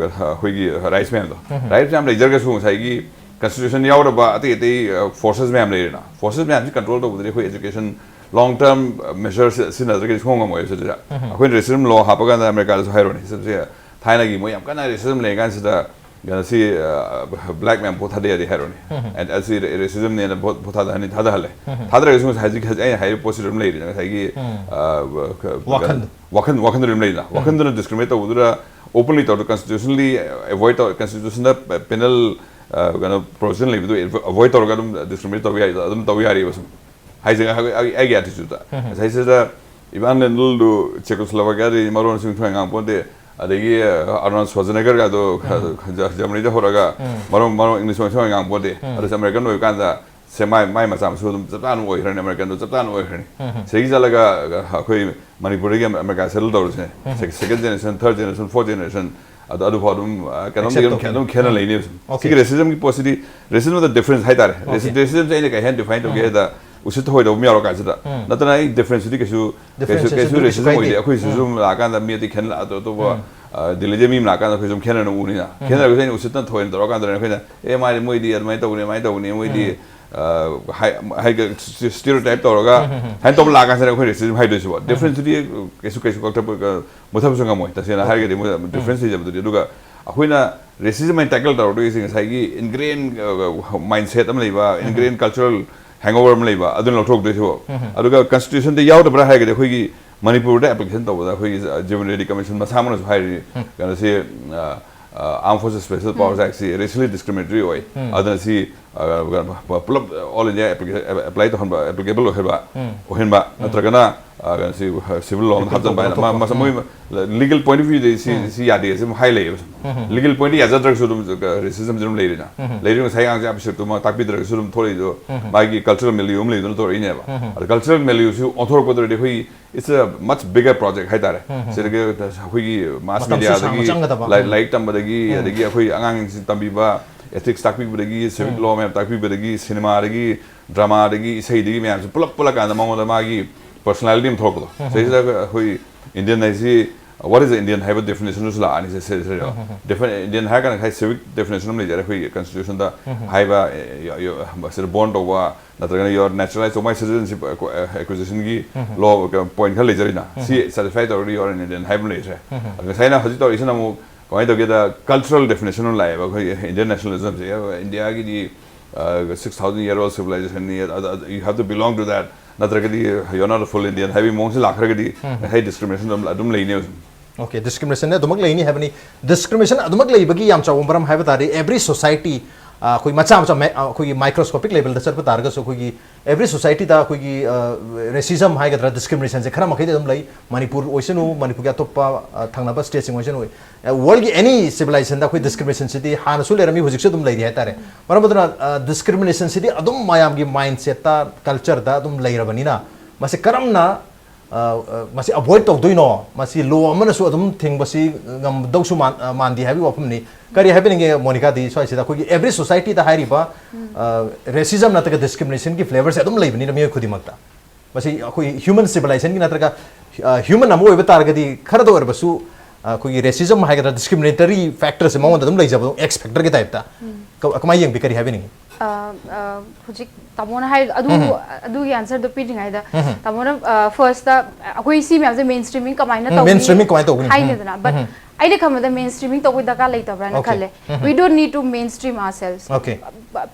ꯑꯩꯈꯣꯏꯒꯤ ꯔꯥꯏꯠꯁ ꯃꯌꯥꯝꯗꯣ꯫ ꯔꯥꯏꯠꯁ ꯃꯌꯥꯝ ꯂꯩꯖꯔꯒꯁꯨ ꯉꯁꯥꯏꯒꯤ ꯀꯟꯁꯇꯤꯇ꯭ꯌꯨꯁꯟ ꯌꯥꯎꯗꯕ ꯑꯇꯩ ꯑꯇꯩ, ꯑ, ꯐꯣꯔꯁꯦꯁ ꯃꯌꯥꯝ ꯂꯩꯔꯦꯅ꯫ ꯐꯣꯔꯁꯦꯁ ꯃꯌꯥꯝꯁꯤ ꯀꯟꯇ꯭ꯔꯣꯜ ꯇꯧꯕꯗꯗꯤ ꯑꯩꯈꯣꯏ ꯑꯦꯖꯨꯀꯦꯁꯟ ꯂꯣꯡ ꯇꯔꯝ ꯃꯦꯖꯔ ꯁꯤꯖꯤꯟꯅꯗ꯭ꯔꯒꯗꯤ ꯁꯨꯡꯉꯝ ꯉꯝꯃꯣꯏ ꯁꯤꯗ꯫ ꯑꯩꯈꯣꯏꯅ ꯔꯦꯁꯤꯖꯝ ꯂꯣ ꯍꯥꯞꯄ ꯀꯥꯟꯗ ꯑꯃꯦꯔꯤꯀꯥꯗꯁꯨ ꯍꯥꯏꯔꯣꯅꯦ꯫ ꯁꯤꯁꯦ ꯊꯥꯏꯅꯒꯤ ꯃꯣꯏ ꯌꯥꯝ ꯀꯟꯅ ꯔꯦꯁꯤꯖꯝ ꯂꯩꯔ ꯀꯥꯟꯁꯤꯗ ꯀꯩꯅꯣꯁꯤ, ꯑ, ꯕ꯭ꯂꯦꯛ ꯃꯌꯥꯝ ꯚꯣꯠ ꯊꯥꯗ ꯌꯥꯗꯦ ꯍꯥꯏꯔꯣꯅꯦ꯫ ꯑꯦꯟ-, ꯑꯁꯤ ꯔꯦ-, ꯔꯦꯁꯤꯖꯝꯅꯦꯅ ꯚꯣꯠ, ꯚꯣꯠ ꯊꯥꯗꯍꯟꯅꯤ, ꯊꯥꯗꯍꯜꯂꯦ꯫ ꯊꯥꯗꯔꯒꯁꯨ ꯉꯁꯥꯏ ꯍꯧꯖꯤꯛ, ꯍꯧꯖꯤꯛ ꯑꯩꯅ ꯍꯥꯏꯔꯤꯕ ꯄꯣꯠꯁꯤ ꯑꯗꯨꯝ ꯂꯩꯔꯤꯅꯦ꯫ ꯉꯁꯥꯏꯒꯤ, ꯑ, ꯀ-, ꯋꯥꯈꯜ꯫ ꯋꯥꯈꯜ, ꯋꯥꯈꯜꯗꯨꯅ ꯑꯗꯨꯝ ꯂꯩꯗꯅ꯫ ꯋꯥꯈꯜꯗꯨꯅ ꯗꯤꯁꯀ꯭ꯔꯤꯃꯤꯅꯦꯠ ꯇꯧꯕꯗꯨꯗ ꯑꯣꯄꯟꯂꯤ ꯇꯧꯔꯒ ꯀꯟꯁꯇꯤꯇ꯭ꯌꯨꯁꯟꯂꯤ ꯑꯦꯚꯣꯏꯗ ꯇꯧꯔ, ꯀꯟꯁꯇꯤꯇ꯭ꯌꯨꯁꯟꯗ ꯄꯦꯅꯦꯜ, ꯑ, ꯀꯩꯅꯣ, ꯄ꯭ꯔꯣꯚꯤꯖꯟ ꯂꯩꯕꯗꯨ ꯑꯦꯚꯣꯏꯗ ꯇꯧꯔꯒ ꯑꯗꯨꯝ ꯗꯤꯁꯀ꯭ꯔꯤꯃꯤꯅꯦꯠ ꯇꯧꯕ ꯌꯥꯏ, ꯑꯗꯨꯝ ꯇꯧꯕ ꯌꯥꯔꯤꯕ ꯁꯨꯝ꯫ ꯍꯥꯏꯁꯦ ꯑꯩ-, ꯑꯩ-, ꯑꯩꯒꯤ ꯑꯦꯇꯤꯆꯨꯠꯇ꯫ ꯉꯁꯥꯏꯁꯤꯗ ꯏꯚꯥꯟ ꯂꯦꯟꯗꯜꯗꯨ ꯆꯦꯀꯣꯁ꯭ꯂꯣꯚꯥꯀꯤꯌꯥꯗꯤ ꯃꯔꯣꯟꯁꯤꯡ ꯊꯣꯏ ꯉꯥꯡꯄꯣꯟꯇꯦ, ꯑꯗꯒꯤ, ꯑ, ꯑꯥꯔꯅꯣꯜꯗ ꯁ꯭ꯋꯥꯖꯅꯦꯒꯔꯒꯗꯣ ꯖ-, ꯖꯔꯃꯅꯤꯗ ꯍꯧꯔꯒ ꯃꯔꯣꯟ, ꯃꯔꯣꯟ ꯏꯪꯂꯤꯁ ꯃꯔꯣꯟ ꯊꯣꯏ ꯉꯥꯡꯄꯣꯟꯇꯦ꯫ ꯑꯗꯨꯁꯨ ꯑꯃꯦꯔꯤꯀꯟ ꯑꯣꯏꯕ ꯀꯥꯟꯗ ꯁꯦ ꯃꯥꯏ ꯃꯥꯏ ꯃꯆꯥ ꯃꯁꯨ ꯑꯗꯨꯝ ꯆꯞ ꯆꯥꯅ ꯑꯣꯏꯈ꯭ꯔꯅꯤ, ꯑꯃꯦꯔꯤꯀꯟꯗꯣ ꯆꯞ ꯆꯥꯅ ꯑꯣꯏꯈ꯭ꯔꯅꯤ꯫ ꯁꯤꯗꯒꯤ ꯆꯠꯂꯒ ꯑꯩꯈꯣꯏ ꯃꯅꯤꯄꯨꯔꯗꯒꯤ ꯑꯃꯦꯔꯤꯀꯥ ꯁꯦꯇꯜ ꯇꯧꯔꯁꯦ, second generation, third generation, fourth generation, ꯑꯗꯣ ꯑꯗꯨꯐꯥꯎ ꯑꯗꯨꯝ ꯑ, ꯀꯩꯅꯣꯝꯗꯤ Accept ꯑꯗꯨꯝ ꯇꯧꯈꯤꯅꯤ꯫ ꯑꯗꯨꯝ ꯈꯦꯠꯅ ꯂꯩꯅꯦꯕ꯫ Okay. ꯁꯤꯒꯤ ꯔꯦꯁꯤꯖꯝꯒꯤ ꯄꯣꯠꯁꯤꯗꯤ, ꯔꯦꯁꯤꯖꯝ ꯗ ꯗꯤꯐ꯭ꯔꯦꯟꯁ ꯍꯥꯏꯇꯥꯔꯦ꯫ Okay. ꯔꯦꯁꯤꯖꯝꯁꯦ ꯑꯩꯅ ꯀꯩ ꯍꯥꯏꯅ ꯗꯤꯐꯥꯏꯟ ꯇꯧꯒꯦ ꯍꯥꯏꯗ, ꯎꯁꯤꯠꯇ ꯊꯑꯣꯏꯗꯕ ꯑꯃ ꯌꯥꯎꯔꯀꯥꯟꯁꯤꯗ, ꯅꯠꯇꯅ ꯑꯩ ꯗꯤꯐ꯭ꯔꯦꯟꯁꯁꯤꯗꯤ ꯀꯩꯁꯨ ꯀꯩꯁꯨ Difference ꯀꯩꯁꯨ ꯑꯗꯨ ꯀꯩꯁꯨ ꯔꯦꯁꯤꯖꯝ ꯑꯣꯏꯗꯦ꯫ ꯀꯥꯏꯗꯦ꯫ ꯑꯩꯈꯣꯏ ꯁꯤꯁꯨ ꯂꯥꯛꯑꯀꯥꯟꯗ ꯃꯤ ꯑꯇꯩ ꯈꯦꯠꯅ ꯑꯇꯣꯞ ꯑꯇꯣꯞꯄ ꯑ, ꯗꯤꯜꯂꯤꯗ ꯃꯤ ꯑꯃ ꯂꯥꯛꯑꯀꯥꯟꯗ ꯑꯩꯈꯣꯏ ꯁꯨꯝ ꯈꯦꯠꯅꯅ ꯎꯅꯤꯅ, ꯈꯦꯠꯅꯔꯒꯁꯨ ꯑꯩꯅ ꯎꯁꯤꯠꯇ ꯊꯑꯣꯏꯅ ꯇꯧꯔꯀꯥꯟꯗ ꯑꯩꯈꯣꯏꯅ, "ꯑꯦ, ꯃꯥꯗꯤ, ꯃꯣꯏꯗꯤ ꯑꯗꯨꯃꯥꯏꯅ ꯇꯧꯕꯅꯤ, ꯑꯗꯨꯃꯥꯏꯅ ꯇꯧꯕꯅꯤ, ꯃꯣꯏꯗꯤ ꯑ, ꯍꯥꯏ ꯍꯥꯏꯒ ꯁ꯭ꯇꯤꯔꯤꯑꯣꯇꯥꯏꯞ ꯇꯧꯔꯒ ꯍꯥꯏꯅ ꯇꯧꯕ ꯂꯥꯛꯑꯀꯥꯟꯁꯤꯗ ꯑꯩꯈꯣꯏ ꯔꯦꯁꯤꯖꯝ ꯍꯥꯏꯗꯣꯏꯁꯤꯕꯣ꯫ ꯗꯤꯐ꯭ꯔꯦꯟꯁꯇꯨꯗꯤ ꯀꯩꯁꯨ ꯀꯩꯁꯨ ꯀꯛꯊꯠꯄ ꯃꯨꯊꯕꯁꯨ ꯉꯝꯃꯣꯏ꯫ ꯇꯁꯦꯡꯅ ꯍꯥꯏꯔꯒꯗꯤ ꯃꯣꯏ ꯗꯤꯐ꯭ꯔꯦꯟꯁ ꯂꯩꯖꯕꯗꯨꯗꯤ꯫ ꯑꯗꯨꯒ ꯑꯩꯈꯣꯏꯅ ꯔꯦꯁꯤꯖꯝ ꯍꯥꯏꯅ ꯇꯥꯏꯀꯜ ꯇꯧꯔꯛꯇꯣꯏꯁꯦ ꯉꯁꯥꯏꯒꯤ ꯏꯟꯒ꯭ꯔꯦꯟ ꯃꯥꯏꯟꯁꯦꯠ ꯑꯃ ꯂꯩꯕ, ꯏꯟꯒ꯭ꯔꯦꯟ ꯀꯜꯆꯔꯦꯜ ꯍꯦꯡꯑꯣꯚꯔ ꯑꯃ ꯂꯩꯕ, ꯑꯗꯨꯅ ꯂꯧꯊꯣꯛꯇꯣꯏꯁꯤꯕꯣ꯫ ꯑꯗꯨꯒ ꯀꯟꯁꯇꯤꯇ꯭ꯌꯨꯁꯟꯗ ꯌꯥꯎꯗꯕ꯭ꯔꯥ ꯍꯥꯏꯔꯒꯗꯤ ꯑꯩꯈꯣꯏꯒꯤ ꯃꯅꯤꯄꯨꯔꯗ ꯑꯦꯄ꯭ꯂꯤꯀꯦꯁꯟ ꯇꯧꯕꯗ ꯑꯩꯈꯣꯏꯒꯤ ꯖꯨꯕꯤꯅꯦꯜ ꯔꯤꯀꯃꯤꯁꯟ ꯃꯁꯥꯃꯛꯅꯁꯨ ꯍꯥꯏꯔꯤ, ꯀꯩꯅꯣꯁꯤ, ꯑ, ꯑ, Armed Forces Special Powers Act ꯁꯤ racially discriminatory ꯑꯣꯏ꯫ ꯑꯗꯨꯅ ꯁꯤ, ꯑ, ꯄꯨꯂꯞ ꯑꯣꯜ ꯏꯟꯗꯤꯌꯥ ꯑꯦꯄ꯭ꯂꯥꯏ ꯇꯧꯍꯟꯕ, ꯑꯦꯄ꯭ꯂꯤꯀꯦꯕꯜ ꯑꯣꯏꯍꯟꯕ, ꯑꯣꯏꯍꯟꯕ, ꯅꯠꯇ꯭ꯔꯒꯅ, ꯑ, ꯀꯩꯅꯣꯁꯤ, ꯁꯤꯚꯤꯜ ꯂꯣ ꯑꯃ ꯍꯥꯞꯆꯟꯕ ꯍꯥꯏꯅ ꯃꯥ-, ꯃꯥ-, ꯃꯣꯏ ꯂꯤꯒꯦꯜ ꯄꯣꯏꯟꯠ ꯑꯣꯐ ꯚ꯭ꯌꯨꯗꯩ ꯁꯤ, ꯁꯤ ꯌꯥꯗꯦ, ꯁꯤ ꯍꯥꯏ ꯂꯩꯌꯦꯕ꯫ ꯂꯤꯒꯦꯜ ꯄꯣꯏꯟꯠ ꯌꯥꯖꯗ꯭ꯔꯒꯁꯨ ꯑꯗꯨꯝ ꯔꯦꯁꯤꯖꯝꯁꯤ ꯑꯗꯨꯝ ꯂꯩꯔꯤꯅ꯫ ꯂꯩꯔꯤ ꯉꯁꯥꯏ ꯑꯉꯥꯡꯁꯦ ꯑꯥ ꯄꯤꯁꯛꯇꯨꯃ ꯇꯥꯛꯄꯤꯗ꯭ꯔꯒꯁꯨ ꯑꯗꯨꯝ ꯊꯣꯛꯂꯛꯏꯗꯣ ꯃꯥꯒꯤ ꯀꯜꯆꯔꯦꯜ ꯃꯤꯂꯤꯌꯨ ꯑꯃ ꯂꯩꯗꯨꯅ ꯇꯧꯔꯛꯏꯅꯦꯕ꯫ ꯑꯗ ꯀꯜꯆꯔꯦꯜ ꯃꯤꯂꯤꯌꯨꯁꯤ ꯑꯣꯟꯊꯣꯔꯛꯄꯗꯨꯗꯤ ꯑꯩꯈꯣꯏꯒꯤ it's a much bigger project ꯍꯥꯏꯇꯥꯔꯦ꯫ ꯁꯤꯗꯒꯤ ꯑꯩꯈꯣꯏꯒꯤ ꯃꯥꯁ ꯃꯇꯝꯁꯨ ꯁꯥꯡꯅ ꯃꯦꯗꯤꯌꯥꯗꯒꯤ, ꯆꯪꯒꯗꯕ꯫ ꯂꯥꯏꯔꯤꯛ ꯇꯝꯕꯗꯒꯤ, ꯑꯗꯒꯤ ꯑꯩꯈꯣꯏ ꯑꯉꯥꯡꯁꯤꯡ ꯇꯝꯕꯤꯕ, ꯑꯦꯊꯤꯛꯁ ꯇꯥꯛꯄꯤꯕꯗꯒꯤ, ꯁꯤꯚꯤꯛ ꯂꯣ ꯃꯌꯥꯝ ꯇꯥꯛꯄꯤꯕꯗꯒꯤ, ꯁꯤꯅꯦꯃꯥꯗꯒꯤ, ꯗ꯭ꯔꯃꯥꯗꯒꯤ, ꯏꯁꯩꯗꯒꯤ ꯃꯌꯥꯝꯁꯦ ꯄꯨꯂꯞ ꯄꯨꯜꯂꯀꯥꯟꯗ ꯃꯉꯣꯟꯗ ꯃꯥꯒꯤ ꯄꯔꯁꯣꯅꯥꯂꯤꯇꯤ ꯑꯃ ꯊꯣꯛꯂꯛꯄꯗꯣ꯫ ꯁꯤꯗꯩꯁꯤꯗ ꯑꯩꯈꯣꯏ ꯏꯟꯗꯤꯌꯟ ꯍꯥꯏꯁꯤ, what is Indian ꯍꯥꯏꯕ ꯗꯦꯐꯤꯅꯦꯁꯟꯗꯨꯁꯨ ꯂꯥꯛꯑꯅꯤ꯫ ꯁꯦ, ꯁꯦ, ꯁꯦ, ꯗꯦꯐꯤ-, ꯏꯟꯗꯤꯌꯟ ꯍꯥꯏꯔ ꯀꯥꯟꯗ ꯉꯁꯥꯏ ꯁꯤꯚꯤꯛ ꯗꯦꯐꯤꯅꯦꯁꯟ ꯑꯃ ꯂꯩꯖꯔꯦ ꯑꯩꯈꯣꯏꯒꯤ ꯀꯟꯁꯇꯤꯇ꯭ꯌꯨꯁꯟꯗ ꯍꯥꯏꯕ, ꯑꯦ, ꯌ-, ꯌ-, ꯁꯤꯗ ꯕꯣꯔꯟ ꯇꯧꯕ, ꯅꯠꯇ꯭ꯔꯒꯅ your naturalized ꯇꯧꯕ, ꯃꯥꯏ ꯁꯤꯇꯤꯖꯟꯁꯤꯞ ꯑꯦꯀ꯭ꯋꯤꯖꯤꯁꯟꯒꯤ ꯂꯣ ꯄꯣꯏꯟꯠ ꯈꯔ ꯂꯩꯖꯔꯤꯅ, ꯁꯤ ꯁꯦꯇꯤꯁꯐꯥꯏ ꯇꯧꯔꯒꯗꯤ you are an Indian ꯍꯥꯏꯕ ꯑꯃ ꯂꯩꯖꯔꯦ꯫ ꯑꯗꯣ ꯉꯁꯥꯏꯅ ꯍꯧꯖꯤꯛ ꯇꯧꯔꯤꯁꯤꯅ ꯑꯃꯨꯛ ꯀꯃꯥꯏꯅ ꯇꯧꯒꯦꯗ, ꯀꯜꯆꯔꯦꯜ ꯗꯦꯐꯤꯅꯦꯁꯟ ꯑꯃ ꯂꯥꯛꯑꯦꯕ ꯑꯩꯈꯣꯏꯒꯤ ꯏꯟꯗꯤꯌꯟ ꯅꯦꯁꯅꯦꯂꯤꯖꯝꯁꯦ꯫ ꯏꯟꯗꯤꯌꯥꯒꯤꯗꯤ, uh, six thousand year old civilizationꯅꯤ, ꯑꯗ, ꯑꯗ, you have to belong to that, ꯅꯠꯇ꯭ꯔꯒꯗꯤ you're not a full Indian ꯍꯥꯏꯕꯒꯤ ꯃꯑꯣꯡꯁꯦ ꯂꯥꯛꯈ꯭ꯔꯒꯗꯤ ꯉꯁꯥꯏ ꯗꯤꯁꯀ꯭ꯔꯤꯃꯤꯅꯦꯁꯟ ꯑꯗꯨꯝ, ꯑꯗꯨꯝ ꯂꯩꯅꯦꯕ꯫ Okay, ꯗꯤꯁꯀ꯭ꯔꯤꯃꯤꯅꯦꯁꯟ ꯑꯗꯨꯃꯛ ꯂꯩꯅꯤ ꯍꯥꯏꯕꯅꯤ꯫ ꯗꯤꯁꯀ꯭ꯔꯤꯃꯤꯅꯦꯁꯟ ꯑꯗꯨꯃꯛ ꯂꯩꯕꯒꯤ ꯌꯥꯝ ꯆꯥꯎꯕ ꯃꯔꯝ ꯍꯥꯏꯕ ꯇꯥꯔꯗꯤ, every society, ꯑꯩꯈꯣꯏ ꯃꯆꯥ ꯃꯆꯥ ꯑꯩꯈꯣꯏꯒꯤ ꯃꯥꯏꯀ꯭ꯔꯣꯁꯀꯣꯄꯤꯛ ꯂꯦꯕꯦꯜꯗ ꯆꯠꯄ ꯇꯥꯔꯒꯁꯨ ꯑꯩꯈꯣꯏꯒꯤ ꯑꯦꯕ꯭ꯔꯤ ꯁꯣꯁꯥꯏꯇꯤꯗ ꯑꯩꯈꯣꯏꯒꯤ ꯔꯦꯁꯤꯖꯝ ꯍꯥꯏꯒꯗ꯭ꯔꯥ, ꯗꯤꯁꯀ꯭ꯔꯤꯃꯤꯅꯦꯁꯟꯁꯦ ꯈꯔ ꯃꯈꯩꯗꯤ ꯑꯗꯨꯝ ꯂꯩ꯫ ꯃꯅꯤꯄꯨꯔ ꯑꯣꯏꯁꯅꯨ, ꯃꯅꯤꯄꯨꯔꯒꯤ ꯑꯇꯣꯞꯄ ꯊꯪꯅꯕ ꯁ꯭ꯇꯦꯠꯁꯤꯡ ꯑꯣꯏꯁꯅꯨ, ꯋꯥꯔꯜꯒꯤ ꯑꯦꯅꯤ ꯁꯤꯚꯤꯂꯥꯏꯖꯦꯁꯟꯗ ꯑꯩꯈꯣꯏ ꯗꯤꯁꯀ꯭ꯔꯤꯃꯤꯅꯦꯁꯟꯁꯤꯗꯤ ꯍꯥꯟꯅꯁꯨ ꯂꯩꯔꯝꯃꯤ, ꯍꯧꯖꯤꯛꯁꯨ ꯑꯗꯨꯝ ꯂꯩꯔꯤ ꯍꯥꯏꯇꯥꯔꯦ꯫ ꯃꯔꯝ ꯑꯗꯨꯅ ꯗꯤꯁꯀ꯭ꯔꯤꯃꯤꯅꯦꯁꯟꯁꯤꯗꯤ ꯑꯗꯨꯝ ꯃꯌꯥꯝꯒꯤ ꯃꯥꯏꯟꯁꯦꯠꯇ, ꯀꯜꯆꯔꯗ ꯑꯗꯨꯝ ꯂꯩꯔꯕꯅꯤꯅ ꯃꯁꯤ ꯀꯔꯝꯅ ꯃꯁꯤ ꯑꯦꯚꯣꯏꯗ ꯇꯧꯗꯣꯏꯅꯣ? ꯃꯁꯤ ꯂꯣ ꯑꯃꯅꯁꯨ ꯑꯗꯨꯝ ꯊꯤꯡꯕꯁꯤ ꯉꯝꯗꯧꯁꯨ ꯃꯥꯟꯗꯦ ꯍꯥꯏꯕꯒꯤ ꯋꯥꯐꯝꯅꯤ꯫ ꯀꯔꯤ ꯍꯥꯏꯕꯤꯅꯤꯡꯉꯦ ꯃꯣꯅꯤꯀꯥꯗꯤ? ꯁ꯭ꯋꯥꯏꯁꯤꯗ ꯑꯩꯈꯣꯏꯒꯤ ꯑꯦꯕ꯭ꯔꯤ ꯁꯣꯁꯥꯏꯇꯤꯗ ꯍꯥꯏꯔꯤꯕ ꯔꯦꯁꯤꯖꯝ ꯅꯠꯇ꯭ꯔꯒ ꯗꯤꯁꯀ꯭ꯔꯤꯃꯤꯅꯦꯁꯟꯒꯤ ꯐ꯭ꯂꯦꯕꯔꯁꯦ ꯑꯗꯨꯝ ꯂꯩꯕꯅꯤꯅ ꯃꯤꯑꯣꯏ ꯈꯨꯗꯤꯡꯃꯛꯇ꯫ ꯃꯁꯤ ꯑꯩꯈꯣꯏ ꯍ꯭ꯌꯨꯃꯟ ꯁꯤꯚꯤꯂꯥꯏꯖꯦꯁꯟꯒꯤ ꯅꯠꯇ꯭ꯔꯒ ꯍ꯭ꯌꯨꯃꯟ ꯑꯃ ꯑꯣꯏꯕ ꯇꯥꯔꯒꯗꯤ ꯈꯔꯗ ꯑꯣꯏꯔꯕꯁꯨ ꯑꯩꯈꯣꯏꯒꯤ ꯔꯦꯁꯤꯖꯝ ꯍꯥꯏꯒꯗ꯭ꯔꯥ, ꯗꯤꯁꯀ꯭ꯔꯤꯃꯤꯅꯦꯇꯔꯤ ꯐꯦꯛꯇꯔꯁꯦ ꯃꯉꯣꯟꯗ ꯑꯗꯨꯝ ꯂꯩꯖꯕꯗꯣ, ꯑꯦꯛꯁ ꯐꯦꯛꯇꯔꯒꯤ ꯇꯥꯏꯞꯇ꯫ ꯀ- ꯀꯃꯥꯏꯅ ꯌꯦꯡꯕꯤ? ꯀꯔꯤ ꯍꯥꯏꯕꯤꯅꯤꯡꯉꯤ? ꯑ, ꯑ, ꯍꯧꯖꯤꯛ ꯇꯥꯃꯣꯅ ꯍꯥꯏ ꯑꯗꯨ, ꯎꯝ꯫ ꯑꯗꯨꯒꯤ ꯑꯟꯁꯔꯗꯣ ꯄꯤꯗ꯭ꯔꯤꯉꯩꯗ ꯎꯝ꯫ ꯇꯥꯃꯣꯅ, ꯑ, ꯐꯥꯔꯁꯇ ꯑꯩꯈꯣꯏ ꯁꯤ ꯃꯌꯥꯝꯁꯦ ꯃꯦꯟ ꯁ꯭ꯇ꯭ꯔꯤꯃꯤꯡ ꯀꯃꯥꯏꯅ ꯎꯝ, ꯇꯧꯅꯤ ꯃꯦꯟ ꯁ꯭ꯇ꯭ꯔꯤꯃꯤꯡ ꯀꯃꯥꯏꯅ ꯇꯧꯒꯅꯤ? ꯎꯝ꯫ ꯍꯥꯏꯅꯗꯅ꯫ But ꯎꯝ꯫ ꯑꯩꯅ ꯈꯟꯕꯗ ꯃꯦꯟ ꯁ꯭ꯇ꯭ꯔꯤꯃꯤꯡ ꯇꯧꯕꯒꯤ ꯗꯔꯀꯥꯔ ꯂꯩꯇꯕ꯭ꯔꯥꯅ ꯑꯣꯀꯦ꯫ ꯈꯜꯂꯦ꯫ ꯎꯝ꯫ We don't need to mainstream ourselves. Okay.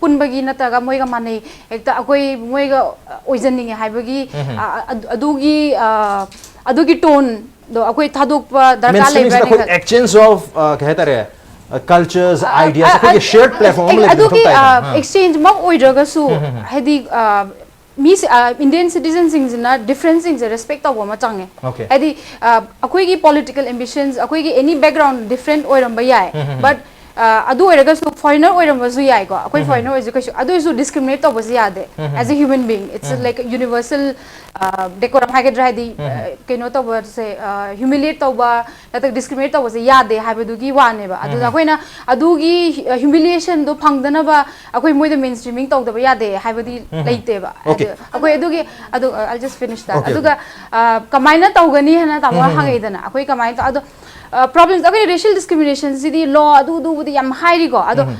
ꯄꯨꯟꯕꯒꯤ ꯅꯠꯇ꯭ꯔꯒ ꯃꯣꯏꯒ ꯃꯥꯟꯅꯩ, ꯍꯦꯛꯇ ꯑꯩꯈꯣꯏ ꯃꯣꯏꯒ ꯑꯣꯏꯖꯅꯤꯡꯉꯦ ꯍꯥꯏꯕꯒꯤ, ꯎꯝ꯫ ꯑ, ꯑ, ꯑꯗꯨꯒꯤ, ꯑ, ꯑꯗꯨꯒꯤ ꯇꯣꯟꯗꯣ ꯑꯩꯈꯣꯏ ꯊꯥꯗꯣꯛꯄ ꯗꯔꯀꯥꯔ ꯃꯦꯟ ꯁ꯭ꯇ꯭ꯔꯤꯃꯤꯡꯁꯤꯅ ꯂꯩꯕ꯭ꯔꯥꯅ ꯑꯩꯈꯣꯏ ꯈꯜꯂꯦ꯫ ꯑꯦꯛꯁꯆꯦꯟꯖ ꯑꯣꯐ, ꯑ, ꯀꯩ ꯍꯥꯏꯇꯥꯔꯦ, ꯀꯜꯆꯔꯁ, ꯑ, ꯑꯥꯏꯗꯤꯌꯥꯁ, ꯑ, ꯑꯩꯈꯣꯏꯒꯤ ꯑ, ꯁꯤꯌꯔ ꯄ꯭ꯂꯦꯠꯐꯣꯝ ꯑꯃ ꯑ, ꯂꯩꯕ ꯃꯊꯧ ꯑꯗꯨꯒꯤ, ꯇꯥꯏꯗꯅ꯫ ꯑ, ꯑꯥ꯫ ꯑꯦꯛꯁꯆꯦꯟꯖꯃꯛ ꯑꯣꯏꯗ꯭ꯔꯒꯁꯨ, ꯎꯝ, ꯎꯝ, ꯎꯝ꯫ ꯍꯥꯏꯗꯤ, ꯑ, ꯃꯤꯁꯦ, ꯑ, ꯏꯟꯗꯤꯌꯟ ꯁꯤꯇꯤꯖꯟꯁꯤꯡꯁꯤꯅ ꯗꯤꯐ꯭ꯔꯦꯟꯁꯁꯤꯡꯁꯦ ꯔꯦꯁꯄꯦꯛ ꯇꯧꯕ ꯑꯃ ꯆꯪꯉꯦ꯫ ꯑꯣꯀꯦ꯫ ꯍꯥꯏꯗꯤ, ꯑ, ꯑꯩꯈꯣꯏꯒꯤ ꯄꯣꯂꯤꯇꯤꯀꯦꯜ ꯑꯦꯝꯕꯤꯁꯟꯁ, ꯑꯩꯈꯣꯏꯒꯤ ꯑꯦꯅꯤ ꯕꯦꯛꯒ꯭ꯔꯥꯎꯟ ꯗꯤꯐ꯭ꯔꯦꯟ ꯑꯣꯏꯔꯝꯕ ꯌꯥꯏ, ꯎꯝ, ꯎꯝ, ꯎꯝ꯫ But, ꯑ, ꯑꯗꯨ ꯑꯣꯏꯔꯒꯁꯨ ꯐꯣꯔꯦꯅꯔ ꯑꯣꯏꯔꯝꯕꯁꯨ ꯌꯥꯏꯀꯣ, ꯑꯩꯈꯣꯏ ꯎꯝ, ꯎꯝ꯫ ꯐꯣꯔꯦꯅꯔ ꯑꯣꯏꯔꯁꯨ ꯀꯩꯁꯨ, ꯑꯗꯨ ꯑꯣꯏꯔꯁꯨ ꯗꯤꯁꯀ꯭ꯔꯤꯃꯤꯅꯦꯠ ꯇꯧꯕꯁꯦ ꯌꯥꯗꯦ꯫ ꯎꯝ, ꯎꯝ꯫ As a human being, it's um, um. Like a universal, ꯑ, ꯗꯦꯀꯣꯔꯝ ꯍꯥꯏꯒꯗ꯭ꯔꯥ, ꯍꯥꯏꯗꯤ, ꯎꯝ, ꯎꯝ꯫ ꯑ, ꯀꯩꯅꯣ ꯇꯧꯕꯁꯦ, ꯑ, ꯍ꯭ꯌꯨꯃꯤꯂꯤꯌꯦꯠ ꯇꯧꯕ ꯅꯠꯇ꯭ꯔꯒ ꯗꯤꯁꯀ꯭ꯔꯤꯃꯤꯅꯦꯠ ꯇꯧꯕꯁꯦ ꯌꯥꯗꯦ ꯍꯥꯏꯕꯗꯨꯒꯤ ꯋꯥꯅꯦꯕ꯫ ꯑꯗꯨꯗ ꯎꯝ, ꯎꯝ꯫ ꯑꯩꯈꯣꯏꯅ ꯑꯗꯨꯒꯤ ꯍ꯭ꯌꯨꯃꯤꯂꯤꯌꯦꯁꯟꯗꯣ ꯐꯪꯗꯅꯕ ꯑꯩꯈꯣꯏ ꯃꯣꯏꯗ ꯃꯦꯟ ꯁ꯭ꯇ꯭ꯔꯤꯃꯤꯡ ꯇꯧꯗꯕ ꯌꯥꯗꯦ ꯍꯥꯏꯕꯗꯤ ꯎꯝ, ꯎꯝ꯫ ꯂꯩꯇꯦꯕ꯫ ꯑꯣꯀꯦ꯫ ꯑꯗꯨ ꯑꯩꯈꯣꯏ ꯑꯗꯨꯒꯤ, ꯑꯗꯨ, I'll just finish that. Okay, ꯑꯗꯨꯒ, ꯑꯣꯀꯦ꯫ ꯑ, ꯀꯃꯥꯏꯅ ꯇꯧꯒꯅꯤ ꯍꯥꯏꯅ ꯇꯥꯃꯣꯅ ꯎꯝ, ꯎꯝ, ꯎꯝ꯫ ꯍꯪꯉꯛꯏꯗꯅ, ꯑꯩꯈꯣꯏ ꯀꯃꯥꯏꯅ ꯇꯧ-, ꯑꯗꯣ, ꯑ, ꯄ꯭ꯔꯣꯕ꯭ꯂꯦꯝꯁ, ꯑꯩꯈꯣꯏꯅ ꯔꯦꯁꯤꯌꯦꯜ ꯗꯤꯁꯀ꯭ꯔꯤꯃꯤꯅꯦꯁꯟꯁꯤꯗꯤ ꯂꯣ ꯑꯗꯨ ꯑꯗꯨꯕꯨꯗꯤ ꯌꯥꯝ ꯍꯥꯏꯔꯤꯀꯣ, ꯑꯗꯣ ꯎꯝ, ꯎꯝ꯫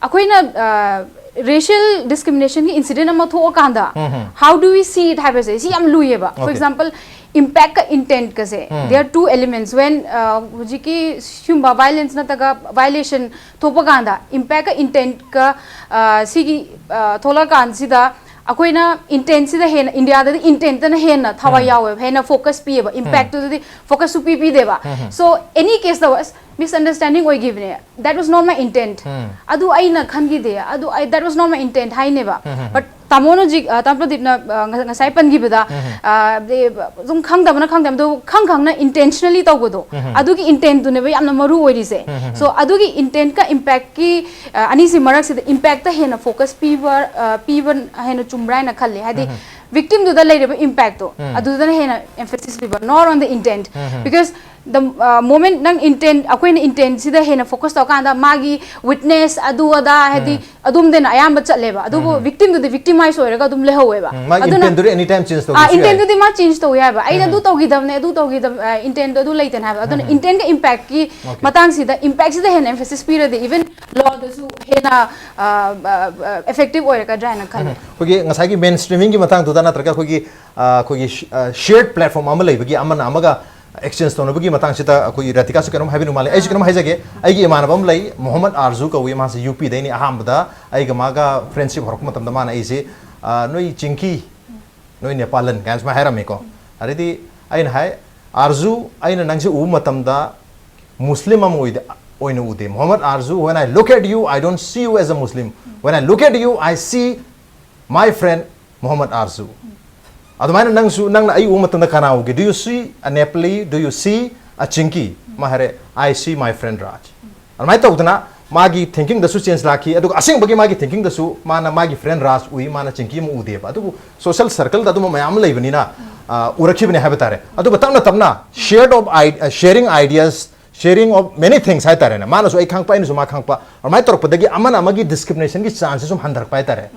ꯑꯩꯈꯣꯏꯅ, ꯑ, ꯔꯦꯁꯤꯌꯦꯜ ꯗꯤꯁꯀ꯭ꯔꯤꯃꯤꯅꯦꯁꯟꯒꯤ ꯏꯟꯁꯤꯗꯦꯟ ꯑꯃ ꯊꯣꯛꯑꯀꯥꯟꯗ, ꯎꯝ, ꯎꯝ꯫ How do we see it ꯍꯥꯏꯕꯁꯦ ꯁꯤ ꯌꯥꯝ ꯂꯨꯏꯌꯦꯕ꯫ For okay. Example, ꯏꯝꯄꯦꯛꯀ ꯏꯟꯇꯦꯟꯠꯀꯁꯦ, um. There are two elements when, ꯑ, ꯍꯧꯖꯤꯛꯀꯤ ꯁꯤꯒꯨꯝꯕ ꯚꯥꯏꯑꯣꯂꯦꯟꯁ ꯅꯠꯇ꯭ꯔꯒ ꯚꯥꯏꯑꯣꯂꯦꯁꯟ ꯊꯣꯛꯄ ꯀꯥꯟꯗ ꯏꯝꯄꯦꯛꯀ ꯏꯟꯇꯦꯟꯠꯀ, ꯑ, ꯁꯤꯒꯤ, ꯑ, ꯊꯣꯛꯂꯛꯑꯀꯥꯟꯁꯤꯗ ꯑꯩꯈꯣꯏꯅ ꯏꯟꯇꯦꯟꯁꯤꯗ ꯍꯦꯟꯅ, ꯏꯟꯗꯤꯌꯥꯗꯗꯤ ꯏꯟꯇꯦꯟꯇꯅ ꯍꯦꯟꯅ ꯊꯋꯥꯏ ꯌꯥꯎꯋꯦꯕ, ꯍꯦꯟꯅ ꯐꯣꯀꯁ ꯄꯤꯌꯦꯕ, ꯏꯝꯄꯦꯛꯇꯨꯗꯗꯤ ꯐꯣꯀꯁꯁꯨ ꯄꯤꯕꯤꯗꯦꯕ. So any case ꯇꯧꯕ, ꯑꯁ, ꯃꯤꯁꯑꯟꯗꯔꯁ꯭ꯇꯦꯟꯗꯤꯡ ꯑꯣꯏꯈꯤꯕꯅꯦ, that was not my intent, ꯑꯗꯨ ꯑꯩꯅ ꯈꯟꯈꯤꯗꯦ, ꯑꯗꯨ ꯑꯩ, that was not my intent ꯍꯥꯏꯅꯦꯕ. But ꯇꯥꯃꯣꯅ ꯍꯧꯖꯤꯛ, ꯑ, ꯇꯥꯃꯣ ꯄ꯭ꯔꯗꯤꯞꯅ, ꯑ, ꯉ-, ꯉꯁꯥꯏ ꯄꯟꯈꯤꯕꯗꯕ, ꯑ, ꯗꯤ, ꯁꯨꯝ ꯈꯪꯗꯕꯅ ꯈꯪꯗꯕ, ꯑꯗꯨ ꯈꯪ ꯈꯪꯅ ꯏꯟꯇꯦꯟꯁꯅꯦꯂꯤ ꯇꯧꯕꯗꯣ, ꯑꯗꯨꯒꯤ ꯏꯟꯇꯦꯟꯇꯨꯅꯦꯕ ꯌꯥꯝꯅ ꯃꯔꯨ ꯑꯣꯏꯔꯤꯁꯦ. So ꯑꯗꯨꯒꯤ ꯏꯟꯇꯦꯟꯀ ꯏꯝꯄꯦꯛꯀꯤ, ꯑ, ꯑꯅꯤꯁꯤ ꯃꯔꯛꯁꯤꯗ ꯏꯝꯄꯦꯛꯇ ꯍꯦꯟꯅ ꯐꯣꯀꯁ ꯄꯤꯕ, ꯑ, ꯄꯤꯕ ꯍꯦꯟꯅ ꯆꯨꯝꯕ꯭ꯔꯥ ꯍꯥꯏꯅ ꯈꯜꯂꯦ. ꯍꯥꯏꯗꯤ, ꯚꯤꯛꯇꯤꯝꯗꯨꯗ ꯂꯩꯔꯤꯕ ꯏꯝꯄꯦꯛꯇꯣ, ꯑꯗꯨꯗꯅ ꯍꯦꯟꯅ ꯑꯦꯝꯐꯦꯁꯤꯁ ꯄꯤꯕ, not on the intent. Because the, uh, moment ꯅꯪ ꯏꯟꯇꯦꯟ, ꯑꯩꯈꯣꯏꯅ ꯏꯟꯇꯦꯟꯁꯤꯗ ꯍꯦꯟꯅ ꯐꯣꯀꯁ ꯇꯧꯔꯀꯥꯟꯗ, ꯃꯥꯒꯤ ꯋꯤꯠꯅꯦꯁ, ꯑꯗꯨ ꯑꯗꯥ, ꯍꯥꯏꯗꯤ, ꯑꯗꯣꯝꯗꯅ ꯑꯌꯥꯝꯕ ꯆꯠꯂꯦꯕ. ꯑꯗꯨꯕꯨ ꯚꯤꯛꯇꯤꯝꯗꯨꯗꯤ ꯚꯤꯛꯇꯤꯃꯥꯏꯁ ꯑꯣꯏꯔꯒ ꯑꯗꯨꯝ ꯂꯩꯍꯧꯋꯦꯕ. ꯎꯝ, ꯃꯥꯒꯤ ꯑꯗꯨꯅ, ꯏꯟꯇꯦꯟꯗꯨꯗꯤ ꯑꯦꯅꯤ ꯇꯥꯏꯝ ꯆꯦꯟꯖ ꯇꯧꯕꯁꯨ ꯑꯥ, ꯌꯥꯏ꯫ ꯏꯟꯇꯦꯟꯗꯨꯗꯤ ꯃꯥ ꯆꯦꯟꯖ ꯇꯧ ꯌꯥꯏꯕ꯫ "ꯑꯩꯅ ꯑꯗꯨ ꯇꯧꯈꯤꯗꯕꯅꯦ, ꯑꯗꯨ ꯇꯧꯈꯤꯗꯕ, ꯑ, ꯏꯟꯇꯦꯟꯗꯣ ꯑꯗꯨ ꯂꯩꯇꯅ" ꯍꯥꯏꯕ꯫ ꯑꯗꯨꯅ ꯏꯟꯇꯦꯟꯒ ꯏꯝꯄꯦꯛꯀꯤ ꯑꯣꯀꯦ꯫ ꯃꯇꯥꯡꯁꯤꯗ, ꯏꯝꯄꯦꯛꯁꯤꯗ ꯍꯦꯟꯅ ꯑꯦꯝꯐꯦꯁꯤꯁ ꯄꯤꯔꯗꯤ, ꯏꯚꯟ ꯂꯣꯗꯁꯨ ꯍꯦꯟꯅ, ꯑ, ꯑ, ꯑ, ꯏꯐꯦꯛꯇꯤꯚ ꯑꯣꯏꯔꯛꯀꯗ꯭ꯔꯥ ꯍꯥꯏꯅ ꯈꯜꯂꯦ꯫ ꯑꯩꯈꯣꯏꯒꯤ ꯉꯁꯥꯏꯒꯤ ꯃꯦꯟ ꯁ꯭ꯇ꯭ꯔꯤꯃꯤꯡꯒꯤ ꯃꯇꯥꯡꯗꯨꯗ ꯅꯠꯇ꯭ꯔꯒ ꯑꯩꯈꯣꯏꯒꯤ, ꯑ, ꯑꯩꯈꯣꯏꯒꯤ ꯁ-, ꯑ, ꯁꯤꯌꯔꯗ ꯄ꯭ꯂꯦꯠꯐꯣꯔꯝ ꯑꯃ ꯂꯩꯕꯒꯤ, ꯑꯃꯅ ꯑꯃꯒ ꯑꯦꯛꯁꯆꯦꯟꯖ ꯇꯧꯅꯕꯒꯤ ꯃꯇꯥꯡꯁꯤꯗ ꯑꯩꯈꯣꯏꯒꯤ ꯔꯥꯙꯤꯀꯥꯁꯨ ꯀꯩꯅꯣꯝ ꯍꯥꯏꯕꯤꯅꯤꯡ ꯃꯥꯜꯂꯦ꯫ ꯑꯩꯁꯨ ꯀꯩꯅꯣꯝ ꯍꯥꯏꯖꯒꯦ꯫ ꯑꯩꯒꯤ ꯏꯃꯥꯟꯅꯕ ꯑꯃ ꯂꯩ, ꯃꯣꯍꯝꯃꯗ ꯑꯥꯔꯖꯨ ꯀꯧꯏ, ꯃꯥꯁꯦ ꯌꯨ ꯄꯤꯗꯩꯅꯤ꯫ ꯑꯍꯥꯟꯕꯗ ꯑꯩꯒ ꯃꯥꯒ ꯐ꯭ꯔꯦꯟꯗꯁꯤꯞ ꯍꯧꯔꯛꯄ ꯃꯇꯝꯗ ꯃꯥꯅ ꯑꯩꯁꯦ, "ꯑ, ꯅꯣꯏ ꯆꯤꯡꯀꯤ, ꯅꯣꯏ ꯅꯦꯄꯥꯂꯟ" ꯀꯥꯏꯅ ꯁꯨꯃꯥꯏꯅ ꯍꯥꯏꯔꯝꯃꯤꯀꯣ꯫ ꯑꯗꯩꯗꯤ ꯑꯩꯅ ꯍꯥꯏ, "ꯑꯥꯔꯖꯨ, ꯑꯩꯅ ꯅꯪꯁꯦ ꯎꯕ ꯃꯇꯝꯗ ꯃꯨꯁꯂꯤꯝ ꯑꯃ ꯑꯣꯏꯗ-, ꯑꯣꯏꯅ ꯎꯗꯦ꯫ Mohammad ꯑꯥꯔꯖꯨ, when I look at you, I don't see you as a Muslim. When I look at you, I see my friend Mohammad Arzu." ꯑꯗꯨꯃꯥꯏꯅ ꯅꯪꯁꯨ, ꯅꯪꯅ ꯑꯩ ꯎꯕ ꯃꯇꯝꯗ ꯀꯅꯥ ꯎꯒꯦ? "Do you see a Nepali? Do you see a Chinki?" ꯃꯥ ꯍꯥꯏꯔꯦ, "I see my friend Raj." ꯑꯗꯨꯃꯥꯏꯅ ꯇꯧꯗꯅ ꯃꯥꯒꯤ ꯊꯤꯡꯀꯤꯡꯗꯁꯨ ꯆꯦꯟꯖ ꯂꯥꯛꯈꯤ, ꯑꯗꯨꯒ ꯑꯁꯦꯡꯕꯒꯤ ꯃꯥꯒꯤ ꯊꯤꯡꯀꯤꯡꯗꯁꯨ ꯃꯥꯅ ꯃꯥꯒꯤ ꯐ꯭ꯔꯦꯟ ꯔꯥꯖ ꯎꯏ, ꯃꯥꯅ ꯆꯤꯡꯀꯤ ꯑꯃ ꯎꯗꯦꯕ꯫ ꯑꯗꯨꯕꯨ ꯁꯣꯁꯦꯜ ꯁꯔꯀꯜꯗ ꯑꯗꯨꯝꯕ ꯃꯌꯥꯝ ꯑꯃ ꯂꯩꯕꯅꯤꯅ, ꯑ, ꯎꯔꯛꯈꯤꯕꯅꯦ ꯍꯥꯏꯕ ꯇꯥꯔꯦ꯫ ꯑꯗꯨꯒ ꯇꯞꯅ ꯇꯞꯅ shared of i-, uh, sharing ideas, sharing of many things ꯍꯥꯏ ꯇꯥꯔꯦꯅꯦ, ꯃꯥꯅꯁꯨ ꯑꯩ ꯈꯪꯉꯛꯄ, ꯑꯩꯅꯁꯨ ꯃꯥ ꯈꯪꯉꯛꯄ, ꯑꯗꯨꯃꯥꯏꯅ ꯇꯧꯔꯛꯄꯗꯒꯤ ꯑꯃꯅ ꯑꯃꯒꯤ ꯗꯤꯁꯀ꯭ꯔꯤꯃꯤꯅꯦꯁꯟꯒꯤ ꯆꯥꯟꯁꯁꯦ ꯁꯨꯝ ꯍꯟꯊꯔꯛꯄ ꯍꯥꯏ ꯇꯥꯔꯦ꯫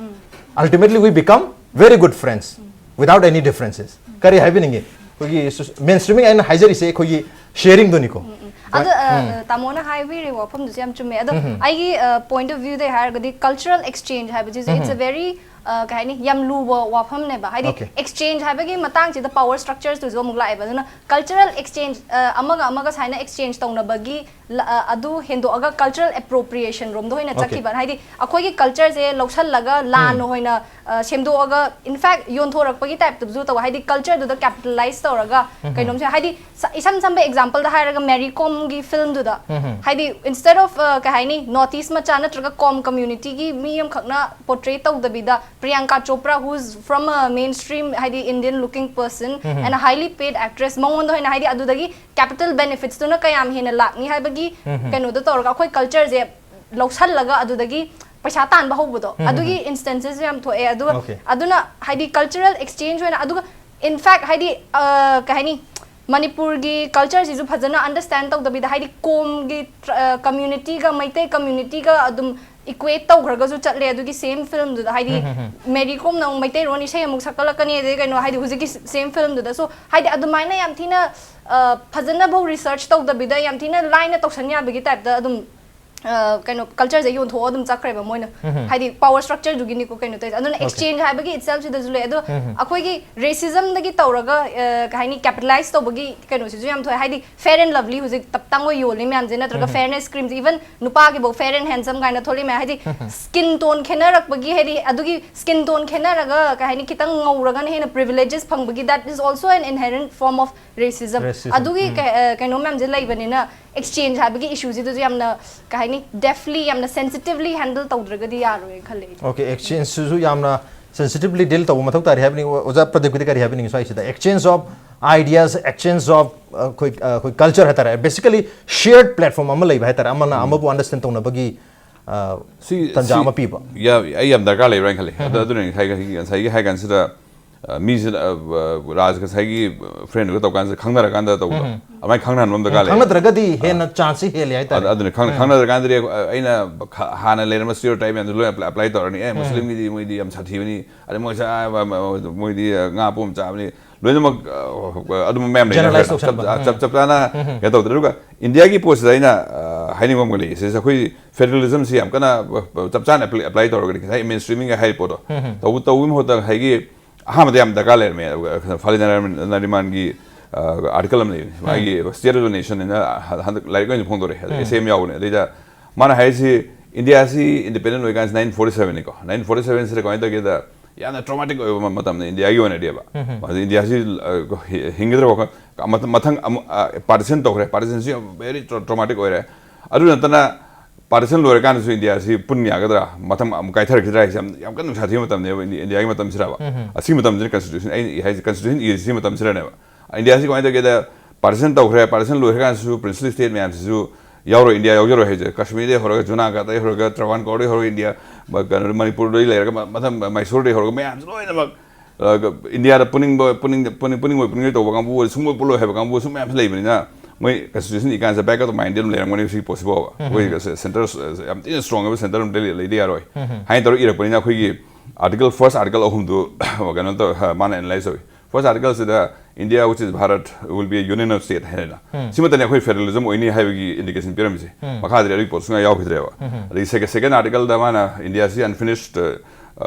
Ultimately we become very good friends without any differences. ꯀꯔꯤ ꯍꯥꯏꯕꯤꯅꯤꯡꯉꯤ? ꯑꯩꯈꯣꯏꯒꯤ ꯁꯨꯁ-, ꯃꯦꯟ ꯁ꯭ꯇ꯭ꯔꯤꯃꯤꯡ ꯑꯩꯅ ꯍꯥꯏꯖꯔꯤꯁꯦ ꯑꯩꯈꯣꯏꯒꯤ ꯁꯦꯌꯔꯤꯡꯗꯨꯅꯤꯀꯣ꯫ ꯎꯝ, ꯎꯝ꯫ ꯑꯗꯣ, ꯑ, ꯎꯝ꯫ ꯑ, ꯇꯥꯃꯣꯅ ꯍꯥꯏꯕꯤꯔꯤꯕ ꯋꯥꯐꯝꯗꯨꯁꯨ ꯌꯥꯝ ꯆꯨꯝꯃꯦ꯫ ꯑꯗꯣ ꯎꯝ, ꯎꯝ꯫ ꯑꯩꯒꯤ, ꯑ, point of viewꯗꯩ ꯍꯥꯏꯔꯒꯗꯤ cultural exchange ꯍꯥꯏꯕꯁꯤꯁꯨ, ꯎꯝ, it's a ꯎꯝ꯫ very ꯑ, ꯀꯩ ꯍꯥꯏꯅꯤ, ꯌꯥꯝ ꯂꯨꯕ ꯋꯥꯐꯝꯅꯦꯕ꯫ ꯍꯥꯏꯗꯤ Okay. exchange ꯍꯥꯏꯕꯒꯤ ꯃꯇꯥꯡꯁꯤꯗ power structures ꯇꯨꯁꯨ ꯑꯃꯨꯛ ꯂꯥꯛꯑꯦꯕ꯫ ꯑꯗꯨꯅ cultural exchange, ꯑ, ꯑꯃꯒ ꯑꯃꯒ ꯁꯨꯃꯥꯏꯅ exchange ꯇꯧꯅꯕꯒꯤ ꯂ-, ꯑ, ꯑꯗꯨ ꯍꯦꯟꯗꯣꯛꯑꯒ cultural appropriation ꯔꯣꯝꯗ ꯑꯣꯏꯅ Okay. ꯆꯠꯈꯤꯕ꯫ ꯍꯥꯏꯗꯤ ꯑꯩꯈꯣꯏꯒꯤ culture ꯁꯦ ꯂꯧꯁꯜꯂꯒ ꯂꯥꯟ ꯑꯣꯏꯅ, ꯑ, ꯁꯦꯝꯗꯣꯛꯑꯒ, in fact, ꯌꯣꯟꯊꯣꯔꯛꯄꯒꯤ type ꯇꯁꯨ ꯇꯧꯕ꯫ ꯍꯥꯏꯗꯤ culture ꯗꯨꯗ capitalize ꯇꯧꯔꯒ ꯀꯩꯅꯣꯝꯁꯦ, ꯍꯥꯏꯗꯤ ꯁ-, ꯏꯁꯝ ꯁꯝꯕ example ꯗ ꯍꯥꯏꯔꯒ Mary Kom ꯒꯤ film ꯗꯨꯗ, ꯍꯥꯏꯗꯤ instead of, ꯑ, ꯀꯩ ꯍꯥꯏꯅꯤ, North East ꯃꯆꯥ ꯅꯠꯇ꯭ꯔꯒ Kom community ꯒꯤ ꯃꯤ ꯑꯃꯈꯛꯅ portray ꯇꯧꯗꯕꯤꯗ, Priyanka Chopra, who is from a mainstream, ꯍꯥꯏꯗꯤ Indian looking person and a highly paid actress, ꯃꯉꯣꯟꯗ ꯑꯣꯏꯅ, ꯍꯥꯏꯗꯤ ꯑꯗꯨꯗꯒꯤ capital benefits ꯇꯨꯅ ꯀꯌꯥꯝ ꯍꯦꯟꯅ ꯂꯥꯛꯅꯤ ꯍꯥꯏꯕꯒꯤ ꯀꯩꯅꯣꯗꯣ ꯇꯧꯔꯒ ꯑꯩꯈꯣꯏ culture ꯁꯦ ꯂꯧꯁꯜꯂꯒ ꯑꯗꯨꯗꯒꯤ ꯄꯩꯁꯥ ꯇꯥꯟꯕ ꯍꯧꯕꯗꯣ, ꯑꯗꯨꯒꯤ instances ꯌꯥꯝ ꯊꯣꯛꯑꯦ꯫ ꯑꯗꯨꯒ Okay. ꯑꯗꯨꯅ ꯍꯥꯏꯗꯤ cultural exchange ꯑꯣꯏꯅ, ꯑꯗꯨꯒ in fact ꯍꯥꯏꯗꯤ, ꯑ, ꯀꯩ ꯍꯥꯏꯅꯤ, ꯃꯅꯤꯄꯨꯔꯒꯤ culture ꯁꯤꯁꯨ ꯐꯖꯅ understand ꯇꯧꯗꯕꯤꯗ, ꯍꯥꯏꯗꯤ Kom ꯒꯤ ꯇ꯭ꯔ-, ꯑ, community ꯒ ꯃꯩꯇꯩ community ꯒ ꯑꯗꯨꯝ equate ꯇꯧꯈ꯭ꯔꯒꯁꯨ ꯆꯠꯂꯦ ꯑꯗꯨꯒꯤ same film ꯗꯨꯗ꯫ ꯍꯥꯏꯗꯤ Mary Kom ꯅ ꯑꯃꯨꯛ ꯃꯩꯇꯩꯔꯣꯟ ꯏꯁꯩ ꯑꯃꯨꯛ ꯁꯛꯀꯠꯂꯛꯀꯅꯤ, ꯑꯗꯩ ꯀꯩꯅꯣ, ꯍꯥꯏꯗꯤ ꯍꯧꯖꯤꯛꯀꯤ same film ꯗꯨꯗꯁꯨ, ꯍꯥꯏꯗꯤ ꯑꯗꯨꯃꯥꯏꯅ ꯌꯥꯝ ꯊꯤꯅ, ꯑ, ꯐꯖꯅꯐꯧ research ꯇꯧꯗꯕꯤꯗ ꯌꯥꯝ ꯊꯤꯅ ꯂꯥꯏꯅ ꯇꯧꯁꯟ ꯌꯥꯕꯒꯤ type ꯇ ꯑꯗꯨꯝ, ꯑ, ꯀꯩꯅꯣ, culture ꯁꯦ ꯌꯣꯟꯊꯣꯛꯑ ꯑꯗꯨꯝ ꯆꯠꯈ꯭ꯔꯦꯕ ꯃꯣꯏꯅ꯫ ꯍꯥꯏꯗꯤ power structure ꯗꯨꯒꯤꯅꯤꯀꯣ ꯀꯩꯅꯣ ꯇꯧꯔꯤꯁꯦ꯫ ꯑꯗꯨꯅ exchange ꯍꯥꯏꯕꯒꯤ itself ꯁꯤꯗꯁꯨ ꯂꯩ꯫ ꯑꯗꯣ ꯑꯩꯈꯣꯏꯒꯤ racism ꯗꯒꯤ ꯇꯧꯔꯒ, ꯑ, ꯀꯩ ꯍꯥꯏꯅꯤ, capitalize ꯇꯧꯕꯒꯤ ꯀꯩꯅꯣꯁꯤꯁꯨ ꯌꯥꯝ ꯊꯣꯛꯑꯦ꯫ ꯍꯥꯏꯗꯤ Fair and Lovely ꯍꯧꯖꯤꯛ ꯇꯞ ꯇꯥꯡ ꯑꯣꯏ ꯌꯣꯜꯂꯤ ꯃꯌꯥꯝꯁꯦ, ꯅꯠꯇ꯭ꯔꯒ fairness cream say, even ꯅꯨꯄꯥꯒꯤꯐꯧ Fair and Handsome ꯀꯥꯏꯅ ꯊꯣꯛꯂꯤ ꯃꯌꯥꯝ, ꯍꯥꯏꯗꯤ skin tone ꯈꯦꯠꯅꯔꯛꯄꯒꯤ, ꯍꯥꯏꯗꯤ ꯑꯗꯨꯒꯤ skin tone ꯈꯦꯠꯅꯔꯒ, ꯀꯩ ꯍꯥꯏꯅꯤ, ꯈꯤꯇꯪ ꯉꯧꯔꯒꯅ ꯍꯦꯟꯅ privileges ꯐꯪꯕꯒꯤ, that is also an inherent form of racism. Racism. ꯑꯗꯨꯒꯤ ꯀꯩ-, ꯑ, ꯀꯩꯅꯣ ꯃꯌꯥꯝꯁꯦ ꯂꯩꯕꯅꯤꯅ, exchange ꯍꯥꯏꯕꯒꯤ issue ꯁꯤꯗꯁꯨ ꯌꯥꯝꯅ, ꯀꯩ ꯍꯥꯏꯅꯤ, deftly, ꯌꯥꯝꯅ sensitively handle ꯇꯧꯗ꯭ꯔꯒꯗꯤ ꯌꯥꯔꯣꯏꯅ ꯈꯜꯂꯦ ꯑꯩꯗꯤ꯫ Okay, exchange ꯁꯤꯁꯨ ꯌꯥꯝꯅ sensitively deal ꯇꯧꯕ ꯃꯊꯧ ꯇꯥꯔꯤ ꯍꯥꯏꯕꯅꯤ꯫ ꯑꯣꯖꯥ ꯄ꯭ꯔꯗꯤꯞꯀꯤꯗꯤ ꯀꯔꯤ ꯍꯥꯏꯕꯤꯅꯤꯡꯉꯤ ꯁ꯭ꯋꯥꯏꯁꯤꯗ? Exchange of ideas, exchange of, ꯑ, ꯑꯩꯈꯣꯏ, ꯑ, ꯑꯩꯈꯣꯏ culture ꯍꯥꯏꯇꯥꯔꯦ, basically shared platform ꯑꯃ ꯂꯩꯕ ꯍꯥꯏꯇꯥꯔꯦ, ꯑꯃꯅ ꯑꯃꯕꯨ understand ꯇꯧꯅꯕꯒꯤ, ꯑ, ꯁꯤ ꯇꯥꯟꯖꯥ ꯁꯤ ꯑꯃ ꯄꯤꯕ꯫ ꯌꯥ-, ꯑꯩ ꯌꯥꯝ ꯗꯔꯀꯥꯔ ꯂꯩꯕ꯭ꯔꯥ ꯍꯥꯏꯅ ꯈꯜꯂꯤ꯫ ꯑꯗꯣ ꯑꯗꯨꯅ ꯉꯁꯥꯏꯒꯤ, ꯉꯁꯥꯏꯒꯤ ꯍꯥꯏ ꯀꯥꯟꯁꯤꯗ, ꯑ, ꯃꯤꯁꯤꯅ, ꯑ, ꯑ, ꯔꯥꯖ ꯉꯁꯥꯏꯒꯤ friend ꯗꯨꯒ ꯇꯧ ꯀꯥꯟꯁꯤꯗ ꯈꯪꯅꯔꯀꯥꯟꯗ ꯇꯧꯕꯗꯣ, ꯑꯗꯨꯃꯥꯏꯅ ꯈꯪꯅꯍꯟꯕ ꯑꯃ ꯗꯔꯀꯥꯔ ꯂꯩ꯫ ꯈꯪꯅꯗ꯭ꯔꯒꯗꯤ ꯍꯦꯟꯅ chance ꯁꯤ ꯍꯦꯜꯂꯦ ꯍꯥꯏꯇꯥꯔꯦ꯫ ꯑꯗꯨ-, ꯑꯗꯨꯅ ꯈꯪ-, ꯈꯪꯅꯗ꯭ꯔꯀꯥꯟꯗꯗꯤ ꯑꯩꯅ ꯈ-, ꯍꯥꯟꯅ ꯂꯩꯔꯝꯕ stereotype ꯃꯌꯥꯝꯗꯣ ꯂꯣꯏ apply, apply ꯇꯧꯔꯅꯤ꯫ ꯑꯦ, ꯃꯨꯁꯂꯤꯝꯒꯤꯗꯤ ꯃꯣꯏꯗꯤ ꯌꯥꯝ ꯁꯥꯊꯤꯕꯅꯤ, ꯑꯗꯩ ꯃꯣꯏ ꯆꯥ-, ꯃ-, ꯃ-, ꯃꯣꯏꯗꯤ, ꯑ, ꯉꯥ ꯄꯣꯝ ꯆꯥꯕꯅꯤ, ꯂꯣꯏꯅꯃꯛ, ꯑ, ꯑꯗꯨꯝꯕ ꯃꯌꯥꯝ ꯂꯩꯅꯈ꯭ꯔꯦ꯫ Generalize ꯇꯧꯁꯟꯕ꯫ ꯆꯞ, ꯆꯞ, ꯆꯞ ꯆꯥꯅ ꯀꯩꯅꯣ ꯇꯧꯗ꯭ꯔꯦ꯫ ꯑꯗꯨꯒ ꯏꯟꯗꯤꯌꯥꯒꯤ ꯄꯣꯠꯁꯤꯗ ꯑꯩꯅ, ꯑ, ꯍꯥꯏꯅꯤꯡꯕ ꯑꯃꯒ ꯂꯩ꯫ ꯁꯤꯁꯦ ꯑꯩꯈꯣꯏ ꯐꯦꯗꯔꯦꯂꯤꯖꯝꯁꯤ ꯌꯥꯝ ꯀꯟꯅ ꯆꯞ ꯆꯥꯅ ꯑꯦꯄ꯭ꯂꯥꯏ ꯇꯧꯔꯒꯗꯤ, ꯉꯁꯥꯏ ꯃꯦꯟ ꯁ꯭ꯇ꯭ꯔꯤꯃꯤꯡꯒ ꯍꯥꯏꯔꯤꯕ ꯄꯣꯠꯇꯣ ꯇꯧꯕ ꯇꯧꯕꯒꯤ ꯃꯍꯨꯠꯇ ꯉꯁꯥꯏꯒꯤ ꯑꯍꯥꯟꯕꯗ ꯌꯥꯝ ꯗꯔꯀꯥꯔ ꯂꯩꯔꯝꯃꯦ꯫ ꯐꯥꯂꯤ ꯅꯔꯤꯃꯥꯟꯒꯤ ꯑꯥꯔꯇꯤꯀꯜ ꯑꯃ ꯂꯩꯕꯅꯤ, ꯃꯥꯒꯤ ꯁ꯭ꯇꯦꯠ ꯑꯣꯐ ꯅꯦꯁꯟ ꯍꯥꯏꯅ ꯍꯟꯗꯛ ꯂꯥꯏꯔꯤꯛ ꯑꯣꯏꯅ ꯐꯣꯡꯗꯣꯔꯛꯑꯦ, ꯑꯦꯁꯦ ꯑꯃ ꯌꯥꯎꯕꯅꯦ꯫ ꯑꯗꯩꯗ ꯃꯥꯅ ꯍꯥꯏꯔꯤꯁꯤ, ꯏꯟꯗꯤꯌꯥꯁꯤ ꯏꯟꯗꯤꯄꯦꯟꯗꯦꯟ ꯑꯣꯏꯀꯥꯟꯁꯤ ꯅꯥꯏꯟꯇꯤꯟ ꯐꯣꯔꯇꯤ ꯁꯚꯦꯟꯅꯤꯀꯣ꯫ ꯅꯥꯏꯟꯇꯤꯟ ꯐꯣꯔꯇꯤ ꯁꯚꯦꯟꯁꯤꯗ ꯀꯃꯥꯏꯅ ꯇꯧꯒꯦꯗ, ꯌꯥꯝꯅ ꯇ꯭ꯔꯣꯃꯥꯇꯤꯛ ꯑꯣꯏꯕ ꯃꯇꯝꯅꯤ ꯏꯟꯗꯤꯌꯥꯒꯤ ꯑꯣꯏꯅꯗꯤ꯫ ꯍꯥꯏꯗꯤ ꯏꯟꯗꯤꯌꯥꯁꯤ ꯍꯤꯡꯒꯗ꯭ꯔꯕ ꯃꯊꯪ ꯑꯃꯨꯛ ꯄꯥꯔꯇꯤꯁꯟ ꯇꯧꯈ꯭ꯔꯦ꯫ ꯄꯥꯔꯇꯤꯁꯟꯁꯤ ꯌꯥꯝ ꯚꯦꯔꯤ ꯇ꯭ꯔꯣꯃꯥꯇꯤꯛ ꯑꯣꯏꯔꯦ꯫ ꯑꯗꯨ ꯅꯠꯇꯅ ꯄꯥꯔꯇꯤꯁꯟ ꯂꯣꯏꯔꯀꯥꯟꯗꯁꯨ ꯏꯟꯗꯤꯌꯥꯁꯤ ꯄꯨꯟ ꯌꯥꯒꯗ꯭ꯔꯥ, ꯃꯊꯪ ꯑꯃꯨꯛ ꯀꯥꯏꯊꯔꯛꯈꯤꯗ꯭ꯔꯥ ꯍꯥꯏꯁꯦ ꯌꯥꯝ ꯌꯥꯝ ꯀꯟꯅ ꯅꯨꯡꯁꯥ ꯊꯤꯕ ꯃꯇꯝꯅꯦꯕ ꯏꯟꯗꯤꯌꯥꯒꯤ ꯃꯇꯝꯁꯤꯗꯕ꯫ ꯑꯁꯤꯒꯤ ꯃꯇꯝꯁꯤꯗ ꯀꯟꯁꯇꯤꯇ꯭ꯌꯨꯁꯟ, ꯑꯩꯅ ꯍꯥꯏꯁꯦ ꯀꯟꯁꯇꯤꯇ꯭ꯌꯨꯁꯟ ꯏꯔꯤꯁꯤ ꯃꯇꯝꯁꯤꯗꯅꯦꯕ꯫ ꯏꯟꯗꯤꯌꯥꯁꯤ ꯀꯃꯥꯏꯅ ꯇꯧꯒꯦꯗ, ꯄꯥꯔꯇꯤꯁꯟ ꯇꯧꯈ꯭ꯔꯦ, ꯄꯥꯔꯇꯤꯁꯟ ꯂꯣꯏꯈ꯭ꯔꯀꯥꯟꯗꯁꯨ ꯄ꯭ꯔꯤꯟꯁꯂꯤ ꯁ꯭ꯇꯦꯠ ꯃꯌꯥꯝꯁꯤꯁꯨ ꯌꯥꯎꯔꯣꯏ, ꯏꯟꯗꯤꯌꯥ ꯌꯥꯎꯖꯔꯣꯏ ꯍꯥꯏꯁꯦ꯫ ꯀꯥꯁꯃꯤꯔꯗꯩ ꯍꯧꯔꯒ, ꯖꯨꯅꯥꯒꯥꯗꯩ ꯍꯧꯔꯒ, ꯇ꯭ꯔꯥꯚꯥꯟꯀꯣꯔꯗꯩ ꯍꯧꯔꯒ ꯏꯟꯗꯤꯌꯥ, ꯀꯩꯅꯣ, ꯃꯅꯤꯄꯨꯔꯗꯩ ꯂꯩꯔꯒ ꯃꯊꯪ ꯃꯥꯏꯁꯣꯔꯗꯩ ꯍꯧꯔꯒ ꯃꯌꯥꯝꯁꯤ ꯂꯣꯏꯅꯃꯛ ꯏꯟꯗꯤꯌꯥꯗ ꯄꯨꯅꯤꯡꯕ ꯄꯨꯅꯤꯡ ꯄꯨꯅꯤꯡ ꯄꯨꯅꯤꯡꯕ ꯄꯨꯅꯤꯡ ꯇꯧꯕ ꯀꯥꯡꯕꯨ, ꯁꯨꯡꯄꯨ ꯄꯨꯜꯂꯣꯏ ꯍꯥꯏꯕ ꯀꯥꯡꯕꯨ ꯁꯨꯝ ꯃꯌꯥꯝꯁꯨ ꯂꯩꯕꯅꯤꯅ, ꯃꯣꯏ ꯀꯟꯁꯇꯤꯇ꯭ꯌꯨꯁꯟ ꯏꯀꯥꯟꯁꯦ ꯕꯦꯛ ꯑꯣꯐ ꯃꯥꯏꯟꯗꯤ ꯑꯗꯨꯝ ꯂꯩꯔꯝꯒꯅꯤ ꯁꯤ ꯄꯣꯠꯁꯤꯐꯥꯎꯕ꯫ ꯑꯩꯈꯣꯏ ꯁꯦꯟꯇꯔ ꯌꯥꯝ ꯊꯤꯅ ꯁ꯭ꯇꯔꯣꯡ ꯑꯣꯏꯕ ꯁꯦꯟꯇꯔ ꯑꯃꯗꯤ ꯂꯩꯗꯤ ꯌꯥꯔꯣꯏ ꯍꯥꯏꯅ ꯇꯧꯔ ꯏꯔꯛꯄꯅꯤꯅ, ꯑꯩꯈꯣꯏꯒꯤ ꯑꯥꯔꯇꯤꯀꯜ, ꯐꯥꯔꯁ ꯑꯥꯔꯇꯤꯀꯜ ꯑꯍꯨꯝꯗꯨ ꯀꯩꯅꯣ ꯇꯧ, ꯃꯥꯅ ꯑꯦꯅꯥꯂꯥꯏꯁ ꯇꯧꯏ꯫ ꯐꯥꯔꯁ ꯑꯥꯔꯇꯤꯀꯜꯁꯤꯗ, "India, which is Bharat, will be a union of state" ꯍꯥꯏꯅ꯫ ꯁꯤꯃꯇꯅꯤ ꯑꯩꯈꯣꯏ ꯐꯦꯗꯔꯦꯂꯤꯖꯝ ꯑꯣꯏꯅꯤ ꯍꯥꯏꯕꯒꯤ ꯏꯟꯗꯤꯀꯦꯁꯟ ꯄꯤꯔꯝꯃꯤꯁꯦ꯫ ꯃꯈꯥꯗꯗꯤ ꯑꯗꯨꯒꯤ ꯄꯣꯠ ꯁꯨꯡꯌꯥ ꯌꯥꯎꯈꯤꯗ꯭ꯔꯦꯕ꯫ ꯑꯗꯒꯤ ꯁꯦꯀꯦꯟ ꯑꯥꯔꯇꯤꯀꯜꯗ ꯃꯥꯅ ꯏꯟꯗꯤꯌꯥꯁꯤ ꯑꯟꯐꯤꯅꯤꯁ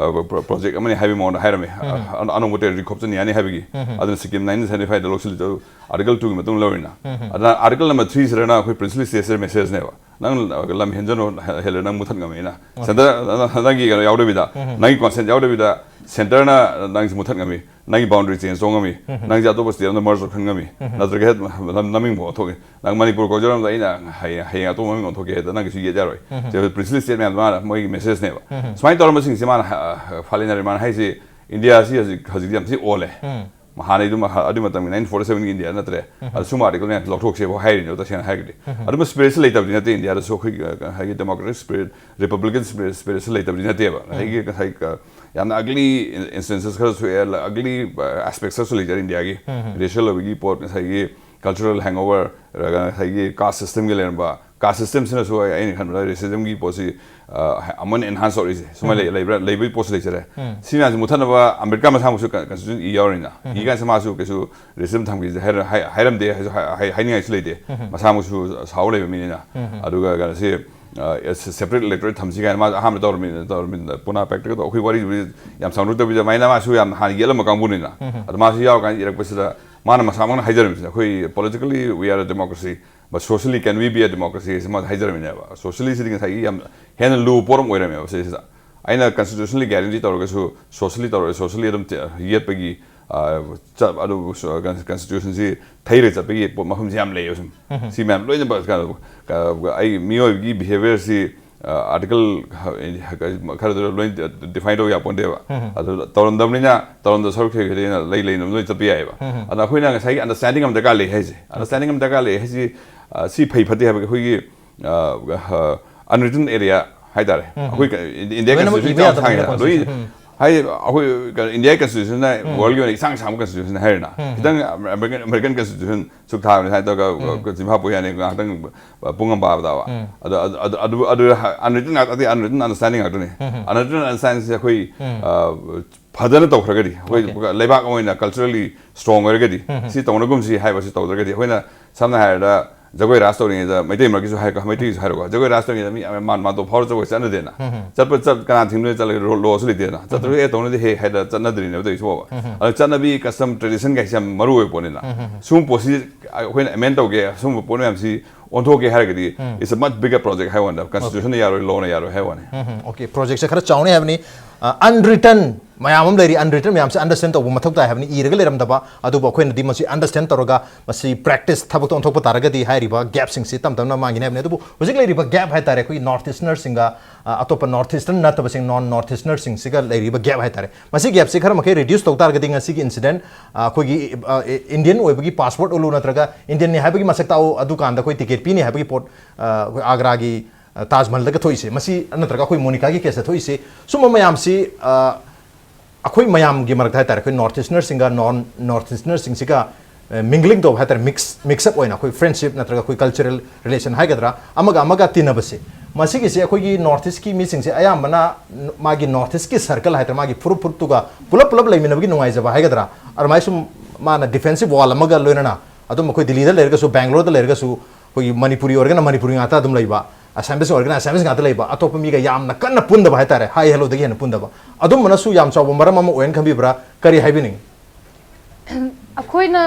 ꯄ꯭ꯔꯣꯖꯦꯛ ꯑꯃꯅꯤ ꯍꯥꯏꯕꯒꯤ ꯃꯑꯣꯡꯗ ꯍꯥꯏꯔꯝꯃꯤ꯫ ꯑ-, ꯑꯅꯧꯕ ꯇꯦꯔꯤꯇꯣꯔꯤ ꯈꯣꯞꯆꯟ ꯌꯥꯅꯤ ꯍꯥꯏꯕꯒꯤ꯫ ꯑꯗꯨꯅ ꯁꯤꯛꯀꯤꯝ ꯅꯥꯏꯟꯇꯤꯟ ꯁꯚꯦꯟꯇꯤ ꯐꯥꯏꯚꯇ ꯂꯧꯁꯤꯜꯂꯤꯗꯣ ꯑꯥꯔꯇꯤꯀꯜ ꯇꯨꯒꯤ ꯃꯇꯨꯡ ꯂꯧꯔꯤꯅ꯫ ꯑꯗꯨꯅ ꯑꯥꯔꯇꯤꯀꯜ ꯅꯝꯕꯔ ꯊ꯭ꯔꯤꯁꯤꯗꯅ ꯑꯩꯈꯣꯏ ꯄ꯭ꯔꯤꯟꯁꯂꯤ ꯁ꯭ꯇꯦꯠꯁꯤꯗ ꯃꯦꯁꯦꯖꯅꯦꯕ, "ꯅꯪ ꯂꯝ ꯍꯦꯟꯖꯅꯨ, ꯍꯦꯜꯂꯦ ꯅꯪ ꯃꯨꯊꯠ ꯉꯝꯃꯤꯅ꯫ ꯁꯦꯟꯇꯔ, ꯅꯪꯒꯤ ꯀꯩꯅꯣ ꯌꯥꯎꯗꯕꯤꯗ, ꯅꯪꯒꯤ ꯀꯣꯟꯁꯦꯟ ꯌꯥꯎꯗꯕꯤꯗ ꯁꯦꯟꯇꯔꯅ ꯅꯪꯁꯤ ꯃꯨꯊꯠ ꯉꯝꯃꯤ, ꯅꯪꯒꯤ ꯕꯥꯎꯟꯗꯔꯤ ꯆꯦꯟꯖ ꯇꯧ ꯉꯝꯃꯤ, ꯅꯪꯁꯦ ꯑꯇꯣꯞꯄ ꯁ꯭ꯇꯦꯠ ꯑꯃꯗ ꯃꯔꯖ ꯇꯧꯁꯟ ꯉꯝꯃꯤ, ꯅꯠꯇ꯭ꯔꯒ ꯍꯦꯛ ꯂꯝ ꯅꯃꯤꯡꯕꯨ ꯑꯣꯟꯊꯣꯛꯏ꯫ ꯅꯪ ꯃꯅꯤꯄꯨꯔ ꯀꯧꯖꯔꯝꯕꯗ ꯑꯩꯅ ꯍꯌꯦꯡ, ꯍꯌꯦꯡ ꯑꯇꯣꯞꯄ ꯃꯃꯤꯡ ꯑꯣꯟꯊꯣꯛꯀꯦ ꯍꯥꯏꯗ ꯅꯪꯒꯤꯁꯨ ꯌꯦꯠ ꯌꯥꯔꯣꯏ"꯫ ꯁꯤ ꯄ꯭ꯔꯤꯟꯁꯂꯤ ꯁ꯭ꯇꯦꯠ ꯃꯌꯥꯝꯗꯣ ꯃꯥꯅ ꯃꯣꯏꯒꯤ ꯃꯦꯁꯦꯖꯅꯦꯕ꯫ ꯁꯨꯃꯥꯏꯅ ꯇꯧꯔꯝꯕꯁꯤꯡꯁꯦ ꯃꯥꯅ, ꯐꯥꯂꯤ ꯅꯔꯤꯃꯥꯟ ꯍꯥꯏꯁꯤ ꯏꯟꯗꯤꯌꯥꯁꯤ ꯍꯧꯖꯤꯛ, ꯍꯧꯖꯤꯛꯇꯤ ꯌꯥꯝ ꯊꯤ ꯑꯣꯜꯂꯦ꯫ ꯍꯥꯟꯅꯩꯗꯨ ꯃꯈꯥ-, ꯑꯗꯨ ꯃꯇꯝꯒꯤ ꯅꯥꯏꯟꯇꯤꯟ ꯐꯣꯔꯇꯤ ꯁꯚꯦꯟꯒꯤ ꯏꯟꯗꯤꯌꯥ ꯅꯠꯇ꯭ꯔꯦ꯫ ꯑꯗꯨ ꯁꯨꯝꯕ ꯑꯥꯔꯇꯤꯀꯜ ꯃꯌꯥꯝꯁꯤ ꯂꯧꯊꯣꯛꯁꯦꯕꯨ ꯍꯥꯏꯔꯤꯅꯦꯕ, ꯇꯁꯦꯡꯅ ꯍꯥꯏꯔꯒꯗꯤ꯫ ꯑꯗꯨꯝꯕ ꯁ꯭ꯄꯤꯔꯤꯠꯁꯤ ꯂꯩꯇꯕꯗꯤ ꯅꯠꯇꯦ ꯏꯟꯗꯤꯌꯥꯗꯁꯨ꯫ ꯑꯩꯈꯣꯏꯒꯤ, ꯑ, ꯍꯥꯏꯗꯤ ꯗꯦꯃꯣꯀ꯭ꯔꯦꯇꯤꯛ ꯁ꯭ꯄꯤꯔꯤꯠ, ꯔꯤꯄꯕ꯭ꯂꯤꯀꯟ ꯁ꯭ꯄꯤꯔꯤꯠ, ꯁ꯭ꯄꯤꯔꯤꯠꯁꯤ ꯂꯩꯇꯕꯗꯤ ꯅꯠꯇꯦꯕ꯫ ꯉꯁꯥꯏꯒꯤ, ꯉꯁꯥꯏ, ꯑ, ꯌꯥꯝꯅ ꯑꯒꯂꯤ ꯏꯟꯁꯇꯦꯟꯁꯦꯁ ꯈꯔꯁꯨ ꯊꯣꯛꯑꯦ, ꯑꯒꯂꯤ ꯑꯦꯁꯄꯦꯛꯁ ꯈꯔꯁꯨ ꯂꯩꯖꯔꯦ ꯏꯟꯗꯤꯌꯥꯒꯤ꯫ ꯔꯦꯁꯤꯌꯦꯜ ꯑꯣꯏꯕꯒꯤ ꯄꯣꯠ, ꯉꯁꯥꯏꯒꯤ ꯀꯜꯆꯔꯦꯜ ꯍꯦꯡꯑꯣꯚꯔ, ꯉꯁꯥꯏꯒꯤ ꯀꯥꯁ ꯁꯤꯁꯇꯦꯝꯒꯤ ꯂꯩꯔꯝꯕ ꯀꯥꯁ ꯁꯤꯁꯇꯦꯝꯁꯤꯅꯁꯨ ꯑꯩ- ꯑꯩꯅ ꯈꯟꯕꯗ ꯔꯦꯁꯤꯖꯝꯒꯤ ꯄꯣꯠꯁꯤ ꯑ, ꯑꯃꯨꯛ ꯍꯦꯟꯅ ꯑꯦꯟꯍꯥꯟꯁ ꯇꯧꯔꯛꯏꯁꯦ ꯁꯨꯃꯥꯏꯅ ꯂꯩ- ꯂꯩꯕ꯭ꯔꯥ ꯂꯩꯕꯒꯤ ꯄꯣꯠꯁꯤ ꯂꯩꯖꯔꯦ꯫ ꯁꯤ ꯃꯌꯥꯝꯁꯦ ꯃꯨꯊꯠꯅꯕ ꯑꯝꯕꯦꯗꯀꯔ ꯃꯁꯥꯃꯛꯁꯨ ꯀꯟꯁꯇꯤꯇ꯭ꯌꯨꯁꯟ ꯏ ꯌꯥꯎꯔꯤꯅ ꯏ ꯀꯥꯟꯁꯦ ꯃꯥꯁꯨ ꯀꯩꯁꯨ ꯔꯦꯁꯤꯖꯝ ꯊꯝꯈꯤꯁꯦ ꯍꯥꯏꯔ- ꯍꯥꯏ- ꯍꯥꯏꯔꯝꯗꯦ ꯍꯥꯏꯁꯨ ꯍꯥꯏ- ꯍꯥꯏ- ꯍꯥꯏꯅꯤꯡꯉꯥꯏꯁꯨ ꯂꯩꯇꯦ꯫ ꯃꯁꯥꯃꯛꯁꯨ ꯁꯥꯎ ꯂꯩꯕ ꯃꯤꯅꯤꯅ꯫ ꯑꯗꯨꯒ ꯀꯩꯅꯣꯁꯤ ꯁꯦꯄꯔꯦꯠ ꯏꯂꯦꯛꯇꯣꯔꯦꯠ ꯊꯝꯁꯤ ꯀꯥꯏꯅ ꯃꯥꯁꯨ ꯑꯍꯥꯟꯕ ꯇꯧꯔꯝꯃꯤꯅ ꯇꯧꯔꯝꯃꯤꯅ ꯄꯨꯅꯥ ꯄ꯭ꯔꯦꯛꯇꯤꯀꯦꯜ ꯑꯩꯈꯣꯏ ꯋꯥꯔꯤꯗꯨꯕꯨꯗꯤ ꯌꯥꯝ ꯁꯥꯡꯗꯣꯛꯇꯕꯤꯗ ꯑꯗꯨꯃꯥꯏꯅ ꯃꯥꯁꯨ ꯌꯥꯝ ꯍꯥꯟꯅ ꯌꯦꯠꯂꯝꯕ ꯀꯥꯡꯕꯨꯅꯤꯅ꯫ ꯑꯗꯣ ꯃꯥꯁꯨ ꯌꯥꯎꯔꯀꯥꯟꯗ ꯏꯔꯛꯄꯁꯤꯗ ꯃꯥꯅ ꯃꯁꯥꯃꯛꯅ ꯍꯥꯏꯖꯔꯝꯃꯤꯁꯤꯅ ꯑꯩꯈꯣꯏ politically we are a democracy, but socially can we be a democracy ꯁꯤ ꯃꯥꯁꯨ ꯍꯥꯏꯖꯔꯝꯃꯤꯅꯦꯕ꯫ ꯁꯣꯁꯤꯌꯦꯂꯤꯁꯤꯗꯤ ꯉꯁꯥꯏꯒꯤ ꯌꯥꯝ ꯍꯦꯟꯅ ꯂꯨꯕ ꯄꯣꯠ ꯑꯃ ꯑꯣꯏꯔꯝꯃꯦꯕ ꯁꯤꯁꯤꯗ꯫ ꯑꯩꯅ ꯀꯟꯁꯇꯤꯇ꯭ꯌꯨꯁꯟꯅꯤ ꯒꯦꯔꯦꯟꯇꯤ ꯇꯧꯔꯒꯁꯨ ꯁꯣꯁꯤꯌꯦꯂꯤ ꯇꯧꯔꯒ ꯁꯣꯁꯤꯌꯦꯂꯤ ꯑꯗꯨꯝ ꯇꯦ- ꯌꯦꯠꯄꯒꯤ ꯑ, ꯆ- ꯑꯗꯨ ꯁ- ꯀꯟ- ꯀꯟꯁꯇꯤꯇ꯭ꯌꯨꯁꯟꯁꯤ ꯊꯩꯔ ꯆꯠꯄꯒꯤ ꯄꯣꯠ ꯃꯐꯝꯁꯤ ꯌꯥꯝ ꯂꯩꯌꯦꯕ ꯁꯨꯝ꯫ ꯁꯤ ꯃꯌꯥꯝ ꯂꯣꯏꯅ ꯀꯩꯅꯣ ꯑ, ꯑꯩ ꯃꯤꯑꯣꯏꯕꯒꯤ ꯕꯤꯍꯦꯕꯤꯌꯔꯁꯤ ꯑꯥꯔꯇꯤꯀꯜ ꯈꯔꯗꯨꯗ ꯂꯣꯏ ꯗꯤꯐꯥꯏꯟ ꯇꯧꯕ ꯌꯥꯄꯣꯟꯇꯦꯕ꯫ ꯑꯗꯨ ꯇꯧꯔꯝꯗꯕꯅꯤꯅ ꯇꯧꯔꯝꯗꯕ ꯁꯔꯨꯛ ꯈꯔ ꯈꯔ ꯂꯩ ꯂꯩꯅꯕ ꯂꯣꯏ ꯆꯠꯄ ꯌꯥꯏꯑꯕ꯫ ꯑꯗꯣ ꯑꯩꯈꯣꯏꯅ ꯉꯁꯥꯏꯒꯤ ꯑꯟꯗꯔꯁ꯭ꯇꯦꯟꯗꯤꯡ ꯑꯃ ꯗꯔꯀꯥꯔ ꯂꯩ ꯍꯥꯏꯁꯦ꯫ ꯑꯟꯗꯔꯁ꯭ꯇꯦꯟꯗꯤꯡ ꯑꯃ ꯗꯔꯀꯥꯔ ꯂꯩ ꯍꯥꯏꯁꯤ ꯑ, ꯁꯤ ꯐꯩ ꯐꯠꯇꯦ ꯍꯥꯏꯕꯒꯤ ꯑꯩꯈꯣꯏꯒꯤ ꯑꯟꯔꯤꯇꯟ ꯑꯦꯔꯤꯌꯥ ꯍꯥꯏꯇꯥꯔꯦ꯫ ꯑꯩꯈꯣꯏ ꯏꯟꯗꯤꯌꯥ ꯂꯣꯏꯅꯃꯛ ꯀꯟꯁꯇꯤꯇ꯭ꯌꯨꯁꯟ ꯏꯕ ꯌꯥꯝ ꯌꯥꯗꯕꯅꯤꯅ ꯁꯥꯡꯉꯦ ꯂꯣꯏ꯫ ꯀꯟꯁꯇꯤꯇ꯭ꯌꯨꯁꯟ꯫ ꯍꯥꯏꯗꯤ ꯑꯩꯈꯣꯏ ꯏꯟꯗꯤꯌꯥꯒꯤ ꯀꯟꯁꯇꯤꯇ꯭ꯌꯨꯁꯟꯅ ꯋꯥꯔꯜꯒꯤ ꯑꯣꯏꯅ ꯏꯁꯥꯡ ꯁꯥꯡꯕ ꯀꯟꯁꯇꯤꯇ꯭ꯌꯨꯁꯟ ꯍꯥꯏꯔꯦꯅ꯫ ꯈꯤꯇꯪ ꯑꯃꯦꯔꯤꯀꯟ ꯑꯃꯦꯔꯤꯀꯟ ꯀꯟꯁꯇꯤꯇ꯭ꯌꯨꯁꯟ ꯁꯨꯛ ꯊꯥꯕꯅꯤ ꯍꯥꯏꯅ ꯇꯧꯔꯒ ꯆꯤꯝꯐꯥ ꯄꯨ ꯌꯥꯅꯤ ꯉꯥꯏꯍꯥꯛꯇꯪ ꯄꯨꯡ ꯑꯃ ꯄꯥꯕ ꯇꯥꯕ꯫ ꯑꯗꯣ ꯑꯗꯨ ꯑꯗꯨ ꯑꯗꯨ ꯑꯗꯨ ꯑꯟꯔꯤꯇꯟ ꯉꯥꯛꯇ ꯑꯟꯔꯤꯇꯟ ꯑꯟꯗꯔꯁ꯭ꯇꯦꯟꯗꯤꯡ ꯉꯥꯛꯇꯅꯤ꯫ ꯑꯟꯔꯤꯇꯟ ꯑꯟꯗꯔꯁ꯭ꯇꯦꯟꯗꯤꯡꯁꯦ ꯑꯩꯈꯣꯏ ꯑ, ꯐꯖꯅ ꯇꯧꯈ꯭ꯔꯒꯗꯤ ꯑꯩꯈꯣꯏ ꯂꯩꯕꯥꯛ ꯑꯃ ꯑꯣꯏꯅ ꯀꯜꯆꯔꯦꯜꯂꯤ ꯁ꯭ꯇ꯭ꯔꯣꯡ ꯑꯣꯏꯔꯒꯗꯤ ꯁꯤ ꯇꯧꯅꯒꯨꯝꯁꯤ ꯍꯥꯏꯕꯁꯤ ꯇꯧꯗ꯭ꯔꯒꯗꯤ ꯑꯩꯈꯣꯏꯅ ꯁꯝꯅ ꯍꯥꯏꯔꯕꯗ ꯖꯒꯣꯏ ꯔꯥꯁ ꯇꯧꯔꯤꯉꯩꯗ ꯃꯩꯇꯩ ꯃꯔꯛꯀꯤꯁꯨ ꯍꯥꯏ ꯃꯩꯇꯩꯒꯤꯁꯨ ꯍꯥꯏꯔꯣꯀꯣ ꯖꯒꯣꯏ ꯔꯥꯁ ꯇꯧꯔꯤꯉꯩꯗ ꯃꯤ ꯃꯥꯟ ꯃꯥꯟꯗꯣꯞ ꯐꯥꯎꯔ ꯖꯒꯣꯏ ꯆꯠꯅꯗꯦꯅ꯫ ꯆꯠꯄ ꯆꯠ ꯀꯅꯥ ꯊꯤꯡꯗꯣꯏꯅꯣ ꯆꯠꯂꯒ ꯂꯣ- ꯂꯣꯁꯨ ꯂꯩꯇꯦꯅ ꯆꯠꯇ꯭ꯔꯁꯨ ꯑꯦ ꯇꯧꯅꯗꯦ ꯍꯦ ꯍꯥꯏꯗ ꯆꯠꯅꯗ꯭ꯔꯤꯅꯦꯕ ꯇꯧꯔꯤꯁꯤꯕꯣꯕ꯫ ꯑꯗꯣ ꯆꯠꯅꯕꯤ ꯀꯁꯇꯝ ꯇ꯭ꯔꯦꯗꯤꯁꯟ ꯀꯥꯏꯁꯦ ꯌꯥꯝ ꯃꯔꯨ ꯑꯣꯏꯕ ꯄꯣꯠꯅꯤꯅ꯫ ꯁꯤꯒꯨꯝꯕ ꯄꯣꯠꯁꯤ ꯑꯩꯈꯣꯏꯅ ꯑꯦꯃꯦꯟ ꯇꯧꯒꯦ ꯁꯤꯒꯨꯝꯕ ꯄꯣꯠ ꯃꯌꯥꯝꯁꯤ ꯑꯣꯟꯊꯣꯛꯀꯦ ꯍꯥꯏꯔꯒꯗꯤ it's a much bigger project ꯍꯥꯏ ꯋꯥꯅꯤꯗ ꯀꯟꯁꯇꯤꯇ꯭ꯌꯨꯁꯟꯅ ꯌꯥꯔꯣꯏ ꯂꯣꯅ ꯌꯥꯔꯣꯏ ꯍꯥꯏ ꯋꯥꯅꯤ꯫ ꯑꯣꯀꯦ ꯄ꯭ꯔꯣꯖꯦꯛꯁꯦ ꯈꯔ ꯆꯥꯎꯅꯤ ꯍꯥꯏꯕꯅꯤ꯫ ꯑꯟꯔꯤꯇꯟ ꯃꯌꯥꯝ ꯑꯃ ꯂꯩꯔꯤ ꯑꯟꯔꯤꯇꯟ ꯃꯌꯥꯝꯁꯦ ꯑꯟꯗꯔꯁ꯭ꯇꯦꯟ ꯇꯧꯕ ꯃꯊꯧ ꯇꯥꯏ ꯍꯥꯏꯕꯅꯤ ꯏꯔꯒ ꯂꯩꯔꯝꯗꯕ꯫ ꯑꯗꯨꯕꯨ ꯑꯩꯈꯣꯏꯅꯗꯤ ꯃꯁꯤ ꯑꯟꯗꯔꯁ꯭ꯇꯦꯟ ꯇꯧꯔꯒ ꯃꯁꯤ ꯄ꯭ꯔꯦꯛꯇꯤꯁ ꯊꯕꯛꯇ ꯑꯣꯟꯊꯣꯛꯄ ꯇꯥꯔꯒꯗꯤ ꯍꯥꯏꯔꯤꯕ ꯒꯦꯞꯁꯤꯡꯁꯤ ꯇꯞ ꯇꯞꯅ ꯃꯥꯡꯒꯅꯤ ꯍꯥꯏꯕꯅꯤ꯫ ꯑꯗꯨꯕꯨ ꯍꯧꯖꯤꯛ ꯂꯩꯔꯤꯕ ꯒꯦꯞ ꯍꯥꯏꯇꯥꯔꯦ ꯑꯩꯈꯣꯏꯒꯤ ꯅꯣꯔꯠ ꯏꯁꯇꯔꯅꯔꯁꯤꯡꯒ ꯑꯇꯣꯞꯄ ꯅꯣꯔꯠ ꯏꯁꯇꯔꯟ ꯅꯠꯇꯕꯁꯤꯡ ꯅꯣꯟ ꯅꯣꯔꯠ ꯏꯁꯇꯔꯅꯔꯁꯤꯡꯁꯤꯒ ꯂꯩꯔꯤꯕ ꯒꯦꯞ ꯍꯥꯏꯇꯥꯔꯦ ꯃꯁꯤ ꯒꯦꯞꯁꯤ ꯈꯔ ꯃꯈꯩ ꯔꯤꯗ꯭ꯌꯨꯁ ꯇꯧ ꯇꯥꯔꯒꯗꯤ ꯉꯁꯤꯒꯤ ꯏꯟꯁꯤꯗꯦꯟꯠ ꯑꯩꯈꯣꯏꯒꯤ ꯏꯟꯗꯤꯌꯟ ꯑꯣꯏꯕꯒꯤ ꯄꯥꯁꯄꯣꯔꯠ ꯎꯠꯂꯨ ꯅꯠꯇ꯭ꯔꯒ ꯏꯟꯗꯤꯌꯟꯅꯤ ꯍꯥꯏꯕꯒꯤ ꯃꯁꯛ ꯇꯥꯛꯎ ꯑꯗꯨꯀꯥꯟꯗ ꯑꯩꯈꯣꯏ ꯇꯤꯀꯦꯠ ꯄꯤꯅꯤ ꯍꯥꯏꯕꯒꯤ ꯄꯣꯠ ꯑꯩꯈꯣꯏ ꯑꯥꯒ꯭ꯔꯥꯒꯤ ꯇꯥꯖ ꯃꯍꯜꯗꯒ ꯊꯣꯛꯏꯁꯦ ꯃꯁꯤ ꯅꯠꯇ꯭ꯔꯒ ꯑꯩꯈꯣꯏ ꯃꯣꯅꯤꯀꯥꯒꯤ ꯀꯦꯁꯇ ꯊꯣꯛꯏꯁꯦ ꯁꯨꯝꯕ ꯃꯌꯥꯝꯁꯤ ꯑꯩꯈꯣꯏ ꯃꯌꯥꯝꯒꯤ ꯃꯔꯛꯇ ꯍꯥꯏꯇꯥꯔꯦ ꯑꯩꯈꯣꯏ ꯅꯣꯔꯠ ꯏꯁꯇꯔꯅꯔꯁꯤꯡꯒ ꯅꯣꯟ ꯅꯣꯔꯠ ꯏꯁꯇꯔꯅꯔꯁꯤꯡꯁꯤꯒ ꯃꯤꯡꯒ꯭ꯂꯤꯡ ꯇꯧꯕ ꯍꯥꯏꯇꯥꯔꯦ, ꯃꯤꯛꯁ ꯃꯤꯛꯁ ꯑꯞ ꯑꯣꯏꯅ ꯑꯩꯈꯣꯏ ꯐ꯭ꯔꯦꯟꯁꯤꯞ ꯅꯠꯇ꯭ꯔꯒ ꯑꯩꯈꯣꯏ ꯀꯜꯆꯔꯦꯜ ꯔꯤꯂꯦꯁꯟ ꯍꯥꯏꯒꯗ꯭ꯔꯥ, ꯑꯃꯒ ꯑꯃꯒ ꯇꯤꯟꯅꯕꯁꯦ, ꯃꯁꯤꯒꯤꯁꯦ ꯑꯩꯈꯣꯏꯒꯤ ꯅꯣꯔꯠ ꯏꯁꯀꯤ ꯃꯤꯁꯤꯡꯁꯦ ꯑꯌꯥꯝꯕꯅ ꯃꯥꯒꯤ ꯅꯣꯔꯠ ꯏꯁꯀꯤ ꯁꯔꯀꯜ ꯍꯥꯏꯇꯥꯔꯦ, ꯃꯥꯒꯤ ꯐꯨꯔꯨꯞ ꯐꯨꯔꯨꯞꯇꯨꯒ ꯄꯨꯂꯞ ꯄꯨꯂꯞ ꯂꯩꯃꯤꯟꯅꯕꯒꯤ ꯅꯨꯡꯉꯥꯏꯖꯕ ꯍꯥꯏꯒꯗ꯭ꯔꯥ, ꯑꯗꯨꯃꯥꯏꯅ ꯁꯨꯝ ꯃꯥꯅ ꯗꯤꯐꯦꯟꯁꯤꯞ ꯋꯥꯜ ꯑꯃꯒ ꯂꯣꯏꯅꯅ ꯑꯗꯨꯝ ꯑꯩꯈꯣꯏ ꯗꯤꯜꯂꯤꯗ ꯂꯩꯔꯒꯁꯨ, ꯕꯦꯡꯒ꯭ꯂꯣꯔꯗ ꯂꯩꯔꯒꯁꯨ, ꯑꯩꯈꯣꯏꯒꯤ ꯃꯅꯤꯄꯨꯔꯤ ꯑꯣꯏꯔꯒꯅ ꯃꯅꯤꯄꯨꯔꯤ ꯉꯥꯛꯇ ꯑꯗꯨꯝ ꯂꯩꯕ, ꯑꯁꯥꯃꯤꯁ ꯑꯣꯏꯔꯒꯅ ꯑꯁꯥꯃꯤꯁ ꯉꯥꯛꯇ ꯂꯩꯕ, ꯑꯇꯣꯞꯄ ꯃꯤꯒ ꯌꯥꯝꯅ ꯀꯟꯅ ꯄꯨꯟꯗꯕ ꯍꯥꯏꯇꯥꯔꯦ, ꯍꯥꯏ ꯍꯦꯜꯂꯣꯗꯒꯤ ꯍꯦꯟꯅ ꯄꯨꯟꯗꯕ, ꯑꯗꯨꯝꯕꯅꯁꯨ ꯌꯥꯝ ꯆꯥꯎꯕ ꯃꯔꯝ ꯑꯃ ꯑꯣꯏꯅ ꯈꯟꯕꯤꯕ꯭ꯔꯥ? ꯀꯔꯤ ꯍꯥꯏꯕꯤꯅꯤꯡꯉꯤ? ꯑꯩꯈꯣꯏꯅ,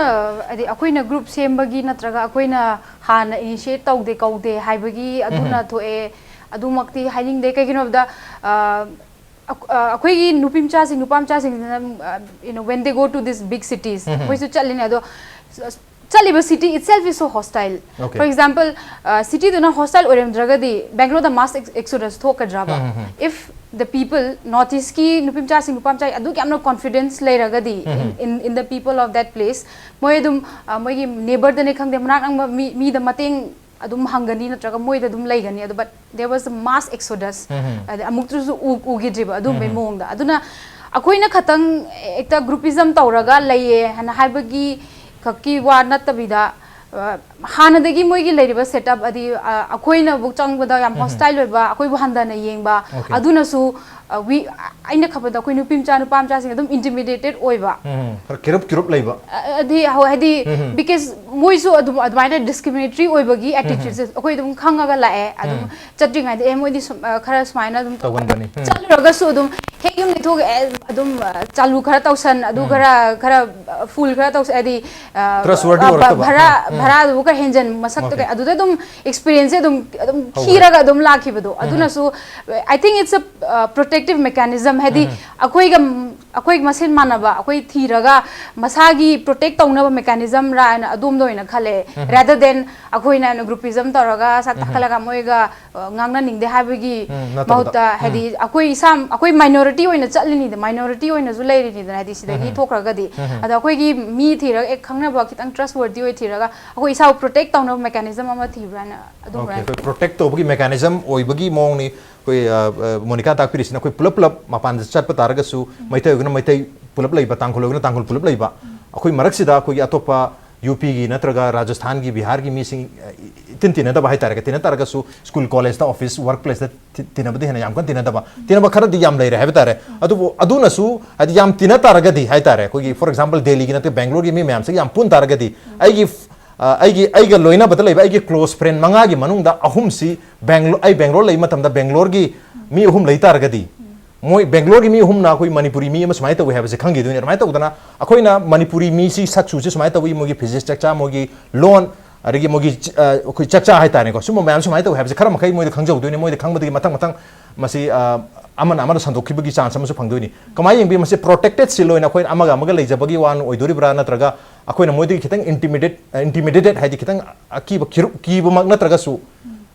ꯍꯥꯏꯗꯤ ꯑꯩꯈꯣꯏꯅ ꯒ꯭ꯔꯨꯞ ꯁꯦꯝꯕꯒꯤ ꯅꯠꯇ꯭ꯔꯒ ꯑꯩꯈꯣꯏꯅ ꯍꯥꯟꯅ ꯏꯅꯤꯁꯤꯌꯦꯠ ꯇꯧꯗꯦ ꯀꯧꯗꯦ ꯍꯥꯏꯕꯒꯤ ꯑꯗꯨꯅ ꯊꯣꯛꯑꯦ, ꯑꯗꯨꯃꯛꯇꯤ ꯍꯥꯏꯅꯤꯡꯗꯦ꯫ ꯀꯩꯒꯤꯅꯣ ꯍꯥꯏꯕꯗ, ꯑ, ꯑꯩꯈ- ꯑ, ꯑꯩꯈꯣꯏꯒꯤ ꯅꯨꯄꯤ ꯃꯆꯥꯁꯤꯡ, ꯅꯨꯄꯥ ꯃꯆꯥꯁꯤꯡꯁꯤꯅ, ꯑ, you know, when they go to this big cities, ꯃꯈꯣꯏꯁꯨ ꯆꯠꯂꯤꯅꯦ, ꯑꯗꯣ ꯆꯠꯂꯤꯕ city itself is so hostile. Okay. For example, ꯁꯤꯇꯤꯗꯨꯅ ꯍꯣꯁꯇꯥꯏꯜ ꯑꯣꯏꯔꯝꯗ꯭ꯔꯒꯗꯤ ꯕꯦꯡꯒ꯭ꯂꯣꯔꯗ ꯃꯥꯁ ꯑꯦꯛꯁꯣꯗꯁ ꯊꯣꯛꯀꯗ꯭ꯔꯕ? If the people, ꯅꯣꯔꯠ ꯏꯁꯀꯤ ꯅꯨꯄꯤ ꯃꯆꯥꯁꯤꯡ, ꯅꯨꯄꯥ ꯃꯆꯥ ꯑꯗꯨꯛ ꯌꯥꯝꯅ ꯀꯣꯟꯐꯤꯗꯦꯟꯁ ꯂꯩꯔꯒꯗꯤ in, in, in the people of that place, ꯃꯣꯏ ꯑꯗꯨꯝ, ꯑ, ꯃꯣꯏꯒꯤ ꯅꯦꯕꯔꯗꯅꯦ ꯈꯪꯗꯦ, ꯃꯅꯥꯛ ꯅꯛꯅꯕ ꯃꯤ, ꯃꯤꯗ ꯃꯇꯦꯡ ꯑꯗꯨꯝ ꯍꯪꯒꯅꯤ ꯅꯠꯇ꯭ꯔꯒ ꯃꯣꯏꯗ ꯑꯗꯨꯝ ꯂꯩꯒꯅꯤ꯫ ꯑꯗꯣ, but there was a mass exodus. ꯑꯗ ꯑꯃꯨꯛꯇꯁꯨ ꯎ- ꯎꯈꯤꯗ꯭ꯔꯤꯕ ꯑꯗꯨꯝꯕꯩ ꯃꯑꯣꯡꯗ꯫ ꯑꯗꯨꯅ ꯑꯩꯈꯣꯏꯅ ꯈꯇꯪ ꯍꯦꯛꯇ ꯒ꯭ꯔꯨꯄꯤꯖꯝ ꯇꯧꯔꯒ ꯂꯩꯌꯦ ꯍꯥꯏꯅ ꯍꯥꯏꯕꯒꯤ ꯈꯛꯀꯤ ꯋꯥ ꯅꯠꯇꯕꯤꯗ, ꯑ, ꯍꯥꯟꯅꯗꯒꯤ ꯃꯣꯏꯒꯤ ꯂꯩꯔꯤꯕ ꯁꯦꯠ ꯑꯞ, ꯍꯥꯏꯗꯤ, ꯑ, ꯑꯩꯈꯣꯏꯅꯕꯨ ꯆꯪꯕꯗ ꯌꯥꯝ ꯍꯣꯁꯇꯥꯏꯜ ꯑꯣꯏꯕ, ꯑꯩꯈꯣꯏꯕꯨ ꯍꯟꯊꯅ ꯌꯦꯡꯕ, Okay. ꯑꯗꯨꯅꯁꯨ, ꯑ, we- ꯑꯩꯅ ꯈꯟꯕꯗ ꯑꯩꯈꯣꯏ ꯅꯨꯄꯤ ꯃꯆꯥ, ꯅꯨꯄꯥ ꯃꯆꯥꯁꯤꯡ ꯑꯗꯨꯝ ꯏꯟꯇꯤꯃꯤꯗꯦꯇꯦꯠ ꯑꯣꯏꯕ꯫ ꯎꯝ, ꯈꯔ ꯀꯤꯔꯨꯞ ꯀꯤꯔꯨꯞ ꯂꯩꯕ꯫ ꯑ, ꯍꯥꯏꯗꯤ, ꯍꯣꯏ, ꯍꯥꯏꯗꯤ, because ꯃꯣꯏꯁꯨ ꯑꯗꯨꯝ ꯑꯗꯨꯃꯥꯏꯅ ꯗꯤꯁꯀ꯭ꯔꯤꯃꯤꯅꯦꯇꯔꯤ ꯑꯣꯏꯕꯒꯤ ꯑꯦꯇꯤꯇ꯭ꯌꯨꯠꯁꯦ ꯑꯩꯈꯣꯏ ꯑꯗꯨꯝ ꯈꯪꯉꯒ ꯂꯥꯛꯑꯦ꯫ ꯑꯗꯨꯝ ꯆꯠꯇ꯭ꯔꯤꯉꯩꯗ, ꯑꯦ, ꯃꯣꯏꯗꯤ ꯁꯨꯝ, ꯑ, ꯈꯔ ꯁꯨꯃꯥꯏꯅ ꯑꯗꯨꯝ ꯇꯧꯒꯟꯕꯅꯤ꯫ ꯆꯠꯂꯨꯔꯒꯁꯨ ꯑꯗꯨꯝ ꯍꯦꯛ ꯌꯨꯝꯗꯩ ꯊꯣꯛꯑꯒ, ꯑꯦ, ꯑꯗꯨꯝ, ꯑ, ꯆꯥꯂꯨ ꯈꯔ ꯇꯧꯁꯟ, ꯑꯗꯨ ꯈꯔ, ꯈꯔ, ꯑ, ꯐꯨꯜ ꯈꯔ ꯇꯧꯁꯟ, ꯍꯥꯏꯗꯤ, ꯑ, Trustworthy ꯑ, ꯑꯣꯏꯔꯛꯇꯕ꯫ ꯚꯔꯥ, ꯚꯔꯥꯗꯨꯕꯨ ꯈꯔ ꯍꯦꯟꯖꯟ, ꯃꯁꯛꯇꯣ Okay. ꯀꯩ, ꯑꯗꯨꯗ ꯑꯗꯨꯝ ꯑꯦꯛꯁꯄꯤꯔꯤꯌꯦꯟꯁꯁꯦ ꯑꯗꯨꯝ, ꯑꯗꯨꯝ ꯊꯤꯔꯒ ꯑꯗꯨꯝ ꯂꯥꯛꯈꯤꯕꯗꯣ꯫ ꯑꯗꯨꯅꯁꯨ, I think it's a, uh, protective mechanism, ꯍꯥꯏꯗꯤ ꯑꯩꯈꯣꯏꯒ, ꯑꯩꯈꯣꯏ ꯃꯁꯦꯟ ꯃꯥꯟꯅꯕ, ꯑꯩꯈꯣꯏ ꯊꯤꯔꯒ ꯃꯁꯥꯒꯤ ꯄ꯭ꯔꯣꯇꯦꯛ ꯇꯧꯅꯕ ꯃꯦꯀꯥꯅꯤꯖꯝ ꯔꯥ ꯍꯥꯏꯅ ꯑꯗꯣꯝꯗ ꯑꯣꯏꯅ ꯈꯜꯂꯦ, rather than ꯑꯩꯈꯣꯏꯅ ꯑꯩꯅ ꯒ꯭ꯔꯨꯄꯤꯖꯝ ꯇꯧꯔꯒ ꯁꯛ ꯇꯥꯈꯠꯂꯒ ꯃꯣꯏꯒ, ꯑ, ꯉꯥꯡꯅꯅꯤꯡꯗꯦ ꯍꯥꯏꯕꯒꯤ ꯎꯝ, ꯅꯠꯇꯕꯗ꯫ ꯃꯍꯨꯠꯇ, ꯍꯥꯏꯗꯤ ꯑꯩꯈꯣꯏ ꯏꯁꯥ, ꯑꯩꯈꯣꯏ ꯃꯥꯏꯅꯣꯔꯤꯇꯤ ꯑꯣꯏꯅ ꯆꯠꯂꯤꯅꯤꯗ, ꯃꯥꯏꯅꯣꯔꯤꯇꯤ ꯑꯣꯏꯅꯁꯨ ꯂꯩꯔꯤꯅꯤꯗꯅ, ꯍꯥꯏꯗꯤ ꯁꯤꯗꯒꯤ ꯊꯣꯛꯈ꯭ꯔꯒꯗꯤ꯫ ꯑꯗꯣ ꯑꯩꯈꯣꯏꯒꯤ ꯃꯤ ꯊꯤꯔꯒ, ꯑꯦ, ꯈꯪꯅꯕ ꯈꯤꯇꯪ ꯇ꯭ꯔꯁꯋꯔꯗꯤ ꯑꯣꯏ ꯊꯤꯔꯒ ꯑꯩꯈꯣꯏ ꯏꯁꯥꯕꯨ ꯄ꯭ꯔꯣꯇꯦꯛ ꯇꯧꯅꯕ ꯃꯦꯀꯥꯅꯤꯖꯝ ꯑꯃ ꯊꯤꯕ꯭ꯔꯥꯅ ꯑꯗꯨꯝꯕ Okay, ꯑꯩꯈꯣꯏ ꯄ꯭ꯔꯣꯇꯦꯛ ꯇꯧꯕꯒꯤ ꯃꯦꯀꯥꯅꯤꯖꯝ ꯑꯣꯏꯕꯒꯤ ꯃꯑꯣꯡꯅꯤ꯫ ꯑꯩꯈꯣꯏ, ꯑ, ꯑ, ꯃꯣꯅꯤꯀꯥ ꯇꯥꯛꯄꯤꯔꯤꯁꯤꯅ ꯑꯩꯈꯣꯏ ꯄꯨꯂꯞ ꯄꯨꯂꯞ ꯃꯄꯥꯟꯗ ꯆꯠꯄ ꯇꯥꯔꯒꯁꯨ, ꯃꯩꯇꯩ ꯑꯣꯏꯒꯅ ꯃꯩꯇꯩ ꯄꯨꯂꯞ ꯂꯩꯕ, ꯇꯥꯡꯈꯨꯜ ꯑꯣꯏꯒꯅ ꯇꯥꯡꯈꯨꯜ ꯄꯨꯂꯞ ꯂꯩꯕ, ꯑꯩꯈꯣꯏ ꯃꯔꯛꯁꯤꯗ ꯑꯩꯈꯣꯏꯒꯤ ꯑꯇꯣꯞꯄ ꯌꯨ ꯄꯤꯒꯤ ꯅꯠꯇ꯭ꯔꯒ ꯔꯥꯖꯁꯊꯥꯟꯒꯤ, ꯕꯤꯍꯥꯔꯒꯤ ꯃꯤꯁꯤꯡ, ꯑ, ꯏ-, ꯏꯇꯤꯟ ꯇꯤꯟꯅꯗꯕ ꯍꯥꯏꯇꯥꯔꯦ, ꯇꯤꯟꯅ ꯇꯥꯔꯒꯁꯨ ꯁ꯭ꯀꯨꯜ, ꯀꯣꯂꯦꯖꯇ, ꯑꯣꯐꯤꯁ, ꯋꯥꯔꯛ ꯄ꯭ꯂꯦꯁꯇ ꯇꯤ-, ꯇꯤꯟꯅꯕꯗ ꯍꯦꯟꯅ ꯌꯥꯝ ꯀꯟꯅ ꯇꯤꯟꯅꯗꯕ, ꯇꯤꯟꯅꯕ ꯈꯔꯗꯤ ꯌꯥꯝ ꯂꯩꯔꯦ ꯍꯥꯏꯕ ꯇꯥꯔꯦ꯫ ꯑꯗꯨꯕꯨ ꯑꯗꯨꯅꯁꯨ ꯍꯥꯏꯗꯤ ꯌꯥꯝ ꯇꯤꯟꯅ ꯇꯥꯔꯒꯗꯤ ꯍꯥꯏꯇꯥꯔꯦ, ꯑꯩꯈꯣꯏꯒꯤ, for example, ꯗꯦꯜꯂꯤꯒꯤ ꯅꯠꯇ꯭ꯔꯒ ꯕꯦꯡꯒ꯭ꯂꯣꯔꯒꯤ ꯃꯤ ꯃꯌꯥꯝꯁꯤꯒ ꯌꯥꯝ ꯄꯨꯟ ꯇꯥꯔꯒꯗꯤ, ꯑꯩꯒꯤ, ꯑ, ꯑꯩꯒꯤ, ꯑꯩꯒ ꯂꯣꯏꯅꯕꯗ ꯂꯩꯕ ꯑꯩꯒꯤ ꯀ꯭ꯂꯣꯁ ꯐ꯭ꯔꯦꯟ ꯃꯉꯥꯒꯤ ꯃꯅꯨꯡꯗ ꯑꯍꯨꯝꯁꯤ ꯕꯦꯡꯒ꯭ꯂꯣ-, ꯑꯩ ꯕꯦꯡꯒ꯭ꯂꯣꯔ ꯂꯩꯕ ꯃꯇꯝꯗ ꯕꯦꯡꯒ꯭ꯂꯣꯔꯒꯤ ꯃꯤ ꯑꯍꯨꯝ ꯂꯩ ꯇꯥꯔꯒꯗꯤ, ꯃꯣꯏ ꯕꯦꯡꯒ꯭ꯂꯣꯔꯒꯤ ꯃꯤ ꯑꯍꯨꯝꯅ ꯑꯩꯈꯣꯏ ꯃꯅꯤꯄꯨꯔꯤ ꯃꯤ ꯑꯃ ꯁꯨꯃꯥꯏꯅ ꯇꯧꯏ ꯍꯥꯏꯕꯁꯦ ꯈꯪꯈꯤꯗꯣꯏꯅꯤ꯫ ꯑꯗꯨꯃꯥꯏꯅ ꯇꯧꯗꯅ ꯑꯩꯈꯣꯏꯅ ꯃꯅꯤꯄꯨꯔꯤ ꯃꯤꯁꯤ ꯁꯛ ꯆꯨꯁꯤ ꯁꯨꯃꯥꯏꯅ ꯇꯧꯏ, ꯃꯣꯏꯒꯤ ꯐꯤꯖꯦꯠ ꯆꯛꯆꯥ, ꯃꯣꯏꯒꯤ ꯂꯣꯟ, ꯑꯗꯒꯤ ꯃꯣꯏꯒꯤ ꯆ-, ꯑ, ꯑꯩꯈꯣꯏ ꯆꯛꯆꯥ ꯍꯥꯏꯇꯥꯔꯦꯀꯣ, ꯁꯨꯝꯕ ꯃꯌꯥꯝ ꯁꯨꯃꯥꯏꯅ ꯇꯧꯏ ꯍꯥꯏꯕꯁꯦ ꯈꯔ ꯃꯈꯩ ꯃꯣꯏꯗ ꯈꯪꯖꯍꯧꯗꯣꯏꯅꯤ꯫ ꯃꯣꯏꯗ ꯈꯪꯕꯗꯒꯤ ꯃꯊꯪ ꯃꯊꯪ ꯃꯁꯤ, ꯑ, ꯑꯃꯅ ꯑꯃꯗ ꯁꯟꯗꯣꯛꯈꯤꯕꯒꯤ ꯆꯥꯟꯁ ꯑꯃꯁꯨ ꯐꯪꯗꯣꯏꯅꯤ꯫ ꯀꯃꯥꯏꯅ ꯌꯦꯡꯕꯤ, ꯃꯁꯤ ꯄ꯭ꯔꯣꯇꯦꯛꯇꯦꯠ ꯁꯤꯜ ꯑꯣꯏꯅ ꯑꯩꯈꯣꯏꯅ ꯑꯃꯒ ꯑꯃꯒ ꯂꯩꯖꯕꯒꯤ ꯋꯥ ꯑꯣꯏꯗꯣꯔꯤꯕ꯭ꯔꯥ, ꯅꯠꯇ꯭ꯔꯒ ꯑꯩꯈꯣꯏꯅ ꯃꯣꯏꯗꯒꯤ ꯈꯤꯇꯪ ꯏꯟꯇꯤꯃꯤꯗꯦꯠ, ꯏꯟꯇꯤꯃꯤꯗꯦꯇꯦꯠ ꯍꯥꯏꯗꯤ ꯈꯤꯇꯪ ꯑꯀꯤꯕ, ꯈꯤꯔꯨ-, ꯀꯤꯕꯃꯛ ꯅꯠꯇ꯭ꯔꯒꯁꯨ,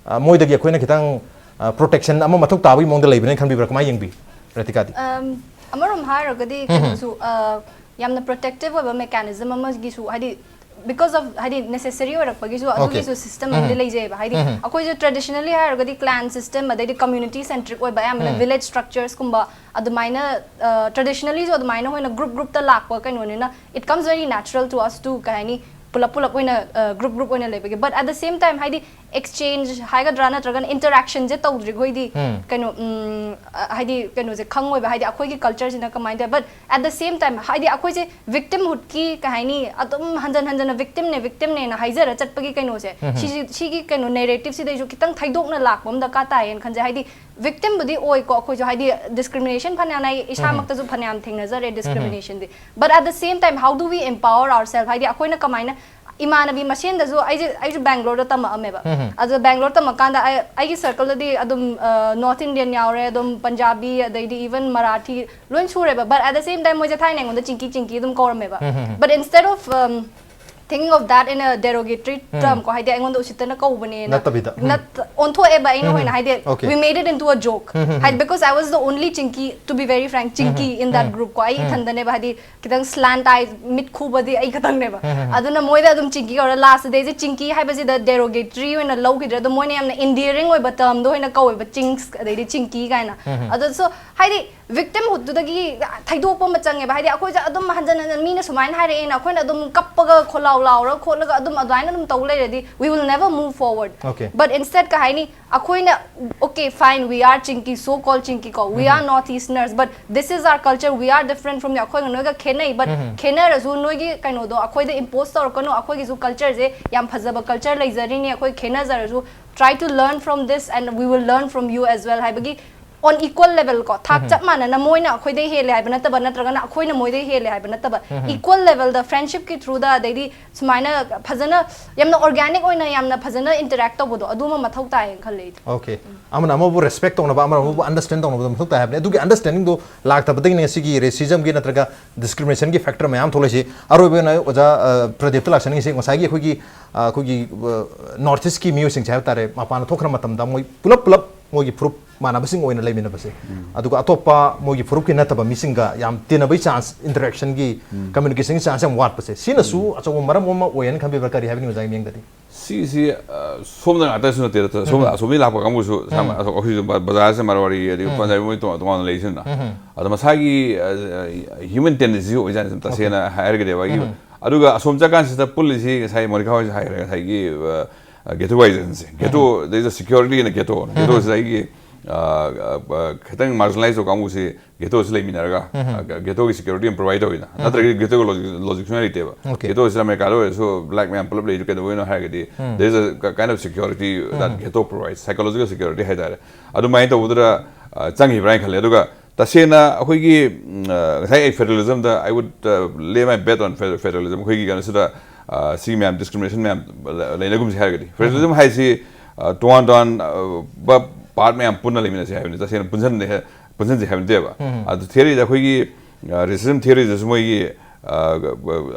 ꯑ, ꯃꯣꯏꯗꯒꯤ ꯑꯩꯈꯣꯏꯅ ꯈꯤꯇꯪ, ꯑ, ꯄ꯭ꯔꯣꯇꯦꯛꯁꯟ ꯑꯃ ꯃꯊꯧ ꯇꯥꯕꯒꯤ ꯃꯑꯣꯡꯗ ꯂꯩꯕ꯭ꯔꯥ ꯈꯟꯕꯤꯕ꯭ꯔꯥ? ꯀꯃꯥꯏꯅ ꯌꯦꯡꯕꯤ, ꯔꯇꯤꯀꯥꯗꯤ? ꯑꯝ, ꯑꯃꯔꯣꯝ ꯍꯥꯏꯔꯒꯗꯤ ꯎꯝ꯫ ꯀꯩꯅꯣꯁꯨ, ꯑ, ꯌꯥꯝꯅ ꯄ꯭ꯔꯣꯇꯦꯛꯇꯤꯚ ꯑꯣꯏꯕ ꯃꯦꯀꯥꯅꯤꯖꯝ ꯑꯃꯒꯤꯁꯨ, ꯍꯥꯏꯗꯤ, because of, ꯍꯥꯏꯗꯤ, ꯅꯦꯁꯦꯁꯔꯤ ꯑꯣꯏꯔꯛꯄꯒꯤꯁꯨ ꯑꯣꯀꯦ꯫ ꯑꯗꯨꯒꯤꯁꯨ ꯁꯤꯁꯇꯦꯝ ꯑꯃꯗꯤ ꯎꯝ꯫ ꯂꯩꯖꯩꯑꯕ꯫ ꯍꯥꯏꯗꯤ, ꯎꯝ꯫ ꯑꯩꯈꯣꯏꯁꯨ ꯇ꯭ꯔꯦꯗꯤꯁꯅꯦꯜꯂꯤ ꯍꯥꯏꯔꯒꯗꯤ ꯀ꯭ꯂꯥꯟ ꯁꯤꯁꯇꯦꯝ, ꯑꯗꯩꯗꯤ ꯀꯝꯃ꯭ꯌꯨꯅꯤꯇꯤ ꯁꯦꯟꯇ꯭ꯔꯤꯛ ꯑꯣꯏꯕ, ꯑꯌꯥꯝꯕꯅ ꯎꯝ꯫ ꯚꯤꯂꯦꯖ ꯁ꯭ꯇ꯭ꯔꯛꯆꯔꯁꯀꯨꯝꯕ ꯑꯗꯨꯃꯥꯏꯅ, ꯑ, ꯇ꯭ꯔꯦꯗꯤꯁꯅꯦꯜꯂꯤꯁꯨ ꯑꯗꯨꯃꯥꯏꯅ ꯑꯩꯈꯣꯏꯅ ꯒ꯭ꯔꯨꯞ ꯒ꯭ꯔꯨꯞꯇ ꯂꯥꯛꯄ ꯀꯩꯅꯣꯅꯤꯅ, it comes very natural to us to, ꯀꯩ ꯍꯥꯏꯅꯤ, ꯄꯨꯂꯞ ꯄꯨꯂꯞ ꯑꯣꯏꯅ, ꯑ, ꯒ꯭ꯔꯨꯞ ꯒ꯭ꯔꯨꯞ ꯑꯣꯏꯅ ꯂꯩꯕꯒꯤ꯫ But at the same time, ꯍꯥꯏꯗꯤ, ꯑꯦꯛꯁꯆꯦꯟꯖ ꯍꯥꯏꯒꯗ꯭ꯔꯥ ꯅꯠꯇ꯭ꯔꯒꯅ ꯏꯟꯇꯔꯦꯛꯁꯟꯁꯦ ꯇꯧꯗ꯭ꯔꯤꯈꯣꯏꯗꯤ ꯎꯝ꯫ ꯀꯩꯅꯣ, ꯎꯝ, ꯑ, ꯍꯥꯏꯗꯤ, ꯀꯩꯅꯣꯁꯦ ꯈꯪꯉꯣꯏꯕ, ꯍꯥꯏꯗꯤ, ꯑꯩꯈꯣꯏꯒꯤ ꯀꯜꯆꯔꯁꯤꯅ ꯀꯃꯥꯏꯅ ꯇꯧꯋꯦ꯫ But at the same time, ꯍꯥꯏꯗꯤ, ꯑꯩꯈꯣꯏꯁꯦ ꯚꯤꯛꯇꯤꯝꯍꯨꯗꯀꯤ, ꯀꯩ ꯍꯥꯏꯅꯤ, ꯑꯗꯨꯝ ꯍꯟꯖꯟ ꯍꯟꯖꯟꯅ ꯚꯤꯛꯇꯤꯝꯅꯦ, ꯚꯤꯛꯇꯤꯝꯅꯦꯅ ꯍꯥꯏꯖꯔ ꯆꯠꯄꯒꯤ ꯀꯩꯅꯣꯁꯦ, ꯎꯝ꯫ ꯁꯤꯁꯤ-, ꯁꯤꯒꯤ ꯀꯩꯅꯣ ꯅꯦꯔꯦꯇꯤꯞꯁꯤꯗꯩꯁꯨ ꯈꯤꯇꯪ ꯊꯩꯗꯣꯛꯅ ꯂꯥꯛꯄ ꯑꯃ ꯗꯔꯀꯥꯔ ꯇꯥꯏꯌꯦꯅ ꯈꯟꯖꯩ꯫ ꯍꯥꯏꯗꯤ, ꯚꯤꯛꯇꯤꯝꯕꯨꯗꯤ ꯑꯣꯏꯀꯣ ꯑꯩꯈꯣꯏꯁꯨ, ꯍꯥꯏꯗꯤ, ꯗꯤꯁꯀ꯭ꯔꯤꯃꯤꯅꯦꯁꯟ ꯐꯅꯌꯥꯝ ꯂꯩ, ꯏꯁꯥꯃꯛꯇꯁꯨ ꯐꯅꯌꯥꯝ ꯊꯦꯡꯅꯖꯔꯦ ꯗꯤꯁꯀ꯭ꯔꯤꯃꯤꯅꯦꯁꯟꯗꯤ꯫ But at the same time, how do we empower ourselves? ꯍꯥꯏꯗꯤ, ꯑꯩꯈꯣꯏꯅ ꯀꯃꯥꯏꯅ, ꯏꯃꯥꯟꯅꯕꯤ ꯃꯁꯦꯟꯗꯁꯨ, ꯑꯩꯁꯦ, ꯑꯩꯁꯨ ꯕꯦꯡꯒ꯭ꯂꯣꯔꯗ ꯇꯝꯃꯛꯑꯝꯃꯦꯕ꯫ ꯎꯝ, ꯎꯝ꯫ ꯑꯗꯣ ꯕꯦꯡꯒ꯭ꯂꯣꯔ ꯇꯝꯃꯛꯀꯥꯟꯗ ꯑꯩ, ꯑꯩꯒꯤ ꯁꯔꯀꯜꯗꯗꯤ ꯑꯗꯨꯝ, ꯑ, ꯅꯣꯔꯠ ꯏꯟꯗꯤꯌꯟ ꯌꯥꯎꯔꯦ, ꯑꯗꯨꯝ ꯄꯟꯖꯥꯕꯤ, ꯑꯗꯩꯗꯤ ꯏꯚꯟ ꯃꯔꯥꯊꯤ ꯂꯣꯏ ꯁꯨꯔꯦꯕ꯫ But at the same time, ꯃꯣꯏꯁꯦ ꯊꯥꯏꯅ ꯑꯩꯉꯣꯟꯗ ꯆꯤꯡꯀꯤ, ꯆꯤꯡꯀꯤ ꯑꯗꯨꯝ ꯀꯧꯔꯝꯃꯦꯕ꯫ ꯎꯝ, ꯎꯝ, ꯎꯝ꯫ But instead of, um, thinking of that in a derogatory um. Term ꯀꯣ, ꯍꯥꯏꯗꯤ ꯑꯩꯉꯣꯟꯗ ꯎꯁꯤꯠꯇꯅ ꯀꯧꯕꯅꯦꯅ ꯅꯠꯇꯕꯤꯗ꯫ ꯎꯝ꯫ ꯅꯠ-, ꯑꯣꯟꯊꯣꯛꯑꯦꯕ ꯑꯩꯅ ꯎꯝ, ꯑꯣꯏꯅ, ꯎꯝ꯫ ꯍꯥꯏꯗꯤ, okay. We made it into a joke꯫ ꯎꯝ, ꯎꯝ, ꯎꯝ꯫ ꯍꯥꯏꯗꯤ, because I was the only ꯆꯤꯡꯀꯤ, to be very frank, um, um. ꯆꯤꯡꯀꯤ in that um. Group ꯀꯣ, ꯑꯩ ꯎꯝ꯫ ꯏꯊꯟꯗꯅꯦꯕ, ꯍꯥꯏꯗꯤ, ꯈꯤꯇꯪ ꯁ꯭ꯂꯥꯟꯠ ꯑꯥꯏ, ꯃꯤꯠ ꯈꯨꯕꯗꯤ ꯑꯩ ꯈꯛꯇꯪꯅꯦꯕ꯫ ꯎꯝ, ꯎꯝ, ꯎꯝ꯫ ꯑꯗꯨꯅ ꯃꯣꯏꯗ ꯑꯗꯨꯝ ꯆꯤꯡꯀꯤ ꯀꯧꯔ, ꯂꯥꯁ ꯗꯦꯁꯦ ꯆꯤꯡꯀꯤ ꯍꯥꯏꯕꯁꯤꯗ ꯗꯦꯔꯣꯒꯦꯇꯔꯤ ꯑꯣꯏꯅ ꯂꯧꯈꯤꯗ꯭ꯔꯦ, ꯑꯗꯣ ꯃꯣꯏꯅ ꯌꯥꯝꯅ ꯏꯟꯗꯤꯌꯔꯤꯡ ꯑꯣꯏꯕ ꯇꯔꯝꯗꯣ ꯑꯣꯏꯅ ꯀꯧꯋꯦꯕ, ꯆꯤꯡꯁ, ꯑꯗꯩꯗꯤ ꯆꯤꯡꯀꯤ ꯀꯥꯏꯅ꯫ ꯎꯝ, ꯎꯝ꯫ ꯑꯗꯣ, so, ꯍꯥꯏꯗꯤ ꯚꯤꯛꯇꯤꯝꯍꯨꯠꯇꯨꯗꯒꯤ ꯊꯩꯗꯣꯛꯄ ꯑꯃ ꯆꯪꯉꯦꯕ꯫ ꯍꯥꯏꯗꯤ ꯑꯩꯈꯣꯏꯁꯦ ꯑꯗꯨꯝ ꯍꯟꯖꯟ ꯍꯟꯖꯟ ꯃꯤꯅ ꯁꯨꯃꯥꯏꯅ ꯍꯥꯏꯔꯛꯑꯦꯅ ꯑꯩꯈꯣꯏꯅ ꯑꯗꯨꯝ ꯀꯞꯄꯒ ꯈꯣꯜꯂꯥꯎ ꯂꯥꯎꯔꯒ ꯈꯣꯠꯂꯒ ꯑꯗꯨꯝ ꯑꯗꯨꯃꯥꯏꯅ ꯑꯗꯨꯝ ꯇꯧ ꯂꯩꯔꯗꯤ, we will never move forward. Okay. But instead, ꯀꯩ ꯍꯥꯏꯅꯤ, ꯑꯩꯈꯣꯏꯅ, okay, fine, we are Chinki, so called Chinki ꯀꯣ, we are North Easterners, but this is our culture, we are different from you. ꯑꯩꯈꯣꯏꯒ ꯅꯣꯏꯒ ꯈꯦꯠꯅꯩ, but ꯈꯦꯠꯅꯔꯁꯨ ꯅꯣꯏꯒꯤ ꯀꯩꯅꯣꯗꯣ ꯑꯩꯈꯣꯏꯗ impose ꯇꯧꯔꯛꯀꯅꯨ, ꯑꯩꯈꯣꯏꯒꯤꯁꯨ culture ꯁꯦ ꯌꯥꯝ ꯐꯖꯕ culture ꯂꯩꯖꯔꯤꯅꯤ, ꯑꯩꯈꯣꯏ ꯈꯦꯠꯅꯖꯔꯁꯨ, try to learn from this and we will learn from you as well ꯍꯥꯏꯕꯒꯤ on equal level ꯀꯣ, ꯊꯥꯛ ꯆꯞ ꯃꯥꯟꯅꯅ, ꯃꯣꯏꯅ ꯑꯩꯈꯣꯏꯗꯩ ꯍꯦꯜꯂꯦ ꯍꯥꯏꯕ ꯅꯠꯇꯕ, ꯅꯠꯇ꯭ꯔꯒꯅ ꯑꯩꯈꯣꯏꯅ ꯃꯣꯏꯗꯩ ꯍꯦꯜꯂꯦ ꯍꯥꯏꯕ ꯅꯠꯇꯕ, equal level ꯗ friendship ꯀꯤ through ꯗ, ꯑꯗꯩꯗꯤ ꯁꯨꯃꯥꯏꯅ ꯐꯖꯅ, ꯌꯥꯝꯅ organic ꯑꯣꯏꯅ ꯌꯥꯝꯅ ꯐꯖꯅ interact ꯇꯧꯕꯗꯣ, ꯑꯗꯨꯃ ꯃꯊꯧ ꯇꯥꯏꯌꯦꯅ ꯈꯜꯂꯦ ꯑꯩꯗꯤ꯫ Okay. ꯑꯃꯅ ꯑꯃꯕꯨ respect ꯇꯧꯅꯕ, ꯑꯃꯅ ꯑꯃꯕꯨ understand ꯇꯧꯅꯕꯗꯣ ꯃꯊꯧ ꯇꯥꯏ ꯍꯥꯏꯕꯅꯤ꯫ ꯑꯗꯨꯒꯤ understanding ꯗꯣ ꯂꯥꯛꯇꯕꯗꯒꯤꯅꯦ ꯉꯁꯤꯒꯤ racism ꯒꯤ ꯅꯠꯇ꯭ꯔꯒ discrimination ꯒꯤ factor ꯃꯌꯥꯝ ꯊꯣꯛꯂꯛꯏꯁꯤ꯫ ꯑꯔꯣꯏꯕ ꯑꯣꯏꯅ ꯑꯣꯖꯥ, ꯑ, ꯄ꯭ꯔꯗꯤꯞꯇ ꯂꯥꯛꯆꯅꯤꯡꯉꯤꯁꯤ, ꯉꯁꯥꯏꯒꯤ ꯑꯩꯈꯣꯏꯒꯤ, ꯑ, ꯑꯩꯈꯣꯏꯒꯤ, ꯑ, North East ꯀꯤ ꯃꯤꯑꯣꯏꯁꯤꯡꯁꯦ ꯍꯥꯏꯕ ꯇꯥꯔꯦ, ꯃꯄꯥꯟꯗ ꯊꯣꯛꯈ꯭ꯔ ꯃꯇꯝꯗ ꯃꯣꯏ ꯄꯨꯂꯞ ꯄꯨꯂꯞ ꯃꯣꯏꯒꯤ ꯐꯨꯔꯨꯞ ꯃꯥꯟꯅꯕꯁꯤꯡ ꯑꯣꯏꯅ ꯂꯩꯃꯤꯟꯅꯕꯁꯦ꯫ ꯑꯗꯨꯒ ꯑꯇꯣꯞꯄ ꯃꯣꯏꯒꯤ ꯐꯨꯔꯨꯞꯀꯤ ꯅꯠꯇꯕ ꯃꯤꯁꯤꯡꯒ ꯌꯥꯝ ꯇꯤꯟꯅꯕꯒꯤ chance, interaction ꯒꯤ, communication ꯒꯤ chance ꯌꯥꯝ ꯋꯥꯠꯄꯁꯦ, ꯁꯤꯅꯁꯨ ꯑꯆꯧꯕ ꯃꯔꯝ ꯑꯃ ꯑꯣꯏꯌꯦꯅ ꯈꯟꯕꯤꯕ꯭ꯔꯥ? ꯀꯔꯤ ꯍꯥꯏꯕꯤꯅꯤꯡꯕ ꯑꯣꯖꯥꯒꯤ ꯃꯤꯠꯌꯦꯡꯗꯗꯤ? ꯁꯤꯁꯤ, ꯑ, ꯁꯣꯝꯗ ꯉꯥꯛꯇꯁꯨ ꯅꯠꯇꯦ, ꯁꯣꯝ, ꯑꯁꯣꯝꯗꯒꯤ ꯂꯥꯛꯄ ꯀꯥꯡꯕꯨꯁꯨ, ꯑꯩꯈꯣꯏꯁꯨ ꯕ-, ꯕꯖꯥꯔꯁꯦ ꯃꯔꯋꯥꯔꯤ, ꯑꯗꯒꯤ ꯄꯟꯖꯥꯕꯤ, ꯃꯣꯏ ꯇꯣꯉꯥꯟ ꯇꯣꯉꯥꯟꯅ ꯂꯩꯁꯤꯅ꯫ ꯑꯗꯣ ꯃꯁꯥꯒꯤ, ꯑ, human tendency ꯁꯨ ꯑꯣꯏꯖꯥꯠꯅꯤ, ꯇꯁꯦꯡꯅ ꯍꯥꯏꯔꯒꯗꯤ ꯑꯩꯒꯤ꯫ ꯑꯗꯨꯒ ꯑꯁꯣꯝ ꯆꯠꯀꯥꯟꯁꯤꯗ ꯄꯨꯜꯂꯤꯁꯤ ꯉꯁꯥꯏ ꯃꯣꯅꯤꯀꯥ ꯍꯣꯏꯁꯨ ꯍꯥꯏꯈ꯭ꯔꯦ, ꯉꯁꯥꯏꯒꯤ, ꯑ, ghettoization say. Ghetto, there is a security in a ghetto꯫ Ghetto ꯁꯤꯗ ꯑꯩꯒꯤ, ꯑ, ꯑ, ꯑ, ꯈꯤꯇꯪ marginalize ꯇꯧꯕ ꯀꯥꯡꯕꯨꯁꯤ ghetto ꯁꯤ ꯂꯩꯃꯤꯟꯅꯔꯒ, ꯑ, ghetto ꯒꯤ security ꯑꯃ provide ꯇꯧꯋꯤꯅ꯫ ꯅꯠꯇ꯭ꯔꯒꯗꯤ ghetto ꯒꯤ logic, logic ꯁꯨꯡꯂꯩ ꯂꯩꯇꯦꯕ꯫ Okay. Ghetto ꯁꯤꯗ ꯑꯃꯦꯔꯤꯀꯥꯗ ꯑꯣꯏꯔꯁꯨ black ꯃꯌꯥꯝ ꯄꯨꯂꯞ ꯂꯩꯔꯤꯗꯨ ꯀꯩꯗꯧꯕꯩꯅꯣ ꯍꯥꯏꯔꯒꯗꯤ, there is a kind of security that ghetto provides, psychological security ꯍꯥꯏꯇꯥꯔꯦ꯫ ꯑꯗꯨꯃꯥꯏꯅ ꯇꯧꯕꯗꯨꯗ, ꯑ, ꯆꯪꯈꯤꯕ꯭ꯔꯥ ꯍꯥꯏꯅ ꯈꯜꯂꯦ꯫ ꯑꯗꯨꯒ ꯇꯁꯦꯡꯅ ꯑꯩꯈꯣꯏꯒꯤ, ꯎꯝ, ꯑ, ꯉꯁꯥꯏ ꯑꯩ federalism the I would, uh, lay my bet on fed-, federalism꯫ ꯑꯩꯈꯣꯏꯒꯤ ꯀꯩꯅꯣꯁꯤꯗ, ꯑ, ꯁꯤ ꯃꯌꯥꯝ discrimination ꯃꯌꯥꯝ ꯂ-, ꯂꯩꯅꯒꯨꯝꯁꯤ ꯍꯥꯏꯔꯒꯗꯤ, federalism ꯍꯥꯏꯁꯤ, ꯑ, ꯇꯣꯉꯥꯟ ꯇꯣꯉꯥꯟ, ꯑ, ꯕ part ꯃꯌꯥꯝ ꯄꯨꯟꯅ ꯂꯩꯃꯤꯟꯅꯁꯤ ꯍꯥꯏꯕꯅꯤ, ꯇꯁꯦꯡꯅ ꯄꯨꯟꯁꯤꯟ-, ꯄꯨꯟꯁꯤꯟꯁꯤ ꯍꯥꯏꯕ ꯅꯠꯇꯦꯕ꯫ ꯑꯗꯨ theory ꯗ ꯑꯩꯈꯣꯏꯒꯤ, ꯑ, racism theory ꯗꯁꯨ ꯃꯣꯏꯒꯤ, ꯑ,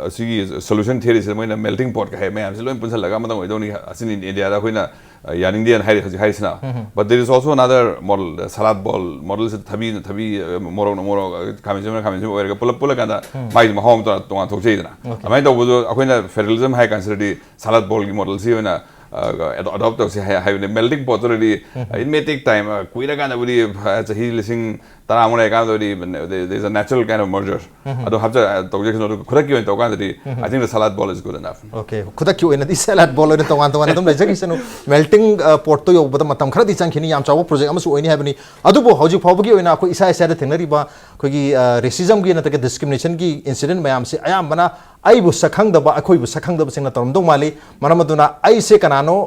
ꯑꯁꯤꯒꯤ solution theory ꯁꯤꯗ ꯃꯣꯏꯅ melting pot ꯀ ꯍꯥꯏ ꯃꯌꯥꯝꯁꯤ ꯂꯣꯏ ꯄꯨꯟꯁꯤꯜꯂꯒ ꯑꯃꯇꯪ ꯑꯣꯏꯗꯧꯅꯤ꯫ ꯑꯁꯤꯅꯤ ꯏꯟꯗꯤꯌꯥꯗ ꯑꯩꯈꯣꯏꯅ, ꯑ, ꯌꯥꯅꯤꯡꯗꯦꯅ ꯍꯥꯏꯔꯤ, ꯍꯧꯖꯤꯛ ꯍꯥꯏꯔꯤꯁꯤꯅ꯫ But there is also another model, salad bowl model ꯁꯤꯗ ꯊꯕꯤꯅ ꯊꯕꯤ, ꯑ, ꯃꯣꯔꯣꯛꯅ ꯃꯣꯔꯣꯛ, ꯑ, ꯈꯥꯃꯦꯟ ꯑꯁꯤꯟꯕꯅ ꯈꯥꯃꯦꯟ ꯑꯁꯤꯟꯕ ꯑꯣꯏꯔꯒ ꯄꯨꯂꯞ ꯄꯨꯜꯂꯀꯥꯟꯗ ꯃꯥꯒꯤ ꯃꯍꯥꯎ ꯑꯃ ꯇꯣꯉꯥꯟ ꯊꯣꯛꯆꯩꯗꯅ꯫ ꯑꯗꯨꯃꯥꯏꯅ ꯇꯧꯕꯗꯣ ꯑꯩꯈꯣꯏꯅ federalism ꯍꯥꯏ ꯀꯥꯟꯁꯤꯗꯗꯤ salad bowl ꯒꯤ model ꯁꯤ ꯑꯣꯏꯅ, ꯑ, adopt ꯇꯧꯁꯤ ꯍꯥꯏ-, ꯍꯥꯏꯕꯅꯤ꯫ Melting pot ꯇꯨꯗꯗꯤ, ꯑ, it may take time, ꯑ, ꯀꯨꯏꯔꯀꯥꯟꯗꯕꯨꯗꯤ, ꯑ, ꯆꯍꯤ ꯂꯤꯁꯤꯡ ꯇꯔꯥꯃꯨꯛ ꯂꯩꯔꯀꯥꯟꯗꯗꯤ there is a natural kind of merger. ꯑꯗꯣ ꯍꯥꯞꯆ ꯇꯧꯖꯈꯤꯁꯅꯨ, ꯑꯗꯨꯒ ꯈꯨꯗꯛꯀꯤ ꯑꯣꯏꯅ ꯇꯧꯀꯥꯟꯗꯗꯤ I think the salad bowl is good enough. Okay, ꯈꯨꯗꯛꯀꯤ ꯑꯣꯏꯅꯗꯤ ꯁꯦꯂꯥꯠ ꯕꯣꯜ ꯑꯣꯏꯅ ꯇꯣꯉꯥꯟ ꯇꯣꯉꯥꯟꯅ ꯑꯗꯨꯝ ꯂꯩꯖꯈꯤꯁꯅꯨ꯫ ꯃꯦꯜꯇꯤꯡ ꯄꯣꯠꯇꯣ ꯌꯧꯕꯗ ꯃꯇꯝ ꯈꯔꯗꯤ ꯆꯪꯈꯤꯅꯤ, ꯌꯥꯝ ꯆꯥꯎꯕ ꯄ꯭ꯔꯣꯖꯦꯛ ꯑꯃꯁꯨ ꯑꯣꯏꯅꯤ ꯍꯥꯏꯕꯅꯤ꯫ ꯑꯗꯨꯕꯨ ꯍꯧꯖꯤꯛ ꯐꯥꯎꯕꯒꯤ ꯑꯣꯏꯅ ꯑꯩꯈꯣꯏ ꯏꯁꯥ ꯏꯁꯥꯗ ꯊꯦꯡꯅꯔꯤꯕ ꯑꯩꯈꯣꯏꯒꯤ ꯔꯦꯁꯤꯖꯝꯒꯤ ꯅꯠꯇ꯭ꯔꯒ ꯗꯤꯁꯀ꯭ꯔꯤꯃꯤꯅꯦꯁꯟꯒꯤ ꯏꯟꯁꯤꯗꯦꯟ ꯃꯌꯥꯝꯁꯦ ꯑꯌꯥꯝꯕꯅ ꯑꯩꯕꯨ ꯁꯛꯈꯪꯗꯕ, ꯑꯩꯈꯣꯏꯕꯨ ꯁꯛꯈꯪꯗꯕꯁꯤꯡꯅ ꯇꯧꯔꯝꯗꯧ ꯃꯥꯜꯂꯤ꯫ ꯃꯔꯝ ꯑꯗꯨꯅ ꯑꯩꯁꯦ ꯀꯅꯥꯅꯣ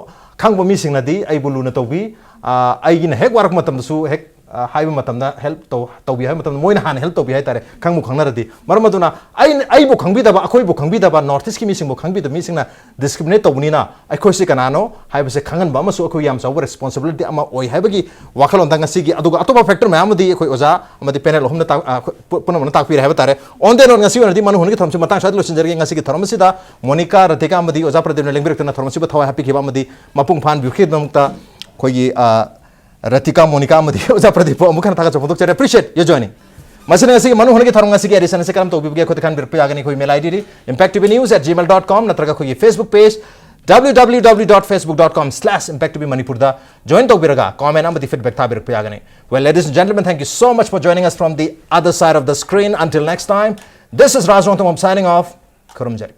ꯈꯪꯕ ꯃꯤꯁꯤꯡꯅꯗꯤ ꯑꯩꯕꯨ ꯂꯨꯅ ꯇꯧꯕꯤ꯫ ꯑꯩꯒꯤꯅ ꯍꯦꯛ ꯋꯥꯔꯛꯄ ꯃꯇꯝꯗꯁꯨ ꯍꯦꯛ ꯍꯥꯏꯕ ꯃꯇꯝꯗ ꯍꯦꯜꯞ ꯇꯧ ꯇꯧꯕꯤ ꯍꯥꯏꯕ ꯃꯇꯝꯗ ꯃꯣꯏꯅ ꯍꯥꯟꯅ ꯍꯦꯜꯞ ꯇꯧꯕꯤ ꯍꯥꯏꯇꯥꯔꯦ, ꯈꯪꯕꯨ ꯈꯪꯅꯔꯗꯤ꯫ ꯃꯔꯝ ꯑꯗꯨꯅ ꯑꯩꯅ ꯑꯩꯕꯨ ꯈꯪꯕꯤꯗꯕ, ꯑꯩꯈꯣꯏꯕꯨ ꯈꯪꯕꯤꯗꯕ, ꯅꯣꯔꯠ ꯏꯁꯀꯤ ꯃꯤꯁꯤꯡꯕꯨ ꯈꯪꯕꯤꯗꯕ ꯃꯤꯁꯤꯡꯅ ꯗꯤꯁꯀ꯭ꯔꯤꯃꯤꯅꯦꯠ ꯇꯧꯕꯅꯤꯅ ꯑꯩꯈꯣꯏꯁꯤ ꯀꯅꯥꯅꯣ ꯍꯥꯏꯕꯁꯦ ꯈꯪꯍꯟꯕ ꯑꯃꯁꯨ ꯑꯩꯈꯣꯏ ꯌꯥꯝ ꯆꯥꯎꯕ ꯔꯦꯁꯄꯣꯟꯁꯤꯕꯤꯂꯤꯇꯤ ꯑꯃ ꯑꯣꯏ ꯍꯥꯏꯕꯒꯤ ꯋꯥꯈꯜꯂꯣꯟꯗ ꯉꯁꯤꯒꯤ, ꯑꯗꯨꯒ ꯑꯇꯣꯞꯄ ꯐꯦꯛꯇꯔ ꯃꯌꯥꯝ ꯑꯃꯗꯤ ꯑꯩꯈꯣꯏ ꯑꯣꯖꯥ ꯑꯃꯗꯤ ꯄꯦꯅꯦꯜ ꯑꯍꯨꯝꯅ ꯇꯥꯛ- ꯑ, ꯑꯩꯈꯣꯏ ꯄꯨ- ꯄꯨꯝꯅꯃꯛꯅ ꯇꯥꯛꯄꯤꯔꯦ ꯍꯥꯏꯕ ꯇꯥꯔꯦ꯫ On that note, ꯉꯁꯤ ꯑꯣꯏꯅꯗꯤ ꯃꯅꯨ ꯍꯨꯟꯒꯤ ꯊꯧꯔꯝꯁꯤ ꯃꯇꯥꯡ ꯁ꯭ꯋꯥꯏꯗ ꯂꯣꯏꯁꯤꯟꯖꯔꯒꯦ꯫ ꯉꯁꯤꯒꯤ ꯊꯧꯔꯝ ꯑꯁꯤꯗ ꯃꯣꯅꯤꯀꯥ, ꯔꯇꯤꯀꯥ ꯑꯃꯗꯤ ꯑꯣꯖꯥ ꯄ꯭ꯔꯗꯤꯞꯅ ꯂꯦꯡꯕꯤꯔꯛꯇꯨꯅ ꯊꯧꯔꯝ ꯑꯁꯤꯕꯨ ꯊꯋꯥꯏ ꯍꯥꯞꯄꯤꯈꯤꯕ ꯑꯃꯗꯤ ꯃꯄꯨꯡ ꯐꯥꯍꯟꯕꯤꯈꯤꯕꯒꯤꯗꯃꯛꯇ ꯑꯩꯈꯣꯏꯒꯤ, ꯑ, ꯔꯇꯤꯀꯥ, ꯃꯣꯅꯤꯀꯥ ꯑꯃꯗꯤ ꯑꯣꯖꯥ ꯄ꯭ꯔꯗꯤꯞꯄꯨ ꯑꯃꯨꯛ ꯍꯟꯅ ꯊꯥꯒꯠꯆꯕ ꯐꯣꯡꯗꯣꯛꯆꯔꯤ꯫ Appreciate your joining. ꯃꯁꯤꯅ ꯉꯁꯤꯒꯤ ꯃꯅꯨ ꯍꯨꯟꯒꯤ ꯊꯧꯔꯝ ꯉꯁꯤꯒꯤ ꯑꯦꯗꯤꯁꯟ ꯑꯁꯤ ꯀꯔꯝ ꯇꯧꯕꯤꯕꯒꯦ ꯑꯩꯈꯣꯏꯗ ꯈꯟꯕꯤꯔꯛꯄ ꯌꯥꯒꯅꯤ꯫ ꯑꯩꯈꯣꯏ email I ꯗꯤꯗꯤ impact T V news at gmail dot com ꯅꯠꯇ꯭ꯔꯒ ꯑꯩꯈꯣꯏꯒꯤ Facebook page w w w dot facebook dot com slash impact T V Manipurꯗ join ꯇꯧꯕꯤꯔꯒ comment ꯑꯃꯗꯤ feedback ꯊꯥꯕꯤꯔꯛꯄ ꯌꯥꯒꯅꯤ꯫ Well, ladies and gentlemen, thank you so much for joining us from the other side of the screen. Until next time, this is Raj Rongthangam signing off. ꯈꯨꯔꯨꯝꯖꯔꯤ꯫